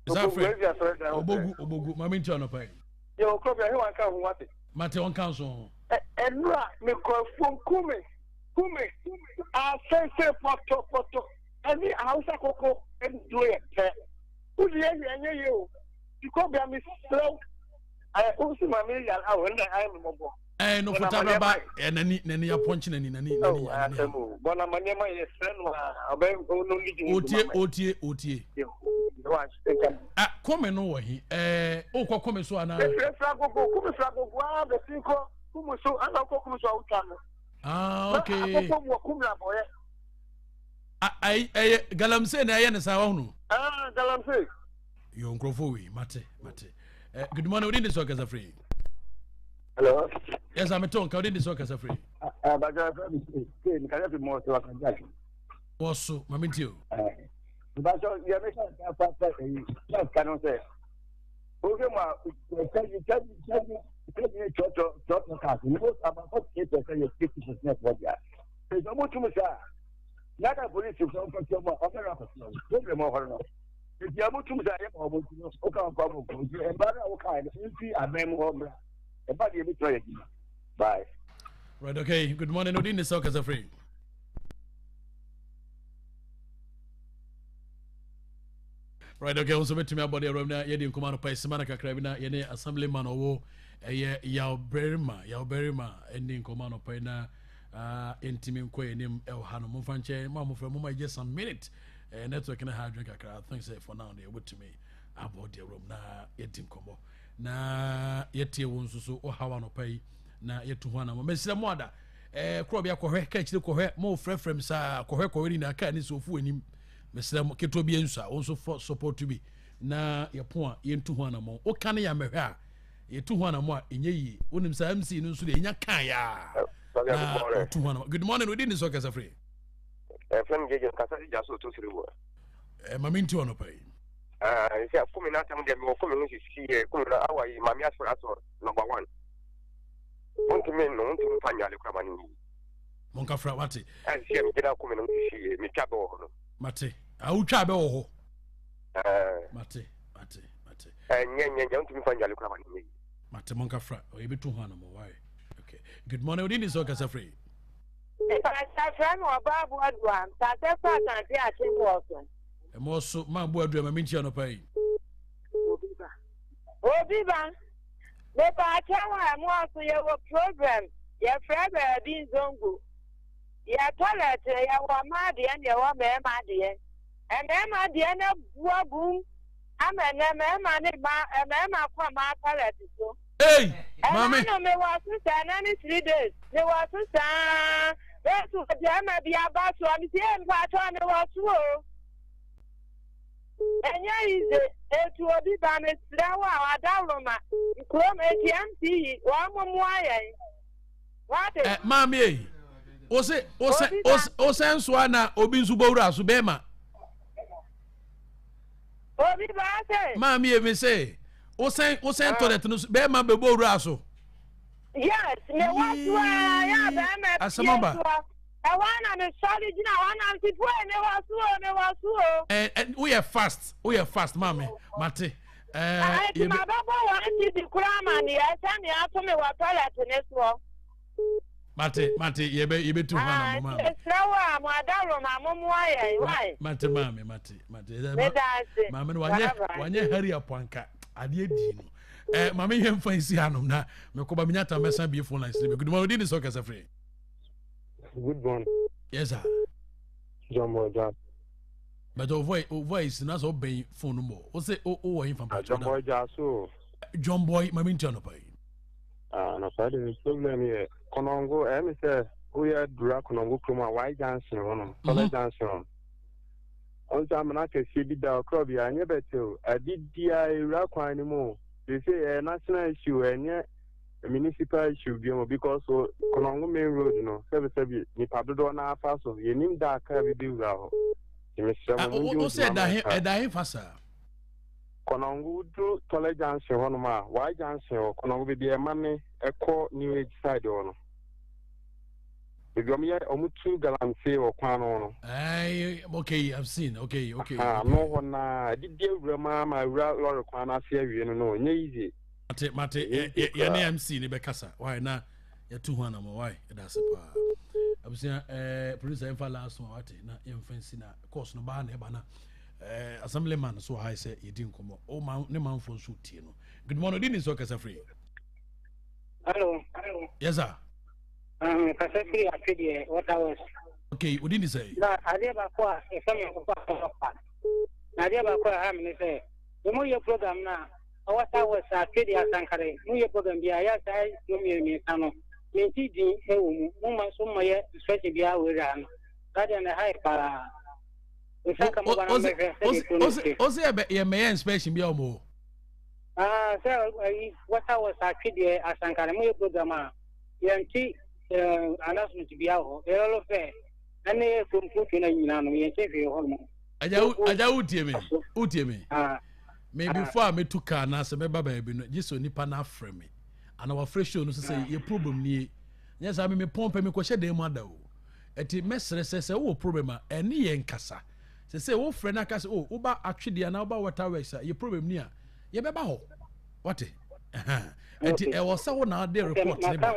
Mr. Fred obogu obogu maame nti ɔnɔpa yi.
Yɛ wɔ kuro bi ahe wanka ho wate.
Mate ɔnka nso ho.
Ɛnura mekɔ afuom kume kume asɛnse pɔtɔ pɔtɔ ɛne ahausa koko ɛne duro yɛ pɛ. Wodi yɛ hwɛ ɛnyɛ yie o. Tikɔ bia mesrɛ wo. Ɛ wosi maame yare awo ɛnna ayɛ me mmɔbɔ.
Ɛɛ no fota bɛba ɛ nani nani apɔnkye nani nani nani nani.
Bɔnna ma nneɛma yɛ srɛ no a ɔbɛ ɔno ne di
Otie otie otie. Ɛ kɔmi no wɔ he ɛɛ okɔ kɔmi so anaa.
Efiri efiri agogo kumi firi agogo aa bɛsi kɔ kumu so ana ɔkɔ kumu so a wotwa no.
Ah okay.
Na akoko mu wɔ kumi abɔyɛ.
Ayi ɛyɛ galamsey na ɛyɛ ne saa wahunu.
Ah galamsey.
Yo nkurɔfoɔ wei mate mate. Eh, good morning wodi ne sɛ ɔkasa firi.
Hello.
Yes, I'm Tom. Ka wodi ne sɛ ɔkasa firi.
Ah, bàjẹ́ fẹ́ mi ṣe ṣe mi kàdé fi mọ̀ ọ́ sọ wà
Wọ́n so, maame nti o.
Bàjẹ́ yẹ mi sọ fa fa èyí ṣáà kánú sẹ. Wohwɛ mu a, kyɛgye kyɛgye kyɛgye kyɛgye ne trɔtrɔ trɔtrɔ cars no most about 48% yɛ 50% foɔ dea. Nti ɔmo tum saa na ka polisi fo nkɔtɔ mu a ɔbɛrɛ akɔtɔ mu problem wɔ hɔ no. Nti ɔmo tum saa yɛ ma ɔmo nti no woka nkɔ ɔmo nkɔ nti mmaa no a wokae no mfi abɛn mu hɔ mmra ɛba deɛ ebetumi ayɛ adwuma. Bye.
Right, okay. Good morning. Odin ne sɛ ɔkasa firi. Right, okay, nso bɛtumi abɔ deɛ awuram na yɛde nkɔmɔ anɔpa ɛsima no kakra bi na yɛne assemblyman ɔwɔ ɛyɛ yaw barima yaw barima ɛne nkɔmɔ anɔpa yi na uh, yɛntumi nkɔ yɛnim ɛwɔ ha no momfa nkyɛn mo a mofrɛ moma yɛgye some minute eh, network no ha adwene kakra I think sɛ for now deɛ wobɛtumi abɔ deɛ awuram na yɛdi nkɔmɔ na yɛtie wo nso so ɔhaw anɔpa yi na yɛtu ho anamɔ mesrɛ mo ada eh, korɔ bi akɔhwɛ ka akyire kɔhwɛ mo frɛfrɛ m saa kɔhwɛ kɔhwɛ nyinaa kaa ne sɛ ɔfu anim Mesrɛ mo, ketewa bi nso a, wo nso fɔ support bi na yɛpo a yɛntu ho anammɔn. Woka ne yɛammɛhwɛ a, yɛtu ho anammɔn a, ɛnyɛ yie. Wonim sɛ MC no nso deɛ ɛnya kaa yɛ a, na ɔtu ho anammɔn. Good morning, wodi ne sɛ ɔkasa firi?
Ɛfrɛ me gyegye kasa gya so ɔtɔ siri wɔ.
Ɛ ma menti ɔnɔpa yi.
Sɛ kumi no asɛm deɛ mewɔ kumi ho sisi yɛ kumi no awa yi maame asɔre asɔ number one. Wontumi no wontumi mfa nyale kora ma no nyi.
Monkafra wate.
Ɛnti a megyina kome no sisi yie metwa bɛ wɔ hɔ no.
Mate. A wotwa bɛ wɔ hɔ. Mate mate mate.
Ɛnyɛ nyɛ nyɛ wontumi fa ndwale kora ma no nyɛ yie.
Mate monkafra ɔyɛ bɛtu ho anamɔ why. Okay. Good morning odi ni sɛ ɔkasa firi.
Mpasafra no ɔbaa boadua mpasɛ fa asante akye mmoɔ so.
Ɛmɔ so maa boadua ma menkyia nɔpa yi.
Obi ba. Obi ba. Mepaakyɛw a ɛmoa so yɛwɔ program yɛfrɛ baabi nzongo yɛ toilet no yɛwɔ mmaa deɛ ne yɛwɔ mmarima deɛ mmarima deɛ no abu agum ama ɛnɛ mmarima ne mmaa mmarima kɔ mmaa toilet so.
Hey, maame.
Ɛna no mewɔ so saa ɛna ne 3 days mewɔ so saa bɛso ɔbarima bi aba so a mesi ee mpaakyɛw mewɔ so o. Ɛnyɛ easy etu obi ba mesrɛ wo a adaworoma kurom eti MC yi wɔn mo moa yɛn wate.
Eh, maame ei, ose ose ose ose nso a na obi nso bɔ wura so bɛrima.
Obi ba ase.
Maame ei, me se osɛn osɛn toilet no so bɛrima bɛ bɔ wura so.
Yes, me wɔ so a yɛ bɛrima pie so. Ɛhɔ ara na mesɔre gyina hɔ na mese, Pue, mewɔ so o, mewɔ so o.
Eh, eh, woyɛ fast, woyɛ fast, maame, mate. Eh,
Ah, nti mabɛbɔ wɔn ti bi koraa amaneɛ sɛ nea ato me wɔ toilet ne soɔ.
Mate, mate, yɛbɛ, yɛbɛtu ho
Ah,
anamɔ,
nti
maame.
mesrɛ wo a, mo adaworoma, mommoa yɛn, why?
Mate, maame, mate, mate. Eh, ma-
Meda ase.
Maame no, wanyɛ,
Bye bye.
wanyɛ hurry up anka, adeɛ dii no. Eh, maame yɛn mfa nsi hanom na mekɔba menya tam mɛsan bie phone lines no bi. Good morning, odi ne sɛ ɔkasa firi.
Good morning.
Yes, sir.
John Boy Jass.
But your voice, your voice, na so bɛn phone no mo. O se o o wɔ nfa
mpatsɔ da. John Boy Jass o.
John Boy, maame ntia nɔpa yi.
Ah, nɔpa de problem yɛ kɔnɔngo ɛyɛ mi sɛ woyɛ dura kɔnɔngo kurom a Y junction hɔ no, Sɔlɛ junction hɔ. Ɔn sɛ amena kɛseɛ bi da ɔkorɔ bi a ɛnyɛ bɛtɛ o. Ade biara ewura kwan no mu o. Sese ɛyɛ national issue ɛnyɛ municipal issue bio mu because Konongo main road no sɛbi sɛbi nipa dodoɔ no afa so yɛnim da a kaa bi bɛwura hɔ nti mesrɛ mo mondi ho dwuma ma ɛka.
Ɛda he fa saa?
Konongo woduru Tɔlɛ junction hɔ nom a Y junction wɔ Konongo baabi a ɛma ne ɛkɔ New Age side hɔ no baabi ɔmo yɛ ɔmo tu galamsey wɔ kwan no ho no.
Aye, okay, I've seen. Okay, okay.
Aha, no hɔ naa ɛdidi awura mu ama awura lɔre kwan no ase awie no no nyɛ easy.
Mate mate yɛne MC ne bɛkasa why na yɛtu ho anamɔ why ɛda ase paa abusua eh, producer yɛmfa last one wate na yɛmfa nsi na course no baa na ɛba na eh, assemblyman so ha sɛ yɛdi nkɔmmɔ o ma ne manfoɔ nso tie no. Good morning odi ne sɛ ɔkasa firi.
Hello.
Yes sir.
Kasa firi atwedeɛ water west.
Okay odi ne sɛ.
Na adeɛ baako a ɛfɛ mi nkɔkɔ akɔkɔ na adeɛ baako a ɛha mi ne sɛ wɔn yɛ program na Ɔwɔ sa wɔ sa twede asankare mo yɛ program biara yɛ saa kuro mmienu mmiɛnsa no mente din wɔ mu mo mma nso mmɔ yɛ inspection biara wɔ area ha no saa deɛ na ɛha yɛ paa nsa ka mo ba na mbɛhwɛ sɛdeɛ kuro no te.
Ose yɛ mmɛyɛ inspection biara wɔ mo hɔ.
Ah sɛ ayi wɔsa wɔ sa twedeɛ asankare mo yɛ program a yɛnte announcement biara wɔ hɔ yɛlɔlɔ fɛ ɛne kurom kurom no nyinaa no yɛnte hwee hɔ nom.
Agya wo tie me wo tie me. Me before a metu car na sɛ mɛba baabi no, gye sɛ onipa no afrɛ me. Ana wafrɛ show no so sɛ yɛ problem nie. Nyɛ saa me me pɔn pɛ mekɔhyɛ dan mu ada o. Ɛti mɛsrɛ sɛ sɛ wowɔ problem a ɛne yɛn nkasa. Sɛ sɛ wofrɛ no aka sɛ oh woba atwedeɛ anaa woba water works a yɛ problem ni a yɛbɛba hɔ. Wate? Ɛti ɛwɔ sɛ wo na ade report ne ba.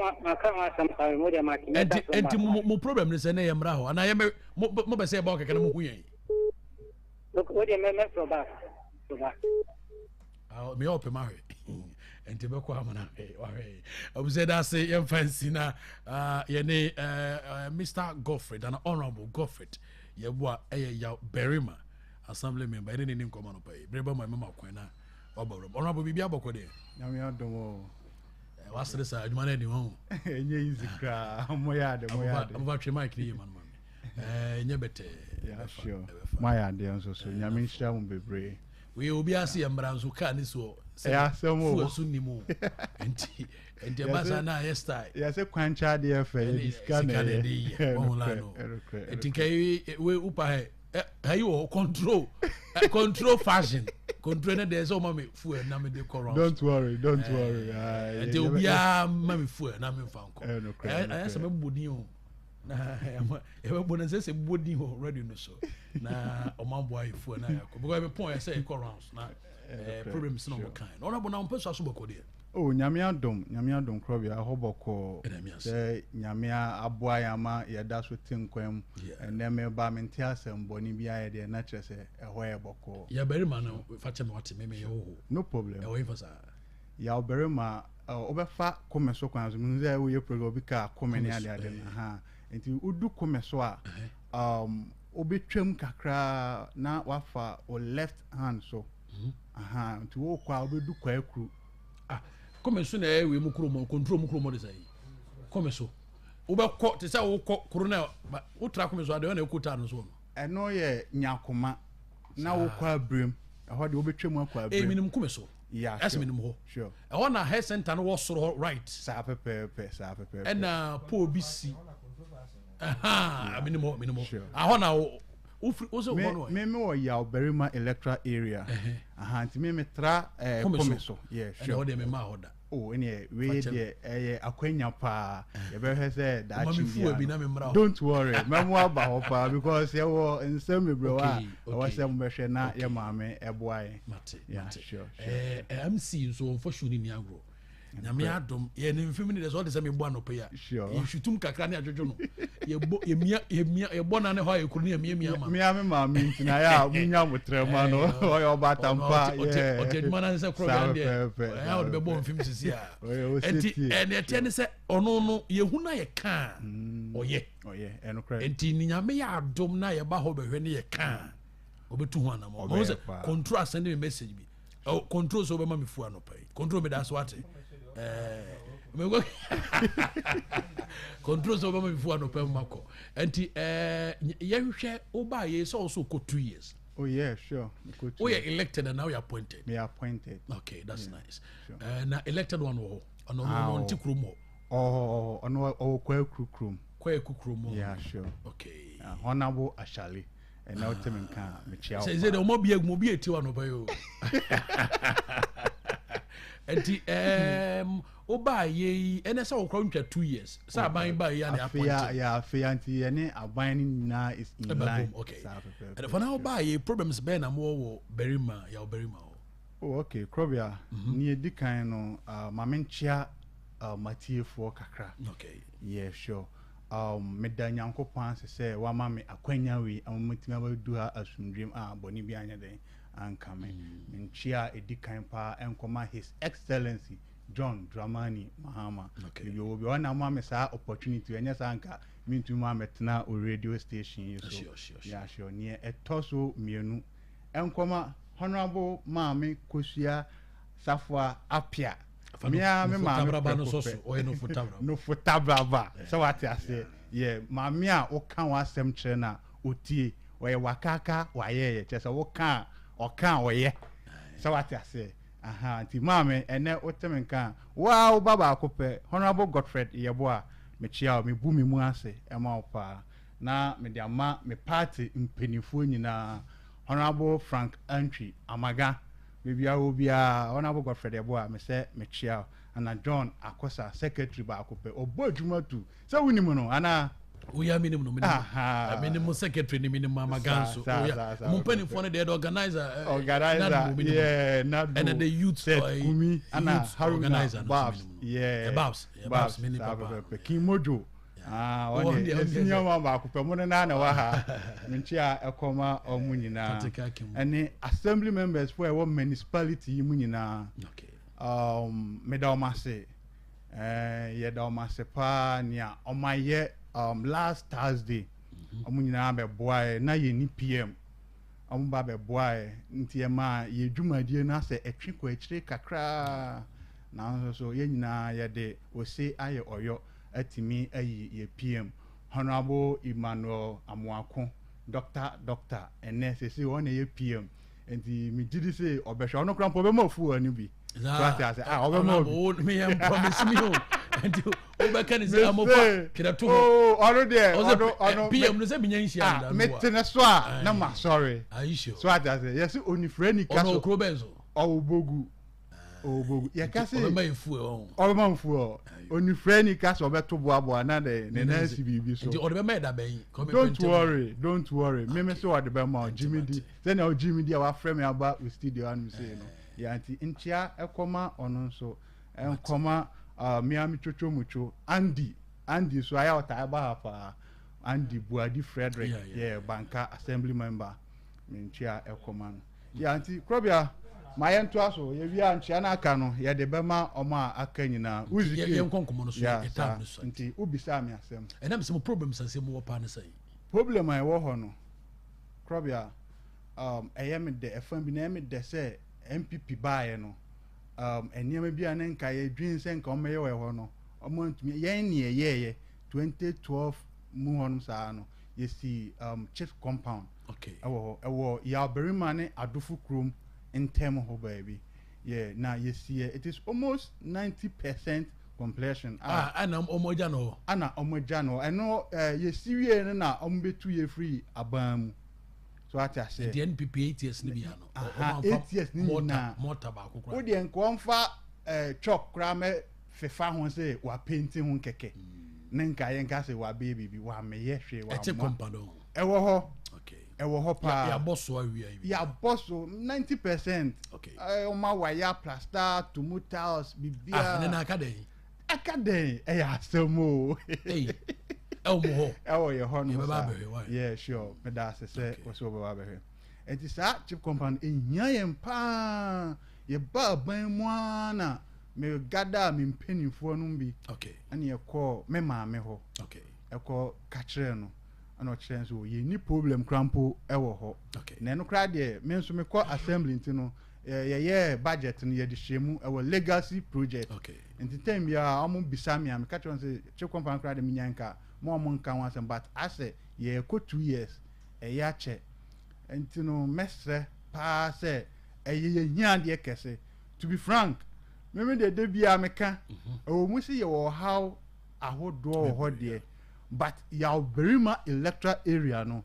Ɛnti ɛnti mo problem ne sɛ ne yɛ mmra hɔ anaa yɛ mo mo bɛ sɛ yɛba hɔ kɛkɛ na mo hu yɛn.
Wo deɛ mɛ mɛfrɛ ba frɛ ba.
Meyɛ ɔpɛ ma hwɛ nti bɛkɔ amana hwɛ wahwɛ abusɛ da ase yɛmfa nsi na yɛne Mr. Godfred ana Honorable Godfred yɛboa ɛyɛ yaw barima assembly member ɛne ne ne nkɔmɔ no pa yi bere ba ma mɛma kwan na waba wuram Honorable biribi abɔkɔ deɛ.
Nyame adom o.
Wasere saa adwuma no adi ho.
Ɛnyɛ easy koraa moyɛ ade moyɛ ade.
Aboba twe mic ne yie ma no ma me. Ɛnyɛ bɛtɛɛ.
Yeah, sure. Moayɛ adeɛ nso so. Nyame nhyira mo bebree.
Wei obi ase yɛ mmara nso kaa ne soɔ.
Ɛyɛ asɛm o.
Fuel so nni mu. Nti nti ɛba saa na ayɛ style.
Yɛsɛ kwankyɛ adeɛ fɛ yɛde sika na ɛyɛ.
Wɔn la no. Nti nka wei upa hɛ ɛyi wɔ control control fashion control ne deɛ sɛ ɔma mi fuel na mi de kɔ round.
Don't worry don't worry.
Nti obiara ma mi fuel na mi nfa nkɔ. Ɛyɛ sɛ mɛ bɔ din o. Na yɛbɛbɔ no sɛ sɛ bɔ din wɔ radio no so na ɔma boa yɛfua na yɛakɔ because yɛbɛpɔn yɛ sɛ yɛkɔ rounds na eh, problems na ɔmo kan na ɔnabɔ na ɔmpɛ so aso bɔkɔ deɛ.
Oh, nyame adom nyame adom korɔbea ɛhɔ bɔkɔɔ sɛ nyame aboa yɛn ama yɛda so te nkwa mu ɛnɛ meba mente asɛm bɔne bi ayɛ deɛ na kyerɛ sɛ ɛhɔ yɛ bɔkɔɔ.
Yɛ barima no fa kyɛ me wate me meyɛ hoho.
No problem.
Ɛwɔ hefa saa?
Yaw barima wobɛfa Kome so kwan so. Mehu sɛ woyɛ program obi kaa Kome ne ade ade no. Ha. Nti wodu Kome so a, um, wobɛtwam kakra na wafa wo left hand so. Mhm. Aha, nti wokɔ a wobɛdu Kwaakuru.
Ah, Kome so na ɛyɛ wei mu kurom, control mu kurom de sɛ yi. Kome so. Wobɛkɔ te sɛ wokɔ kuro na wotra Kome so adeɛ na ɛkɔ taa no so no.
Ɛno yɛ Nyakoma na wokɔ Abirem. Ɛhɔ deɛ wobɛtwam akɔ Abirem.
Eh, menim Kome so.
Yeah,
Ɛsɛ menim hɔ.
Sure.
Ɛhɔ na health center no wɔ soro hɔ right.
Saa pɛpɛɛpɛ, saa pɛpɛɛpɛ.
Ɛna pole bi si. Ɛha, menim hɔ, menim hɔ. Ahɔ na wofiri, wo sɛ hɔ no.
Me me wɔ Yaw Barima electoral area. Aha, nti me me tra eh, Kome so. Yeah, sure.
Ɛna hɔ deɛ me maa hɔ da.
Oh, ɛneɛ wei deɛ ɛyɛ akwanya paa. Yɛbɛhwɛ sɛ daakye biara no. Don't worry, mɛmo aba hɔ paa because yɛwɔ nsɛm bebree wɔ a ɛwɔ sɛ mobɛhwɛ na yɛ maame ɛboa yɛn.
Mate,
Yeah,
mate.
sure, sure,
Eh,
sure.
MC nso wɔmfa show no nni agorɔ. Nyame adom, yɛ ne mfem ne deɛ sɛ ɔde sɛ mebɔ anɔpa yi a,
Sure.
yɛhwitum kakra ne adwodwo no. Yɛbɔ, yɛmia, yɛmia, yɛbɔ na ne hɔ ayɛ kuro ne yɛmiamia ama no.
Mea me maame nti na yɛ a munya abotrɛ ma no.
Eh,
Ɔyɛ ɔbaatan
ɔno
pa.
ɔte, ɔte,
Yeah.
ɔte adwuma no ase sɛ korɔ
Saa
bia deɛ,
pɛpɛɛpɛ,
ɛyɛ a
saa
ɔde bɛbɔ
pɛpɛɛpɛ.
mfem sisi a.
Ɔyɛ
Ɛnti,
osetie.
ɛnea ɛteɛ ne sɛ, ɔno no, yɛhu na yɛka a, ɔyɛ.
Ɔyɛ, ɛnokorɛ.
Ɛnti, ne Nyame yɛ adom na yɛba hɔ bɛhwɛ ne yɛka a, ɔbɛtu ho anamɔ. Mahu sɛ
Ɔbɛyɛ paa.
control asɛnde me message bi. Oh, control sɛ wobɛma me fu anɔpa yi. Control meda so ate. Eh, mekɔ control sɛ wobɛma me fu anɔpa yi makɔ. Ɛnti eh, yɛhwehwɛ wobaa yei sɛ wo so wokɔ 2 years.
Oh yeah, sure. Mekɔ 2
Woyɛ
years.
elected and now you're appointed.
Me appointed.
Okay, that's
Yeah,
nice.
sure.
Eh, na elected one wɔ hɔ. Ɔno ɔno
Ah,
ɔno nte
ɔwɔ.
kurom hɔ.
Ɔwɔ ɔno ɔwɔ Kwaku kurom.
Kwaku kurom hɔ.
Yeah, sure.
Okay.
Honorable Ashali. Ɛnɛ wote me nka a, mekyia wo
Sɛ sɛ
paa.
deɛ ɔma bi agu obi eti wa nɔpa yi o. Nti ɛɛm wobaa yɛ yi ɛnɛ sɛ wokora ntwa 2 years sɛ aban baa yi a na
Afei a
appointed.
yɛ afei a nti yɛne aban no nyinaa is in
Ɛba
line.
bom okay.
Saa pɛpɛɛpɛ.
Ɛnɛ for now wobaa yɛ problems bɛn na mowɔ wɔ barima yaw barima hɔ.
Oh okay, Krobea, nea ɛdi kan no, uh, ma menkyea uh, matiefoɔ kakra.
Okay.
Yeah, sure. Um, meda Nyankopɔn ase sɛ wama me akwanya wei ama matumi abɛdu ha asomdwoem a bɔne bi anyɛ dɛn anka me. Menkyea a ɛdi kan paa ɛnkɔma His Excellency John Dramani Mahama.
Okay.
Baabi ɔwɔ biara, ɔna ama me saa opportunity wei, ɛnyɛ saa anka mentumi ammɛtena o radio station yi so.
Sure, sure, sure.
Yeah, sure. Neɛ ɛtɔ so mmienu ɛnkɔma Honourable Maame Kosua Safoa Appiah. Me ara me maame prɛko pɛ. Nofotabraba. Sɛ wate aseɛ. Yɛ maame a woka w'asɛm kyerɛ no a, ɔtie. Ɔyɛ wakaaka wayɛɛyɛ. Kyerɛ sɛ woka a, ɔka a ɔyɛ. Sɛ wate aseɛ. Aha, nti maame, ɛnnɛ wote me nka a, wo ara wo ba baako pɛ, Honourable Godfred Yeboah, mekyea wo, mebu me mu ase ma wo paa. Na mede ama me party mpanimfoɔ nyinaa, Honourable Frank Antwi Amaga. Baabi a wɔ biara, Honourable Godfred Yeboah, mesɛ mekyea wo. Ana John Akosa, secretary baako pɛ. Ɔbɔ adwuma tu. Sɛ wonim no anaa?
Oya menim no, menim. Menim secretary ni menim Mama Ganso. Oya. Mo mpanimfoɔ no deɛ the organizer. Eh,
organizer,
Nadmo,
yeah, Nadmo.
And the youth,
Seth Kumi, ana
Haruna
Babs. Yeah.
Babs, Babs, menim papa.
King Mojo. Ah, ɔne yɛ senior man baako pɛ mo ne naa na ɛwɔ ha menkyia ɛkɔma ɔmo nyinaa ɛne assembly members fo a ɛwɔ municipality yi mu nyinaa um, meda ɔmo ase eh, yɛda ɔmo ase paa nea ɔmo ayɛ um, last Thursday mhm. ɔmo nyinaa bɛboa yɛ na yɛ ni pm ɔmo ba bɛboa yɛ nti ɛma yɛ dwumadie no asɛ ɛtwe kɔ akyire kakraa nanso so yɛn nyinaa yɛde ose ayɛ ɔyɔ atumi ayi yɛ PM, Honourable Emmanuel Amoako, Doctor Doctor, ɛnɛ sese ɔno na ɛyɛ PM, nti me gye di se ɔbɛhwɛ, ɔno koraa mpo ɔbɛma ofuo no bi. So ate ase, ah ɔbɛma
obi. Me yɛn promise me o, nti wobɛka ne sɛ amofa twerɛ to hɔ.
Oh, ɔno deɛ, ɔno, ɔno.
PM no sɛ menya nhyia no da.
Mete ne so a, na ma sɔre. So ate ase, yɛse onifirani ka so.
Ɔno okuro bɛn so?
Ɔwɔ Bogu. Obogu. Yɛka se
ɔbɛma yɛ fuel ɔn.
Ɔbɛma mo fuel. Onifirani ka sɛ ɔbɛto boaboa na de ne nan si biribi so.
Nti ɔde bɛma yɛ da bɛn?
Don't worry, don't worry. Meme sɛ ɔde bɛma o. Gyimi di. Sɛnea ɔgyimi di a wafrɛ me aba wo studio anom sei no. Yeah, nti nkyia ɛkɔma ɔno nso. Ɛnkɔma uh, mea me twotwo mutwo. Andy, Andy nso ayɛ ɔtaa ba ha paa. Andy Buadi Frederick, yeah, yeah, yeah, Banka assembly member. Me nkyia ɛkɔma no. Yeah, nti Krobea, ma yɛntoa so. Yɛwie a, nkyea no aka no, yɛde bɛma wɔn a aka nyinaa.
Nti yɛ, yɛnkɔ nkɔmmɔ no so,
Yeah,
yɛ
saa.
time no so.
Nti wobisaa me asɛm.
Ɛnam sɛ mo problems a sɛ mowɔ paa ne sɛn?
Problem a ɛwɔ hɔ no, Krobea, um, ɛyɛ me dɛ, ɛfa bi na ɛyɛ me dɛ sɛ NPP baeɛ no, um, nneɛma bi a na nka yɛdwen sɛ nka wɔmmɛyɛ wɔ ɛhɔ no, wɔn antumi. Yɛn ne yɛyɛeɛ 2012 mu hɔnom saa no, yɛsii um, chief compound.
Okay.
Ɛwɔ hɔ. Ɛwɔ Yawbarima ne Adofo kurom ntam hɔ baabi. Yeah, na yɛsiiɛ. It is almost 90% completion.
Ah, ɛna wɔn agya no hɔ.
Ɛna wɔn agya no hɔ. Ɛno ɛɛ yɛsi wie no na wɔn bɛtu yɛ firi aban mu. So ate aseɛ.
Nti NPP ATS no bi ano.
Aha, ATS ne nyinaa.
Mɔta baako koraa.
Wo deɛ nka wɔmfa ɛɛ chalk koraa mɛ fefa ho sɛ wapenti ho kɛkɛ. Ne nka yɛnka sɛ wabɛyɛ biribi, wameyɛ hwee, wammoa.
Ɛte kɔmpa
Ɛwɔ hɔ. Ɛwɔ hɔ paa.
Yɛabɔ so awia yi.
Yɛabɔ so 90%.
Okay.
Wɔn awaya plaster, tumu tiles, biribiara.
Ah, ɛnna aka dɛn?
Aka dɛn? Ɛyɛ asɛm o.
Ɛyi, ɛwɔ mo hɔ.
Ɛwɔ yɛ hɔ nom
Yɛbɛba
saa.
abɛhwɛ why?
Yeah, sure. Meda ase sɛ wɔsɛ wɔbɛba abɛhwɛ. Nti saa chip compound ehia yɛn paa. Yɛba aban mu ara na me gada me mpanimfoɔ nom bi.
Okay.
Ɛna yɛkɔɔ me maame hɔ.
Okay.
Ɛkɔ ka kyerɛɛ no. Ɛna ɔkyerɛ nso yɛnni problem koraa mpo wɔ hɔ. Na ɛno koraa deɛ me nso mekɔ assembly nti no yɛyɛɛ budget no yɛde hyɛ mu ɛwɔ legacy project. Nti time biara wɔn bisa me a meka kyerɛ wɔn sɛ chip compound koraa deɛ menya nka mo a wɔn nka ho asɛm but asɛ yɛrekɔ 2 years ɛyɛ akyɛ nti no mɛsrɛ paa sɛ ɛyɛ yɛn hia adeɛ kɛse. To be frank, meme deɛ da biara meka ɛwɔ mu sɛ yɛwɔ ɔhaw ahodoɔ wɔ hɔ deɛ but Yawberima electoral area no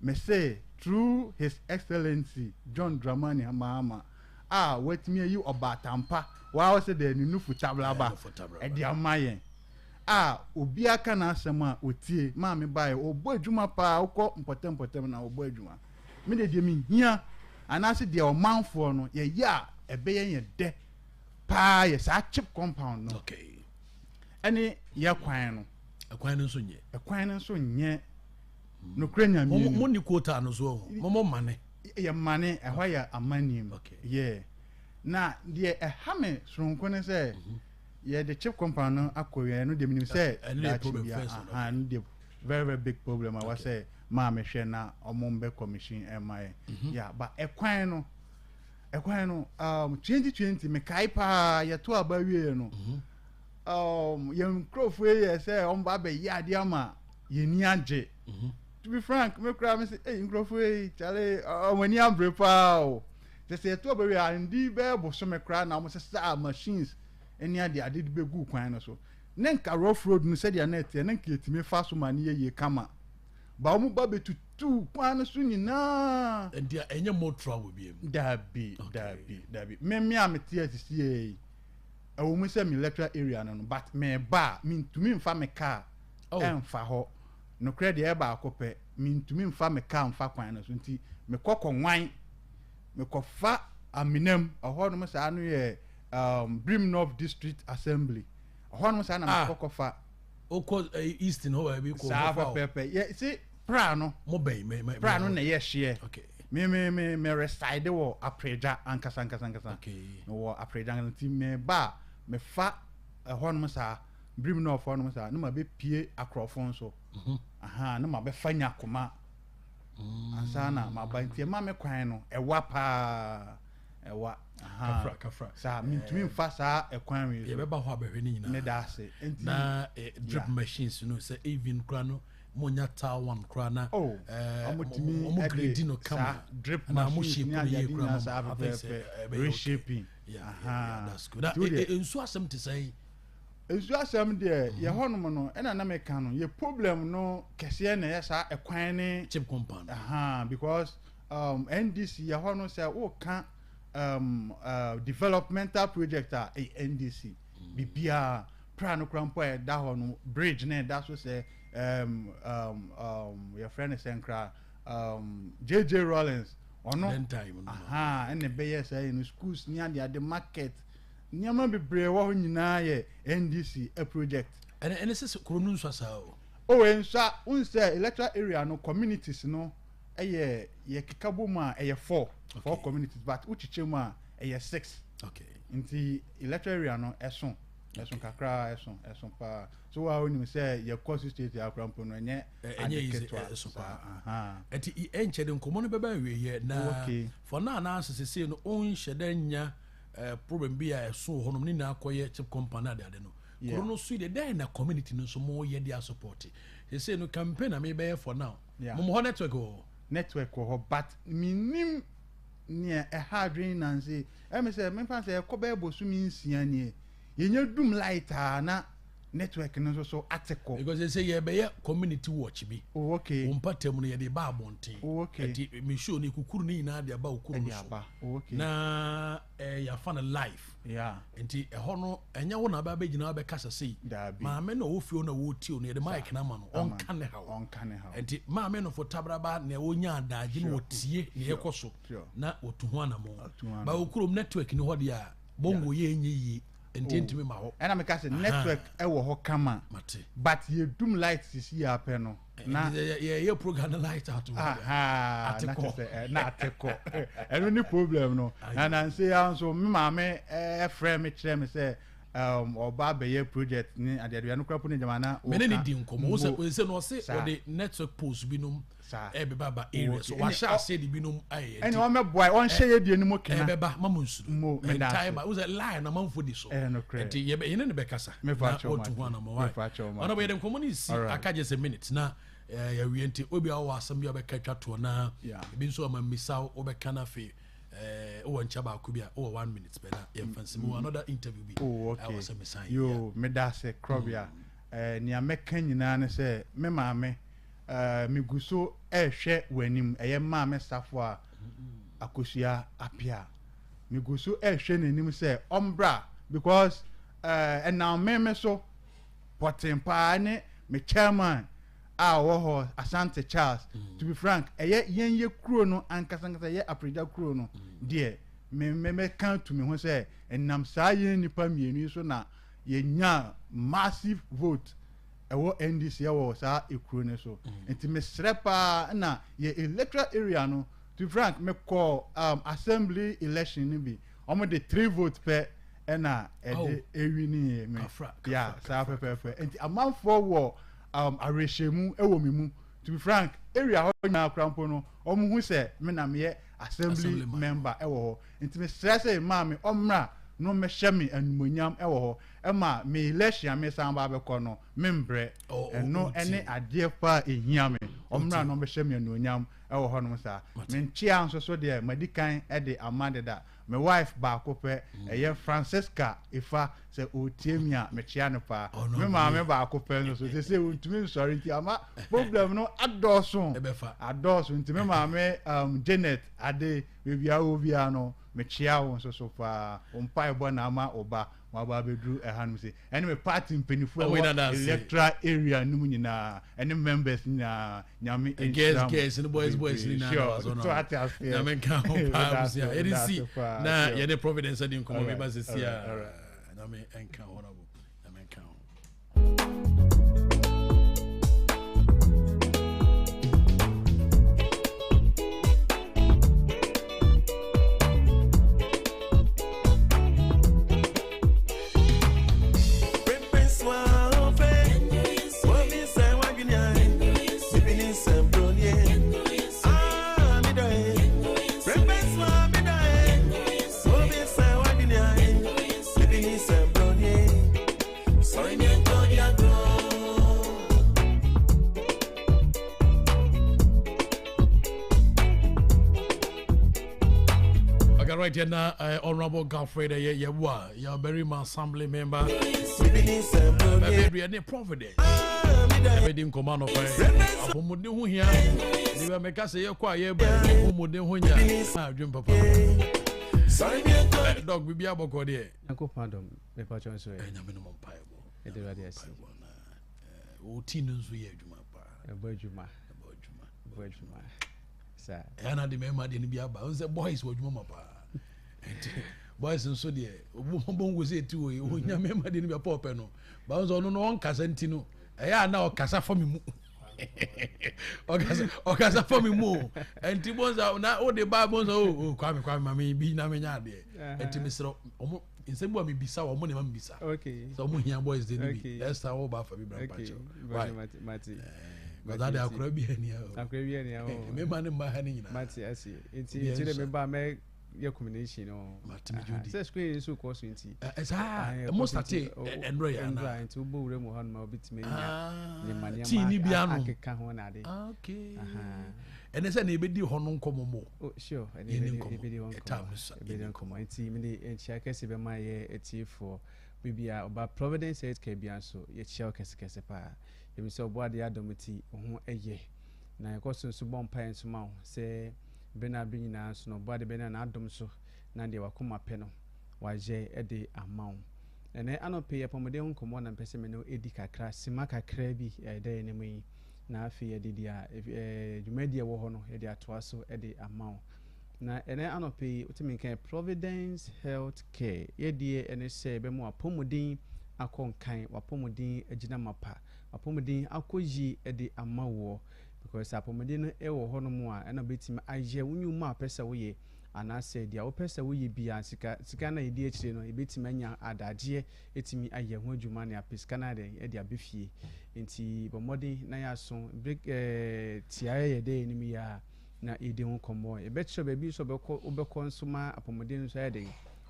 me se through his excellency John Dramani Mahama a watumi ayi ɔbaatampa waa ɔsɛ dɛ ne nufu tablaba ɛde ama yɛn a obiara ka n'asɛm a otie maame baeɛ ɔbɔ adwuma paa wokɔ mpɔtam mpɔtam na ɔbɔ adwuma me de deɛ mehia anaasɛ deɛ ɔmanfoɔ no yɛyɛ a ɛbɛyɛ yɛn dɛ paa yɛ saa chip compound no ɛne yɛ kwan no.
Ɛkwan no nso nyɛ.
Ɛkwan no nso nyɛ. Nokorɛ Nyame ni.
Mo ni quota no so ɔho. Mo mo mane.
Yɛ mane, ɛhɔ yɛ amanim. Yeah. Na deɛ ɛha me soronko ne sɛ, yɛde chip compound no akɔ wia, ɛno deɛ menim sɛ daakye bia, aha, ɛno deɛ very very big problem a wɔsɛ maa mehwɛ na ɔmo mbɛ commission ɛma yɛ. Yeah, but ɛkwan no, ɛkwan no, 2020 mekae paa yɛto aba wieɛ no, yɛn nkurɔfoɔ yi yɛ sɛ wɔn ba abɛyɛ adeɛ ama yɛn ani agye. To be frank, me koraa me sɛ, ei nkurɔfoɔ yi kyale wɔn ani abere paa o. Kyɛ sɛ yɛto aba wie a, ndi bɛyɛ bosome koraa na wɔn sesa machines ne ade ade de bɛgu kwan no so. Ne nka rough road no sɛdeɛ na ɛteɛ, ne nka yɛtumi fa so ma no yɛ yie kama. Ba wɔn ba bɛtu Tuu kwan no so nyinaa.
Nti ɛnyɛ more trouble biem.
Dabi, dabi, dabi. Me me a mete asisi yi, ɛwɔ mu sɛ me electoral area no no, but meba a, mentumi mfa me car oh. ɛmfa hɔ. Nokorɛ deɛ ɛyɛ baako pɛ, mentumi mfa me car mfa kwan no so, nti mekɔ kɔnwan, mekɔfa Aminam, ɛhɔ nom saa no yɛ um, Brim North District Assembly, ɛhɔ nom saa na ah. mekɔ kɔfa.
Okɔ eh, Eastern hɔ baabi kɔ.
Saa pɛpɛpɛ, yɛ si pra no.
Mo bɛn mɛ mɛ.
Pra no na ɛyɛ hyeɛ. Okay. Me me me me reside wɔ Apreja ankasa ankasa ankasa.
Okay.
Me wɔ Apreja ankasa nti me ba me fa ɛhɔ nom saa birim na ɔfɔ nom saa ne ma bɛ pie akorɔfo nso. Mm -hmm. Aha ne ma bɛ fa nyakoma. Mm. Ansa na ma ba nti ɛma me kwan no ɛwa paa ɛwa.
Kafra kafra.
Saa mintumi nfa saa ɛkwan wei
so. Yɛbɛba hɔ abɛhwɛ ne nyinaa.
Ne da ase.
Nti na eh, drip machines no sɛ even kura no mo nya tar one kura na.
Oh,
eh,
ɔmo tumi
ɔmo grade no kama.
Drip machines ne adeade nyinaa saa pɛpɛɛpɛ reshaping.
Yeah, yeah, that's good. Na nsu asɛm te sɛn?
Nsu asɛm deɛ yɛ hɔnom no ɛna na meka no yɛ problem no kɛseɛ na ɛyɛ saa ɛkwan ne.
Chip compound.
Aha because um, NDC yɛ hɔ no sɛ woka um, uh, developmental project a ɛyɛ NDC mm. biribiara pra no kora mpo a ɛda hɔ no bridge na ɛda so sɛ um, um, um, yɛfrɛ no sɛ nkra um, JJ Rawlings ɔno aha ɛna ɛbɛyɛ saa yi no schools ne adeade market nneɛma bebree wɔ hɔ nyinaa yɛ NDC project.
ɛnɛ ɛnɛ sɛ kuro no nsua saa o.
o nsua n sɛ electoral area no communities no ɛyɛ yɛkeka bɔ mu a ɛyɛ four okay. four communities but wokyekyɛ mu a ɛyɛ six
okay.
nti electoral area no ɛso ɛso okay. kakra ɛso ɛso paa so wa onim sɛ yɛkɔ so state akora mpo no ɛnyɛ ade ketewa
ɛso paa ɛnti ɛnkyɛ de nkɔmɔ no bɛba awieɛ na okay. for now na asese sei no ɔnhyɛ dɛ nya eh, problem bi a ɛso wɔ hɔnom ne nyinaa kɔyɛ chip company ade ade no kuro no so yi de dɛn na community no nso mo yɛ de asopɔte sese no campaign na mebɛyɛ for now
Yeah.
Mo hɔ network wɔ hɔ?
Network wɔ hɔ but mennim nea ɛha adwene nansa yi. Ɛyɛ me sɛ memfa sɛ ɛkɔ bɛyɛ bosome nsia nie. Yɛnya dum light a na network no nso so ate kɔ.
Because they say yɛbɛyɛ community watch bi.
Oh okay.
Wo mpata mu no yɛde ba abɔnten.
Oh okay.
Ɛti me show no kukuru ne nyinaa de aba wo kuro no so.
Ɛde aba. Oh okay.
Na eh, yɛafa no live.
Yeah.
Nti ɛhɔ no ɛnyɛ wo na aba abɛgyina abɛkasa sei.
Daabi.
Maame na ɔwɔ fie hɔ na wɔretie o no yɛde mic no ama no ɔnka ne haw.
Ɔnka ne haw.
Nti maame no fo tabraba nea ɔnya adagye no ɔtie nea ɛkɔ so na ɔtu ho anamɔ. Ba wo kurom network ni hɔ deɛ a bongo yɛ ɛnyɛ yie nti ɛntumi ma hɔ.
Ɛna meka sɛ network ɛwɔ hɔ kama.
Mate.
But yɛdum light sisi yɛ apɛ no.
Na yɛyɛ program no light out.
Aha na kyerɛ sɛ na ate kɔ. Ɛno ne problem no. Na nanse ya nso me maame ɛfrɛ me kyerɛ me sɛ ɔba abɛyɛ project ne adeadeɛ no kora po ne gyama na
wɔka. Mene ne di nkɔmmɔ. Wo sɛ sɛ no ɔse ɔde network post binom ɛbɛba aba area so wahyɛ aseɛ de binom ayɛ.
Ɛne ɔmɛboa ɔnhyɛ yɛ deɛ no mu kena.
Ɛbɛba ma mo nsuro.
Mo meda ase.
Wo sɛ line na manfo di so.
Ɛyɛ nokorɛ.
Nti yɛbɛ yɛne ne bɛkasa.
Na
wɔtu ho anamɔ wa. Ɔno bɛyɛ de nkɔmmɔ no si aka gye sɛ minute na yɛwie nti obi a ɔwɔ asɛm bi a ɔbɛka twa toɔ na ebi nso ama mmisa wobɛka no afei wowɔ nkyɛ baako bi a wowɔ one minute pɛ na yɛmfa nsi mu another interview bi
oh, okay.
ɛwɔ sɛ mesan
yo meda ase krɔbea mm. nea mɛka nyinaa ne sɛ me maame megu so ɛrehwɛ w'anim ɛyɛ maame safo a akosua apia megu so ɛrehwɛ n'anim sɛ ɔmbra because ɛnam me me so pɔten paa ne me chairman a ɔwɔ hɔ Asante Charles mm. to be frank ɛyɛ yɛn yɛ kuro no ankasa ankasa yɛ Apregya kuro no mm. deɛ me me mɛka to me ho sɛ ɛnam saa yɛn nipa mmienu yi so na yɛnya massive vote ɛwɔ NDC ɛwɔ saa ekuro no so mm. nti mesrɛ paa na yɛ electoral area no to be frank mekɔ um, assembly election no bi wɔn de three vote pɛ ɛna ɛde ewi ne yɛ me ya saa pɛpɛɛpɛ nti amanfoɔ wɔ um, awerɛhyɛmu wɔ me mu to be frank area hɔ nyinaa kora mpo no wɔn hu sɛ me na meyɛ assembly member wɔ hɔ nti mesrɛ sɛ maa me ɔmmra. na ɔmmɛhyɛ me animuonyam wɔ hɔ ɛma me election a mesan ba abɛkɔ no membrɛ. Ɛno ne adeɛ paa a ɛhia me. Ɔmmra na ɔmmɛhyɛ me anuonyam wɔ hɔnom saa. Me nkyea nso so deɛ madi kan de ama deda. Me wife baako pɛ, ɛyɛ Francisca Efa, sɛ ɔretie me a mekyea no paa. Me maame baako pɛ nso so, seesei ɔntumi nsɔre nti ama problem no adɔɔso. Adɔɔso nti me maame um, Janet Ade, baabi a wowɔ biara no, mekyea wo nso so paa. Wo mpaebɔ na ama wo ba waba abɛduru ɛhanom sei. Ɛne me party mpanimfoɔ a ɛwɔ electoral area no mu nyinaa, ɛne members nyinaa. Nyame nhyira
mo. Girls girls ne boys boys ne nyinaa na wasɔ no. Nyame nka ho paa abusua. Yɛde si na yɛne Providence adi nkɔmmɔ bi ba sisi a. Nyame nka ho na bo. Nyame nka ho. Right here now, Honorable Godfrey, yeah, yeah, Berryman Assembly member, uh, Providence. Ɛbɛdi nkɔmɔ anɔpa yi. Apɔmuden ho hia. Nipa mɛka sɛ yɛkɔ a yɛba apɔmuden ho nya. Adwene papa. Dɔk biribi abɔkɔ deɛ.
Nyankopɔn adom mepa kyɛw nso ɛ.
Nyame no mo mpaebɔ.
Ɛde Awurade ase.
Wo ti no nso yɛ adwuma paa.
Ɛbɔ adwuma.
Ɛbɔ adwuma.
Ɛbɔ adwuma. Saa.
Ɛyɛ na de mmarima deɛ no bi aba. Wo sɛ boys wɔ adwuma ma paa. Nti boys nso deɛ bongo sɛ ɛti wɔ yi ɔnya mmarima deɛ no bi apɔ ɔpɛ no. Ba wo sɛ ɔno no ɔnkasa nti no ɛyɛ a na ɔkasa fa me mu. Ɔkasa ɔkasa fa me mu o. Nti bonsa na wode ba bonsa o o kwame kwame ma me bi na menya adeɛ. Nti mesrɛ ɔmo nsɛm bi a mebisa wɔn na ɛma mebisa.
Okay.
Sɛ ɔmo hia boys deɛ no bi. Ɛsa wo ba fa bi bra mpakyɛw.
Why? Mate.
Because ade akora bi ani
o. Akora bi ani o.
Mema ne mma ha ne nyinaa.
Mate ase. Nti nti de meba mɛ yɛ combination no.
Mate me jodi.
Sɛ screen nso kɔ so nti.
Ɛsaa ɛmo sate ɛnrɛ yɛ ana.
Ɛnrɛ nti wobɔ wura mu hɔ no ma obetumi anya ne ma
nneɛma. Tii ni bi ano.
Akeka ho na ade.
Okay. Ɛnɛ sɛ na ebedi hɔ no nkɔmɔ mo.
Oh sure.
Ɛnɛ ebedi hɔ nkɔmɔ.
Ebedi nkɔmɔ. Nti mede nkyia kɛse bɛma yɛ atiefoɔ bibia ɔba Providence Healthcare bia nso yɛkyia wo kɛse kɛse paa. Yɛnim sɛ Ɔbɔadeɛ adom nti wo ho yɛ. Na yɛkɔ so nso bɔ mpaeɛ nso ma wo sɛ bere ne abere nyinaa nso no Ɔbɔadeɛ bɛnam n'adom so na deɛ w'akoma pɛ no wayɛ de ama wo. Ɛnɛ anɔpa yi apɔmuden ho nkɔmmɔ na mepɛ sɛ me ne wo di kakra, sima kakra bi a ɛda yɛn anim yi, na afei yɛde deɛ dwumadie a ɛwɔ hɔ no yɛde atoa so de ama wo. Na ɛnɛ anɔpa yi wotumi nka Providence Health Care yɛdeɛ ɛne sɛ yɛbɛma w'apɔmuden akɔ nkan, w'apɔmuden agyina mapa, w'apɔmuden akɔ yie de ama woɔ. Because sɛ apɔmuden no wɔ hɔnom a, ɛna wobɛtumi ayɛ wo nnwuma a wopɛ sɛ woyɛ anaasɛ deɛ wopɛ sɛ woyɛ biara, sika, sika no a yɛdi akyire no, yɛbɛtumi anya adagyeɛ atumi ayɛ ho adwuma ne apɛ sika no ayɛ dɛn de abɛ fie. Nti bɔ mmɔden na yɛ aso, bere eh, tiaɛ yɛ dɛ anim yi a na yɛdi ho nkɔmmɔ. Yɛbɛkyerɛ baabi nso wobɛkɔ, wobɛkɔ nso ma apɔmuden nso ayɛ dɛn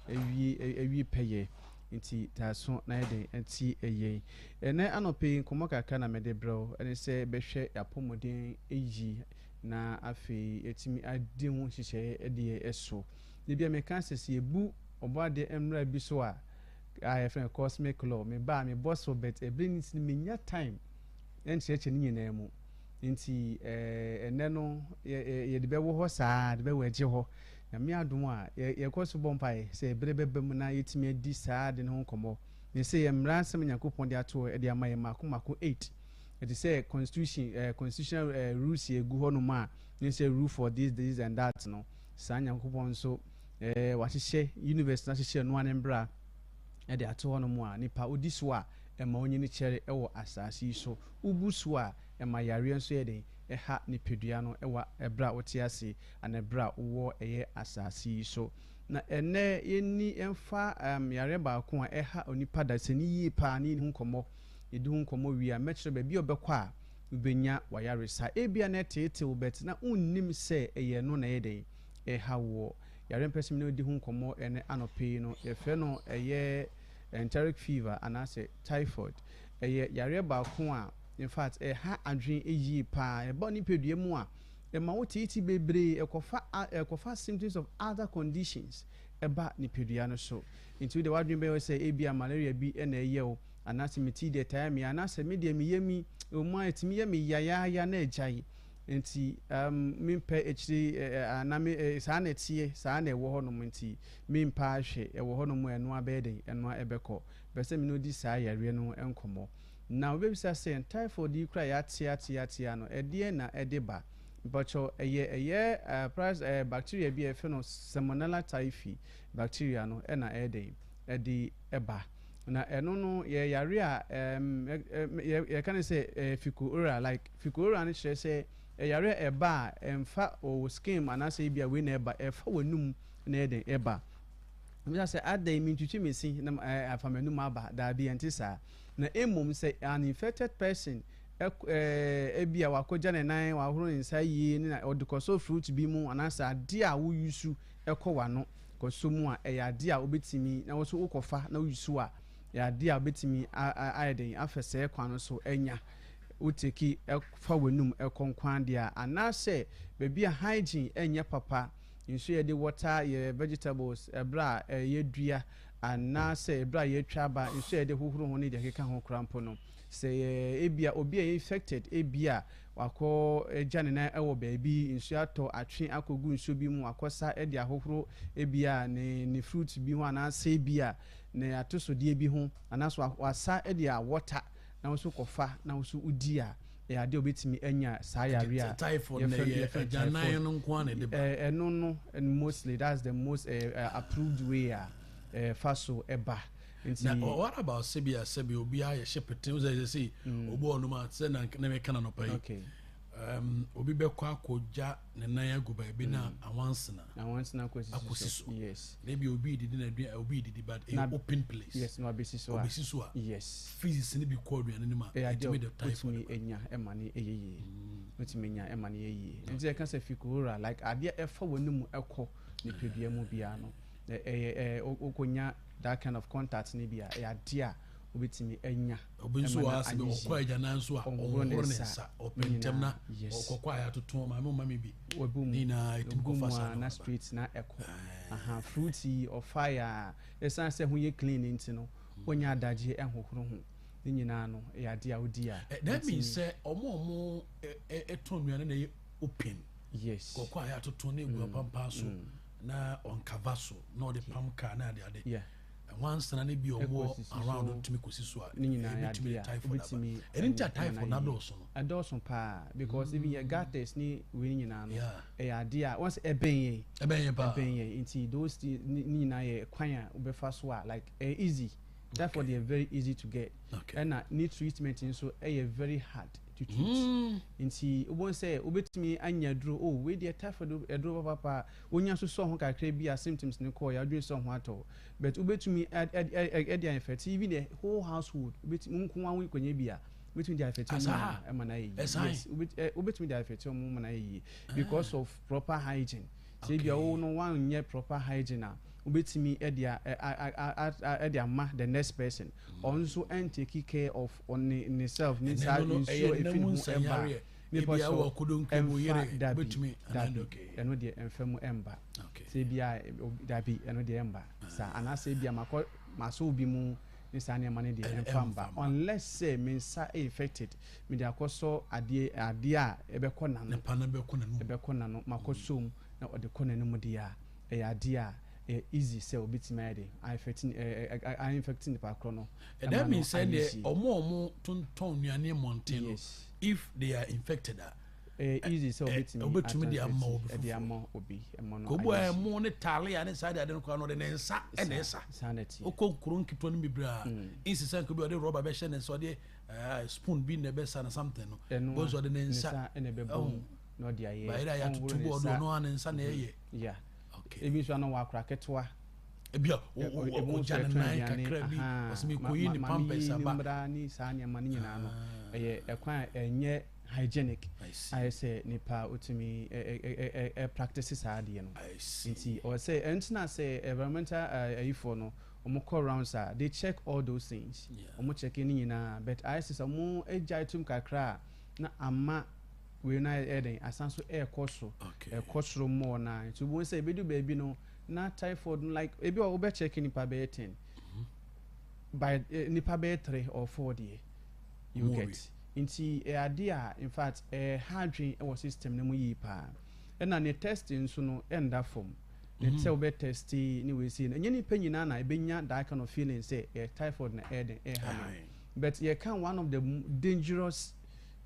awie, awie pɛyɛ. Nti taa so na yɛ dɛn tie yɛn. Ɛnɛ anɔpa yi nkɔmmɔ kakra na mede brɛ wo, ɛne sɛ bɛhwɛ yɛapɔmuden yi na afei yɛatumi adi ho nhyehyɛeɛ deɛ so. Da bi a meka sɛ sɛ yɛbu ɔbɔadeɛ mmara bi so a, a yɛfrɛ no cosmic law, meba a mebɔ so but ɛberɛ no nti no mennya time nkyerɛkyerɛ ne nyinaa mu. Nti ɛnɛ no yɛde bɛwɔ hɔ saa, de bɛwɔ agye hɔ. Nyame adom a, yɛkɔ so bɔ mpaeɛ sɛ ɛberɛ bɛba mu na yɛatumi adi saa ade no ho nkɔmmɔ. Mese yɛ mmara nsɛm a Nyankopɔn de ato hɔ de ama yɛn mmaako mmaako eight. Ɛte sɛ constitution, eh, constitutional eh, rules yɛ gu hɔ nom a, ne sɛ rule for this, this and that no. Saa Nyankopɔn nso eh, wahyehyɛ universe no ahyehyɛ no ne mbra de ato hɔ nom a, nipa odi so a, ɛma onyini kyɛre wɔ asaase yi so. Wobu so a, ɛma yareɛ nso yɛ den ɛha nipadua no wɔ ɛberɛ a wote ase anaa ɛberɛ a wowɔ ɛyɛ asaase yi so. Na ɛnnɛ yɛnni mfa um, yareɛ baako a ɛha onipa dasani yie paa ne yɛnni ho nkɔmmɔ. Yɛdi ho nkɔmmɔ wie a, mɛkyerɛ baabi a wobɛkɔ a wobɛnya w'ayaresa. Ebia na ɛteetee wo but na wonnim sɛ ɛyɛ ɛno na ɛyɛ dɛn? Ɛha woɔ. Yareɛ mpɛ sɛ me ne wo di ho nkɔmmɔ ɛnɛ anɔpa yi no, yɛfrɛ no ɛyɛ enteric fever anaasɛ typhoid. Ɛyɛ yareɛ baako a in fact ɛha adwene yie paa. Ɛba nipadua mu a, ɛma wo teetee bebree, ɛkɔfa ɛkɔfa symptoms of other conditions ɛba nipadua no so. Nti wo deɛ w'adwene bɛyɛ wo sɛ ebia malaria bi na ɛyɛ wo, anaasɛ me ti deɛ ɛtaa me, anaasɛ me deɛ me yam yi, ɛwɔ mu a ɛtumi yɛ me yayaaya na agyae. Nti um, mempɛ akyire eh, eh, anaa me, eh, saa na ɛteɛ, saa na ɛwɔ hɔnom nti mempɛ ahwɛ, ɛwɔ hɔnom a ɛno ara bɛyɛ dɛn, ɛno ara ɛbɛkɔ. Mepɛ sɛ me ne wo di saa yareɛ no ho nkɔmmɔ. Na wobɛbisa sɛ, typhoid yi koraa a yɛate ate ate ano, ɛdeɛn na ɛde ba? Mpakyɛw, ɛyɛ ɛyɛ eh, paras, eh, bacteria bi a yɛfrɛ no Salmonella typhi bacteria no na ɛyɛ dɛn, ɛde ba. Na ɛno no yɛ yare a ɛɛm yɛ yɛka no sɛ ɛyɛ fecal-oral like fecal-oral no kyerɛ sɛ ɛyare a ɛba a ɛmfa wɔ wo skin mu anaasɛ ebi a wei na ɛba ɛfa w'anum na ɛyɛ den ɛba. Bisa sɛ adɛn mentwitwi me se na ɛɛ afa m'anum aba daabi ɛnte saa na mmom sɛ an infected person ɛɛ ebi a wakɔgya ne nan wahoro ne nsa yie ne na ɔde kɔsɔ fruit bi mu anaasɛ adeɛ a woyusu ɛkɔ w'ano kɔsɔ mu a, ɛyɛ adeɛ a wobɛtumi, na wo nso wokɔfa na woyi a, ɛyɛ adeɛ a wobɛtumi ayɛ den afɛ sɛɛ kwan no so anya. Wo teki fa w'anum ɛkɔ nko ara deɛ a, anaasɛ baabi a hygiene ɛnyɛ papa, nsuo a yɛde water yɛ vegetables ɛberɛ a yɛdua, anaasɛ ɛberɛ a yɛtwa aba, nsuo a yɛde hohoro ho ne deɛ ɛkeka ho koraa mpo no, sɛ ebia obi a ɛyɛ infected, ebia Wakɔ gya ne nan wɔ baabi, nsuo atɔ atwe akɔgu nsuo bi mu, wakɔsa de ahohoro ebia ne ne fruit bi ho anaasɛ ebia ne atosodeɛ bi ho, anaasɛ wasa de awɔta na wo nso kɔfa na wo nso wodi a, ɛyɛ adeɛ a wobɛtumi anya saa yareɛ a
Typhoid na ɛyɛ agyanan no nko ara na ɛde ba.
Ɛno no mostly that's the most approved way a ɛfa so ba. Nti.
Na what about sɛbi a sɛbi obi ayɛ hyɛ pete sɛ sɛ sɛ mm. obi wɔ nom a sɛ na na meka na nɔpa yi.
Okay.
Um, obi bɛkɔ akɔgya ne nan agu baabi na mm. awansena
awansena akɔsi so. Yes.
Na ebi obi didi na aduan obi didi but a open place.
Yes, na abɛsi so
a. Obɛsi so a.
Yes.
Physics ne bi kɔ aduane no mu a.
Ɛyɛ adeɛ a wotumi anya ɛma ne ɛyɛ yie. Wotumi nya ɛma ne yɛ yie. Nti yɛka sɛ fikora like adeɛ ɛfa w'anum ɛkɔ nipadua mu biara no ɛyɛ ɛɛ wokɔnya that kind of contact no bi a, ɛyɛ adeɛ a wobɛtumi anya.
Obi nso wɔ ase bi ɔkɔ agyanan nso a ɔnhohoro ne nsa ɔpɛ ntɛm na ɔkɔkɔ a yɛatoto maame ɔma mi bi.
Wabu mu
ne nyinaa ɛtumi
kɔfa
saa
na na straight na ɛkɔ. Aha fruit yi ɔfa yɛ a ɛsan sɛ ho yɛ clean nti no wonya adagyeɛ ɛnhohoro ho ne nyinaa no ɛyɛ adeɛ a wodi a.
That means sɛ ɔmo ɔmo ɛtɔn nnuane na ɛyɛ open.
Yes.
Kɔkɔ a yɛatoto ne egu apampaa so. Na ɔnkava so na ɔde pam kaa ne ade ade.
Yeah.
Nwansena ne bi ɔmo around no tumi kɔsi so a
ne nyinaa yɛ
ebetumi
adeɛ a
typhoid aba.
wobɛtumi
Ɛno nti a
ɛma no
typhoid
ayɛ
no
yie.
adɔɔso no.
Ɛdɔɔso paa because even yɛ gutters ne wei ne nyinaa no
Yeah.
ɛyɛ adeɛ a wɔn sɛ ɛbɛn yɛn.
Ɛbɛn yɛn paa.
Ɛbɛn yɛn nti those things ne ne nyinaa yɛ kwan a wobɛfa so a like ɛyɛ easy. Typhoid yɛ very easy to get.
Okay.
Ɛna ne treatment nso ɛyɛ very hard to treat.
Mm.
Nti wobɛhu sɛ wobɛtumi anya aduro oh wei deɛ typhoid aduro papaapa Wonya sosɔ ho kakra bi a symptoms no kɔɔ yɛ a wodwene sɛ wo ho atɔ wo but wobɛtumi ɛde a infect even the whole household wobɛtumi wo nko ara wokɔnya bi a wobɛtumi de affect wɔn nyinaa ɛma no ayɛ yie yes wobɛtumi de affect wɔn ma no ayɛ yie because of proper hygiene sɛ ebia wo no woanyɛ proper hygiene a wobɛtumi ɛde a ɛde ama the next person ɔno nso ɛntake care of ne ne self ne saa nsuo efi ne ho ɛba.
Nipa
Ebia
so
wɔ
kodonkwe mu yere
ɛmfa dabi
betumi
dabi
okay.
ɛno deɛ ɛmfa mu ɛmba
Okay.
sɛ ebia dabi ɛno deɛ ɛmba saa anaasɛ ebia makɔ masɔ obi mu ne saa nneɛma no deɛ ɛmfa mba unless sɛ me nsa yɛ infected mede akɔsɔ adeɛ adeɛ a ɛbɛkɔ n'ano
Nipa no bɛkɔ n'anum.
ɛbɛkɔ n'ano makɔ sɔ mu na ɔde kɔ n'anum deɛ a ɛyɛ adeɛ a ɛyɛ easy sɛ obetumi ayɛ de a infect ɛ ɛ a infect nipa korɔ no
That
ɛma no
means sɛ
ayɛ
deɛ
yie.
ɔmo a ɔmo tontɔn nnuane mmɔnten no
Yes.
if they are infected a
Ɛyɛ easy sɛ obetumi
obetumi de ama obi
ɛde
foforɔ.
ama obi ɛma no
Kobu a
ayɛ
ɛmo ne taale a ne saa de ade no koraa no ɔde ne nsa ɛna ɛsa.
Saa na ɛteɛ.
Wokɔ nkuro nketewa no bebree a nsesa nka bi ɔde rɔba bɛhyɛ ne nsa ɔde eh, spoon bi na ɛbɛsa no something no.
Ɛno
Bohu sɛ ɔde ne
ne
nsa
nsa ɛna ɛbɛbɔ
ɛho.
mu na ɔde ayɛ.
Bayerɛ a
Ɔnhoro
yɛatoto
ne
bu ɔde
nsa.
ɔno ara ne nsa na ɛyɛ.
Yeah.
Okay.
Ebi nso ano wɔ akora ketewa.
Ebi a ɔgya ne nan kakra bi ɔsɛ mekɔyi ne pampers aba.
Ne mmra ne saa nneɛma no nyinaa no ɛyɛ ɛkwan a ɛnyɛ. hygienic. Ayɛ sɛ nipa a otumi ɛ practice saa adeɛ no. Nti ɔwɔ sɛ ɛno na sɛ environmental ayifoɔ no wɔn kɔ rounds a, they check all those things. Wɔn check ne nyinaa, but ayɛ sɛ sɛ wɔn agyae tum kakra a, na ama wei no ayɛ den asan so ɛrekɔ so, ɛkɔ soro more na nti wɔn sɛ ebedu baabi no na typhoid no, like ebi wɔ wobɛ check nipa bɛyɛ 10 by nipa bɛyɛ 3 or 4 deɛ you get. Nti ɛyɛ ade a in fact ɛha adwene wɔ system no mu yie paa. Ɛna ne test nso no ɛnda fam ne sɛ wobɛ test ne wei sei no, ɛnyɛ nipa nyinaa na ɛbɛnya that kind of feeling sɛ ɛyɛ typhoid na ɛyɛ den ɛha me. But yɛka one of the dangerous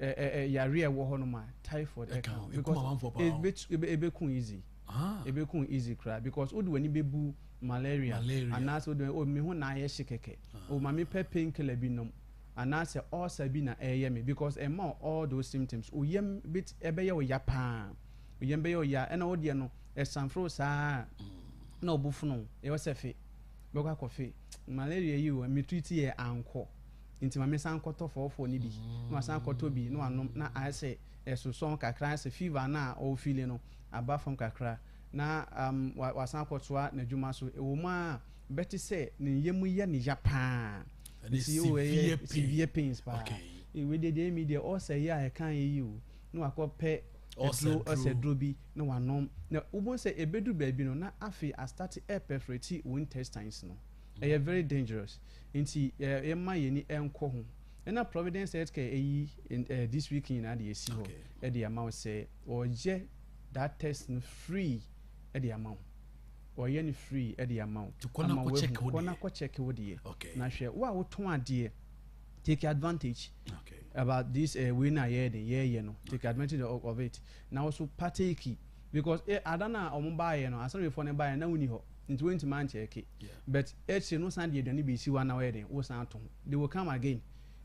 yare a ɛwɔ hɔ nom a, typhoid ɛka ho because ɛbɛku easy, ɛbɛku easy koraa, because wode w'ani bɛbu malaria anaasɛ wode o me ho na ayɛ hye kɛkɛ, o ma mepɛ painkiller bi nom, anaasɛ ulcer bi na ɛyɛ me, because ɛma all those symptoms. O yam bit ɛbɛyɛ o ya paa, o yam bɛyɛ o ya, ɛna o deɛ no ɛsanforo saa na ɔbo fono ɛwɔ sɛ fe bɛkɔ akɔfe malaria yi o, me treat yɛ ankɔ, nti ma me san kɔtɔ fɔɔfɔɔ ni bi na wasan kɔtɔ bi na wanom, na ayɛ sɛ ɛsosɔn kakra, ayɛ sɛ fever na ɔfili no aba fam kakra, na wasan akɔtoa n'adwuma so. Ɛwɔ mu a bɛte sɛ ne yam yɛ ne ya paa, nti o ɛyɛ severe pains paa. Ewe deɛ deɛ mi deɛ ɔsɛ yɛ a ɛka yɛ yi o, na wakɔ pɛ ɛduro, ɔsɛ duro bi na wanom, na wobɛn sɛ ebeduru baabi no na afei astart ɛperforate wo intestines no. Ɛyɛ very dangerous, nti yɛma yɛn ni ɛnkɔ ho. Ɛna Providence Healthcare ɛyi this week nyinaa de esi hɔ ɛde ama wo sɛ ɔyɛ that test no free ɛde ama wo, ɔyɛ no free ɛde ama wo
ama
wo ehu. Kɔ na kɔ check wo deɛ na hwɛ wo a wotɔn adeɛ, take advantage about this wei na yɛyɛ de yɛyɛ no, take advantage of it na also partake, because ada na ɔmo baayɛ no, asɛnnifoɔ no baayɛ na woni hɔ nti wɔntumi ankyɛke, but akyire no san de aduane bi esi hɔ na wɔyɛ den wɔsan ato ho. They will come again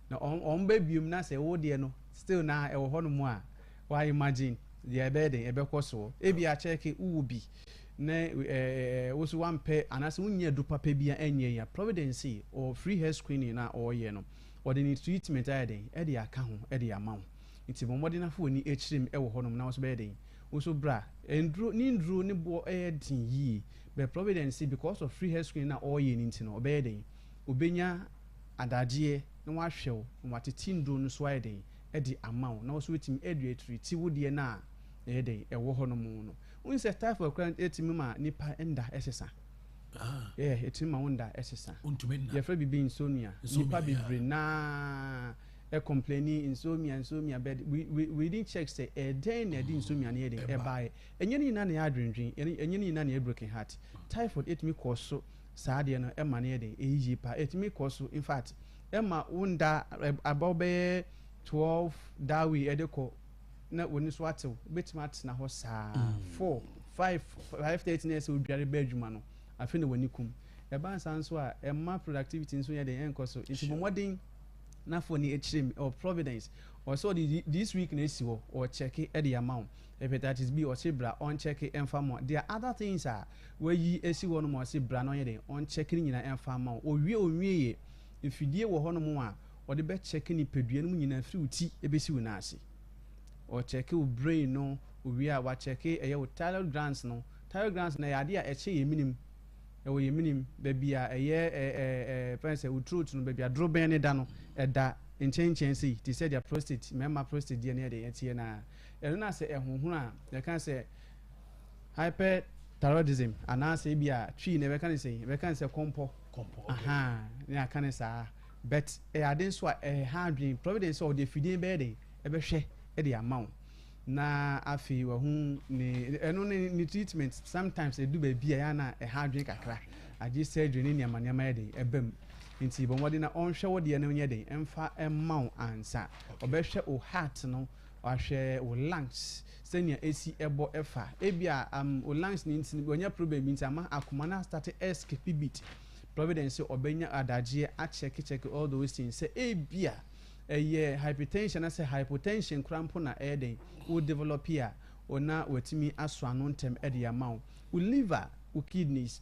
na ɔmo bɛ biom na sɛ wo deɛ no still na ɛwɔ hɔ nom a, wa imagine deɛ ɛbɛyɛ den ɛbɛkɔ soɔ. Ebi akyɛke wowɔ bi na woso wampɛ anaasɛ wonyɛ adu papa bi a ɛnyɛ ya. Providence or free health screening na ɔreyɛ no, ɔde ne treatment ayɛ den ɛde aka ho ɛde ama wo. Nti bɔ mmɔden afɔ w'ani akyire mu ɛwɔ hɔnom na wɔso bɛyɛ den woso bra. Nduro ne nduro ne boɔ ɛyɛ den yie, but Providence, because of free health screening na ɔreyɛ ne nti no, ɔbɛyɛ den obɛnya adagyeɛ na wahwɛ wo na watete nduro no so ayɛ den ɛde ama wo na wɔso wetumi ɛde atiriti wo deɛ no a ɛyɛ den ɛwɔ hɔnom no. Wohu sɛ typhoid koraa ɛtumi ma nipa nda ɛsesa. Ɛtumi ma wo nda ɛsesa. Yɛfrɛ biribi insomnia. Nipa bebree naa ɛcomplaini insomnia, insomnia, but we didn't check sɛ ɛdɛn na ɛde insomnia no yɛ den ɛbaeɛ. Ɛnyɛ ne nyinaa na ɛyɛ adwendwen, ɛnyɛ ne nyinaa na ɛyɛ broken heart. Typhoid ɛtumi kɔ so saa adeɛ no ɛma no yɛ den ɛyɛ yie paa. Ɛtumi kɔ so, in fact, ɛma wo nda aba bɛyɛ 12 that way ɛde kɔ na wɔn so atew, wobɛtumi atena hɔ saa 4, 5, 5:30 na ɛsɛ odware bɛ adwuma no, afei na wɔn kum. Ɛba nsa nso a, ɛma productivity nso yɛ den ɛnkɔ so. Nti bɔ mmɔden n'afɔ ni akyire mu ɛwɔ Providence. Ɔsɛ ɔde this week na esi hɔ ɔkyɛke ɛde ama wo. Hepatitis B, ɔsɛ bra ɔnkyɛke ɛnfa ma. There are other things a wɔayi esi hɔ nom a ɔsɛ bra na ɔnyɛ den ɔnkyɛke ne nyinaa ɛnfa ma wo. Owie onwie yɛ mfidie wɔ hɔ nom a ɔde bɛkyɛke nipadua no mu nyinaa firi wo ti ebesi wo nan ase. Ɔkyɛke wo brain no owie a, wakyɛke ɛyɛ wo thyroid glands no. Thyroid glands no ɛyɛ adeɛ a ɛkyɛ yɛn minim, ɛwɔ yɛn minim baabi a ɛyɛ ɛɛ ɛɛ fɛn sɛ wo throat no, baabi a dorobɛn ne da no, ɛda nkyɛnkyɛn sei te sɛ deɛ prostate, mmarima prostate deɛ no yɛ deɛ ɛteɛ naa. Ɛno na sɛ ɛhohoro a, yɛka sɛ hyperthyroidism anaasɛ ebi a twi na ɛbɛka ne sɛ, ɛbɛka ne sɛ kɔmpɔ ahan ne aka ne saa. But ɛyɛ ade nso a ɛha adwene. Providence sɛ ɔde afidie bɛyɛ den ɛbɛhwɛ ɛde ama wo na afei wahu ne ɛno ne treatment. Sometimes edu baabi a yɛn na ɛha adwene kakra, agye surgery ne nneɛma nneɛma yɛ den ɛbɛ mu. Nti bɔn mmɔden na ɔnhwɛ wo deɛ no nyɛ den ɛmfa ɛma wo ansa. Ɔbɛhwɛ wo heart no, wahwɛ wo lungs sɛnea esi ɛbɔ ɛfa. Ebi a wo lungs ne nti wɔnya problem bi nti ama akoma no astart ɛskip beat. Providence ɔbɛnya adagyeɛ akyɛke kyɛke all those things sɛ ebi a ɛyɛ hypertension na sɛ hypotension koraa mpo na ɛyɛ den wo develop a, ɔna watumi aso ano ntɛm ɛde ama wo. Wo liver, wo kidneys.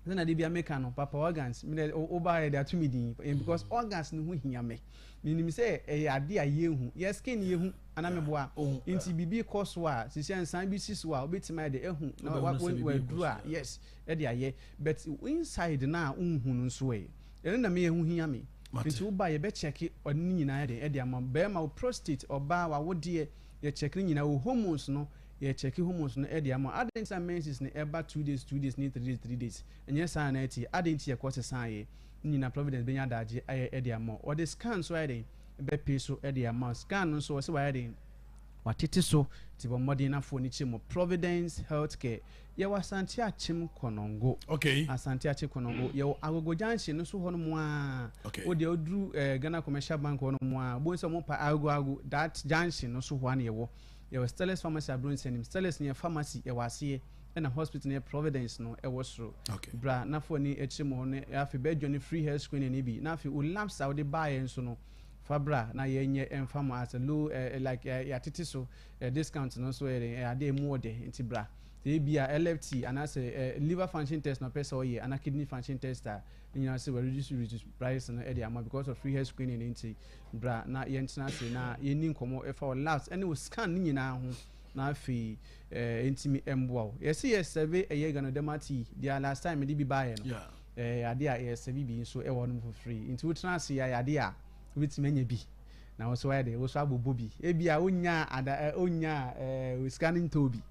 Sɛ na de bia meka no, papa organs, me dɛ wo ba yɛ de ato me din because organs no ho hia me. Menim sɛ ɛyɛ ade a yɛnhu. Yɛ skin yɛhu anaa meboa. Nti biribi kɔ so a, sisi a nsan bi si so a, wobɛtumi ayɛ de ahu na waduru a, yes, ɛde ayɛ. But inside no a wonhu no nso ɛ, ɛno na me ɛho hia me. Nti woba a yɛbɛ check ɔne ne nyinaa de ɛde ama. Bɛrima wo prostate, ɔbaa w'awodeɛ, yɛ check ne nyinaa, wo hormones no, yɛ check hormones no ɛde ama. Adɛn nti na menses no ɛba 2 days 2 days ne 3 days 3 days? Ɛnyɛ saa na ɛte. Adɛn nti yɛkɔ sesan yɛ? Ne nyinaa Providence bɛnya adagye ayɛ ɛde ama wo. Ɔde scan nso ayɛ den bɛpee so ɛde ama wo. Scan no nso ɔsɛ wayɛ den watete so, nti bɔ mmɔden na foɔ no kyerɛ mu. Providence Healthcare, yɛwɔ Asante Akyem Kɔnɔngo. Asante Akyem Kɔnɔngo, yɛwɔ Agogo Junction no so hɔ nom a. Wo deɛ woduru Ghana Commercial Bank hɔ nom a, wobɛhu sɛ wɔn pa Agogo Agogo that junction no so hɔ a na yɛwɔ. Yɛwɔ Stellis Pharmacy Abronsɛ anim. Stellis no yɛ pharmacy ɛwɔ aseɛ, ɛna hospital no yɛ Providence no ɛwɔ soro. Bra na fo ani kyerɛ mu hɔ no, afei bɛ join free health screening no bi, na afei wo labs a wode baeɛ nso no, fa bra na yɛnyɛ ɛmfa mo as a low like yɛatete so discount no nso yɛ ɛyɛ adeɛ emu ɔdɛ. Nti bra. Sɛ ebi a LFT anaasɛ liver function test na ɔpɛ sɛ ɔyɛ anaa kidney function test a, ne nyinaa sɛ reduce price no ɛde ama because of free health screening no. Nti bra na yɛntena ase na yɛnni nkɔmmɔ ɛfa wo labs ɛne wo scan ne nyinaa ho, na afei ntumi mboa wo. Yɛsi yɛ sɛbe ɛyɛ Ganoderma tea deɛ, last time mede bi baayɛ no, adeɛ a yɛsɛbe bi nso ɛwɔ hɔ nom for free. Nti wotena ase yɛ adeɛ a wobɛtumi anya bi na wo nso wayɛ de wo nso abobɔ bi. Ebi a wonya ada wonya sika no ntɔ bi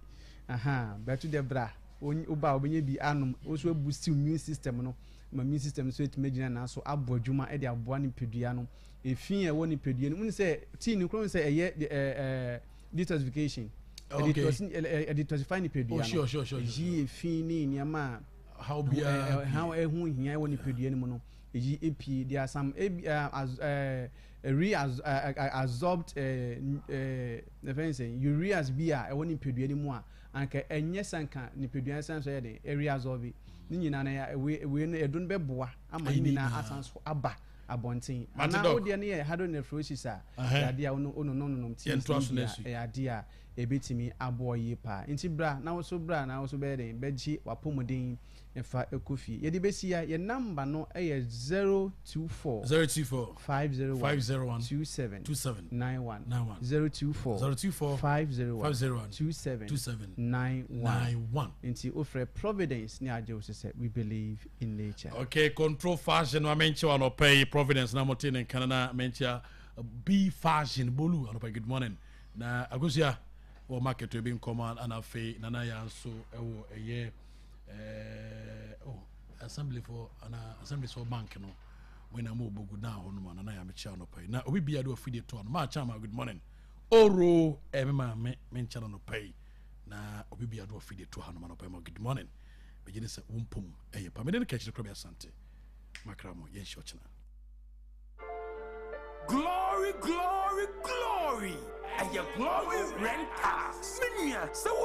aha bɛto dɛ, bra, woba a wobɛnya bi anom, wo nso boost immune system no ma immune system nso atumi agyina n'aso abɔ adwuma de aboa nipadua no. Efi a ɛwɔ nipadua no mu sɛ tea no kuro sɛ ɛyɛ ɛɛ ɛɛ detoxification, ɛdetoxify nipadua no, eyi efi ne nneɛma a
haw biara
haw ɛho hia ɛwɔ nipadua no mu no, eyi epie. There are some ebi ɛɛ ɛɛ reabsorbed ɛɛ ɛɛ fɛn sɛ ureas bi a ɛwɔ nipadua no mu a anka ɛnyɛ sanka nipadua no san so yɛ den ɛreabsorb ne nyinaa no, ɛwei ɛwei no ɛdo no bɛboa ama ne nyinaa asan so aba abɔnten. Anaa wodeɛ no yɛ hydronephrosis a, ɛyɛ adeɛ a wono wononom tea bi a ɛyɛ adeɛ a ɛbɛtumi aboa yie paa. Nti bra na wo so bra na wo so bɛyɛ den bɛgye w'apɔmuden ɛfa ɛkɔ fie. Yɛde bɛsi ya, yɛ number no ɛyɛ 024
024
501
501
27
27
91
91
024
024
501
501
27
27
91.
91.
Nti wofrɛ Providence ne agye wo so sɛ we believe in nature.
Okay, Control Fashion wa menkyɛ wa anɔpɛ yi. Providence na mote ne nkana na menkyɛ B Fashion Bolu anɔpɛ, good morning. Na Akosua wɔ market ebi nkɔmɔ, ana afei Nana ya nso ɛwɔ ɛyɛ oh, assembly for ana assembly for bank no wɔn na mo bogu na hɔ nom. Nana ya mekyɛ anɔpɛ yi na obi bia de wafidie to ano maa kyama, good morning. Oro ɛmi maame menkyɛ no anɔpɛ yi na obi bia de wafidie to ha nom anɔpɛ yi ma good morning. Megye ne sɛ wo mpom ɛyɛ pa. Mede no kakyire korɔ bi Asante makra mo, yɛnhyɛ ɔkyena.
Glory, glory, glory! Ɛyɛ Glory Rentals. Me nua, sɛ wo